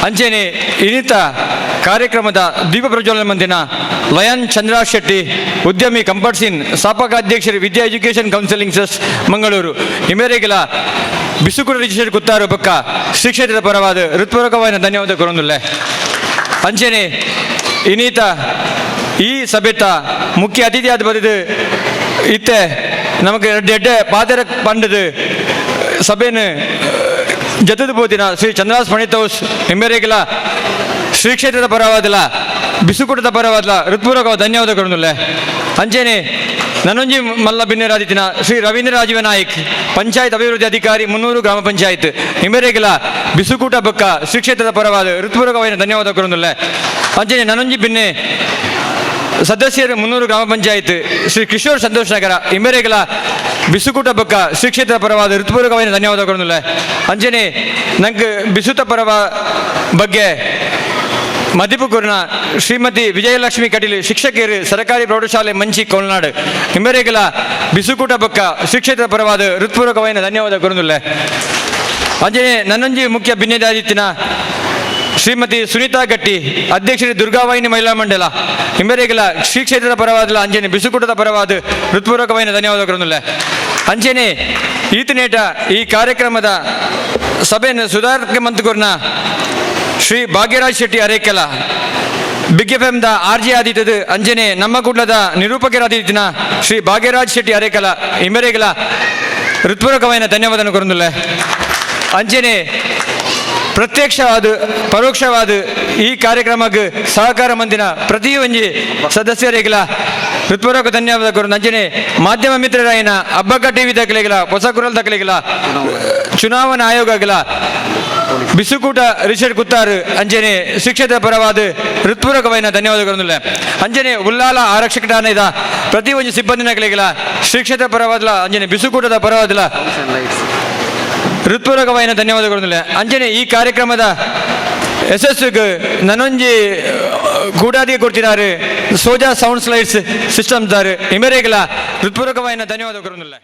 ಅಂಚೆನೆ ಇನ್ನಿತ ಕಾರ್ಯಕ್ರಮದ ದೀಪ ಪ್ರಜ್ವಲನ ಮಂದಿನ ಲಯನ್ ಚಂದ್ರ ಶೆಟ್ಟಿ, ಉದ್ಯಮಿ ಕಂಫರ್ಟ್ ಸಿನ್ ಸ್ಥಾಪಕ ಅಧ್ಯಕ್ಷರು Vidya education counselling trust Mangaluru ಇಮೇರೆಗೆಲ ಬಿಸುಕುಡ register Kuttaru ಬಕ್ಕ ಶ್ರೀ ಕ್ಷೇತ್ರದ ಪರವಾದ ಹೃತ್ಪೂರ್ವಕವಾದ ಧನ್ಯವಾದ ಕೊರೊಂದುಲ್ಲೆ. ಅಂಚೆನೆ ಇನ್ನೀತ ಈ ಸಭೆತ ಮುಖ್ಯ ಅತಿಥಿಯಾದ ಬರೆದು ಇತ್ತೆ ನಮಗೆ ಎಡ್ಡೆ ಎಡ್ಡೆ ಪಾದರ ಪಂಡದು ಸಭೆನ ಜತದ ಬೋದಿನ ಶ್ರೀ ಚಂದ್ರಾಸ್ ಪಣಿತೌಸ್ ಇಮ್ಮೆರೆಗೆಲ ಶ್ರೀ ಕ್ಷೇತ್ರದ ಪರವಾದಲ ಬಿಸುಕುಟದ ಪರವಾದಲ ಹೃತ್ಪೂರ್ವಕ ಧನ್ಯವಾದ ಕೊರೊಂದುಲ್ಲೆ. ಅಂಚೆನೆ ನನೊಂಜಿ ಮಲ್ಲ ಬಿನ್ನೆರಾದಿತ್ತಿನ ಶ್ರೀ ರವೀಂದ್ರ ರಾಜೀವ ನಾಯ್ಕ್, ಪಂಚಾಯತ್ ಅಭಿವೃದ್ಧಿ ಅಧಿಕಾರಿ, ಮುನ್ನೂರು ಗ್ರಾಮ ಪಂಚಾಯತ್ ಇಮೆರೆಗೆಲ ಬಿಸುಕೂಟ ಬೊಕ್ಕ ಶ್ರೀ ಕ್ಷೇತ್ರದ ಪರವಾದ ಹೃತ್ಪೂರ್ವಕವಾದ ಧನ್ಯವಾದ ಕೊರೊಂದುಲ್ಲೆ. ಅಂಚೆನೆ ನನೊಂಜಿ ಬಿನ್ನೆ ಸದಸ್ಯರು ಮುನ್ನೂರು ಗ್ರಾಮ ಪಂಚಾಯತ್ ಶ್ರೀ ಕಿಶೋರ್ ಸಂತೋಷ್ ನಗರ ಇಮೆರೆಗೆಲ ಬಿಸುಕೂಟ ಬೊಕ್ಕ ಶ್ರೀ ಕ್ಷೇತ್ರ ಪರವಾದ ಹೃತ್ಪೂರ್ವಕವಾದ ಧನ್ಯವಾದ ಕೊರೊಂದುಲ್ಲೆ. ಅಂಚೆನೆ ನಂಗೆ ಬಿಸುತ ಪರವ ಬಗ್ಗೆ ಮದಿಪು ಕೊರ್ನ ಶ್ರೀಮತಿ ವಿಜಯಲಕ್ಷ್ಮಿ ಕಟೀಲ್, ಶಿಕ್ಷಕಿಯರು, ಸರಕಾರಿ ಪ್ರೌಢಶಾಲೆ ಮಂಚಿ ಕೊಲ್ನಾಡು ಇಮೆರೆಗೆಲ ಬಿಸುಕೂಟ ಬೊಕ್ಕ ಶ್ರೀ ಕ್ಷೇತ್ರ ಪರವಾದ ಹೃತ್ಪೂರ್ವಕವಾದ ಧನ್ಯವಾದ ಕೊರೊಂದುಲ್ಲೆ. ಅಂಚೆನೆ ನನ್ನೊಂಜಿ ಮುಖ್ಯ ಭಿನ್ನದಾದಿತ್ತಿನ ಶ್ರೀಮತಿ ಸುನೀತಾ ಗಟ್ಟಿ, ಅಧ್ಯಕ್ಷರು ದುರ್ಗಾವಾಹಿನಿ ಮಹಿಳಾ ಮಂಡಲ ಇಮೆರೆಗೆಲ ಶ್ರೀ ಕ್ಷೇತ್ರದ ಪರವಾದಲ ಅಂಚೆನೆ ಬಿಸುಕೂಟದ ಪರವಾದ ಹೃತ್ಪೂರ್ವಕವಾದ ಧನ್ಯವಾದ ಕೊರೊಂದುಲ್ಲೆ. ಅಂಚೆನೆ ಈತನೇಟ ಈ ಕಾರ್ಯಕ್ರಮದ ಸಭೆಯನ್ನು ಸುಧಾರಕ ಮಂತ್ಕೊರ್ನ Shri Bhagyaraj Shetty Arekala, big F M the R G ಆದಿತ್ತದ ಅಂಜನೆ ನಮ್ಮ ಕೂಡ್ಲದ ನಿರೂಪಕರಾದಿತ್ತಿನ ಶ್ರೀ ಭಾಗ್ಯರಾಜ್ ಶೆಟ್ಟಿ ಅರೇಕಲ ಇಮೆರೆಗೆಲ ಹೃತ್ಪೂರ್ವಕವಾದ ಧನ್ಯವಾದ ಕೊರೊಂದುಲ್ಲೆ. ಅಂಚೆನೆ ಪ್ರತ್ಯಕ್ಷವಾದ ಪರೋಕ್ಷವಾದ ಈ ಕಾರ್ಯಕ್ರಮಕ್ಕೆ ಸಹಕಾರ ಮಂದಿನ ಪ್ರತಿಯೊಂಜಿ ಸದಸ್ಯರಿಗೆಲ ಹೃತ್ಪೂರ್ವಕ ಧನ್ಯವಾದ ಕೊರೊಂದು. ಅಂಚೆನೆ ಮಾಧ್ಯಮ ಮಿತ್ರರಾಯಿನ ಅಬ್ಬಕ್ಕ ಟಿವಿ ದಕ್ಕಲಿಗೆಲ, ಹೊಸ ಕುರಲ್ ದಕ್ಕಲಿಗೆಲ, ಚುನಾವಣಾ ಆಯೋಗಗಳ ಬಿಸುಕೂಟ ರಿಷಡ್ ಕುತ್ತಾರು ಅಂಚೆನೆ ಶಿಕ್ಷಕರ ಪರವಾದ ಹೃತ್ಪೂರ್ವಕವಾದ ಧನ್ಯವಾದ ಕೊರೊಂದುಲ್ಲೆ. ಅಂಚೆನೆ ಉಲ್ಲಾಲ ಆರಕ್ಷಕ ಠಾಣೆದ ಪ್ರತಿ ಒಂಜಿ ಸಿಬ್ಬಂದಿನಗಳಿಗೆಲ ಶಿಕ್ಷಕರ ಪರವಾದಲ ಅಂಚೆನೆ ಬಿಸುಕೂಟದ ಪರವಾದಲ ಹೃತ್ಪೂರ್ವಕವಾದ ಧನ್ಯವಾದ ಕೊರೊಂದುಲ್ಲೆ. ಅಂಚೆನೆ ಈ ಕಾರ್ಯಕ್ರಮದ ಯಶಸ್ಸಿಗೆ ನನೊಂಜಿ ಗೂಡಾದಿ ಕೊಡ್ತಿದ್ದಾರೆ ಸೋಜಾ ಸೌಂಡ್ ಸ್ಲೈಡ್ಸ್ ಸಿಸ್ಟಮ್ ದಾರು ಇಮೆರೆಗೆಲ ಹೃತ್ಪೂರ್ವಕವಾದ ಧನ್ಯವಾದ ಕೊರೊಂದುಲ್ಲೆ.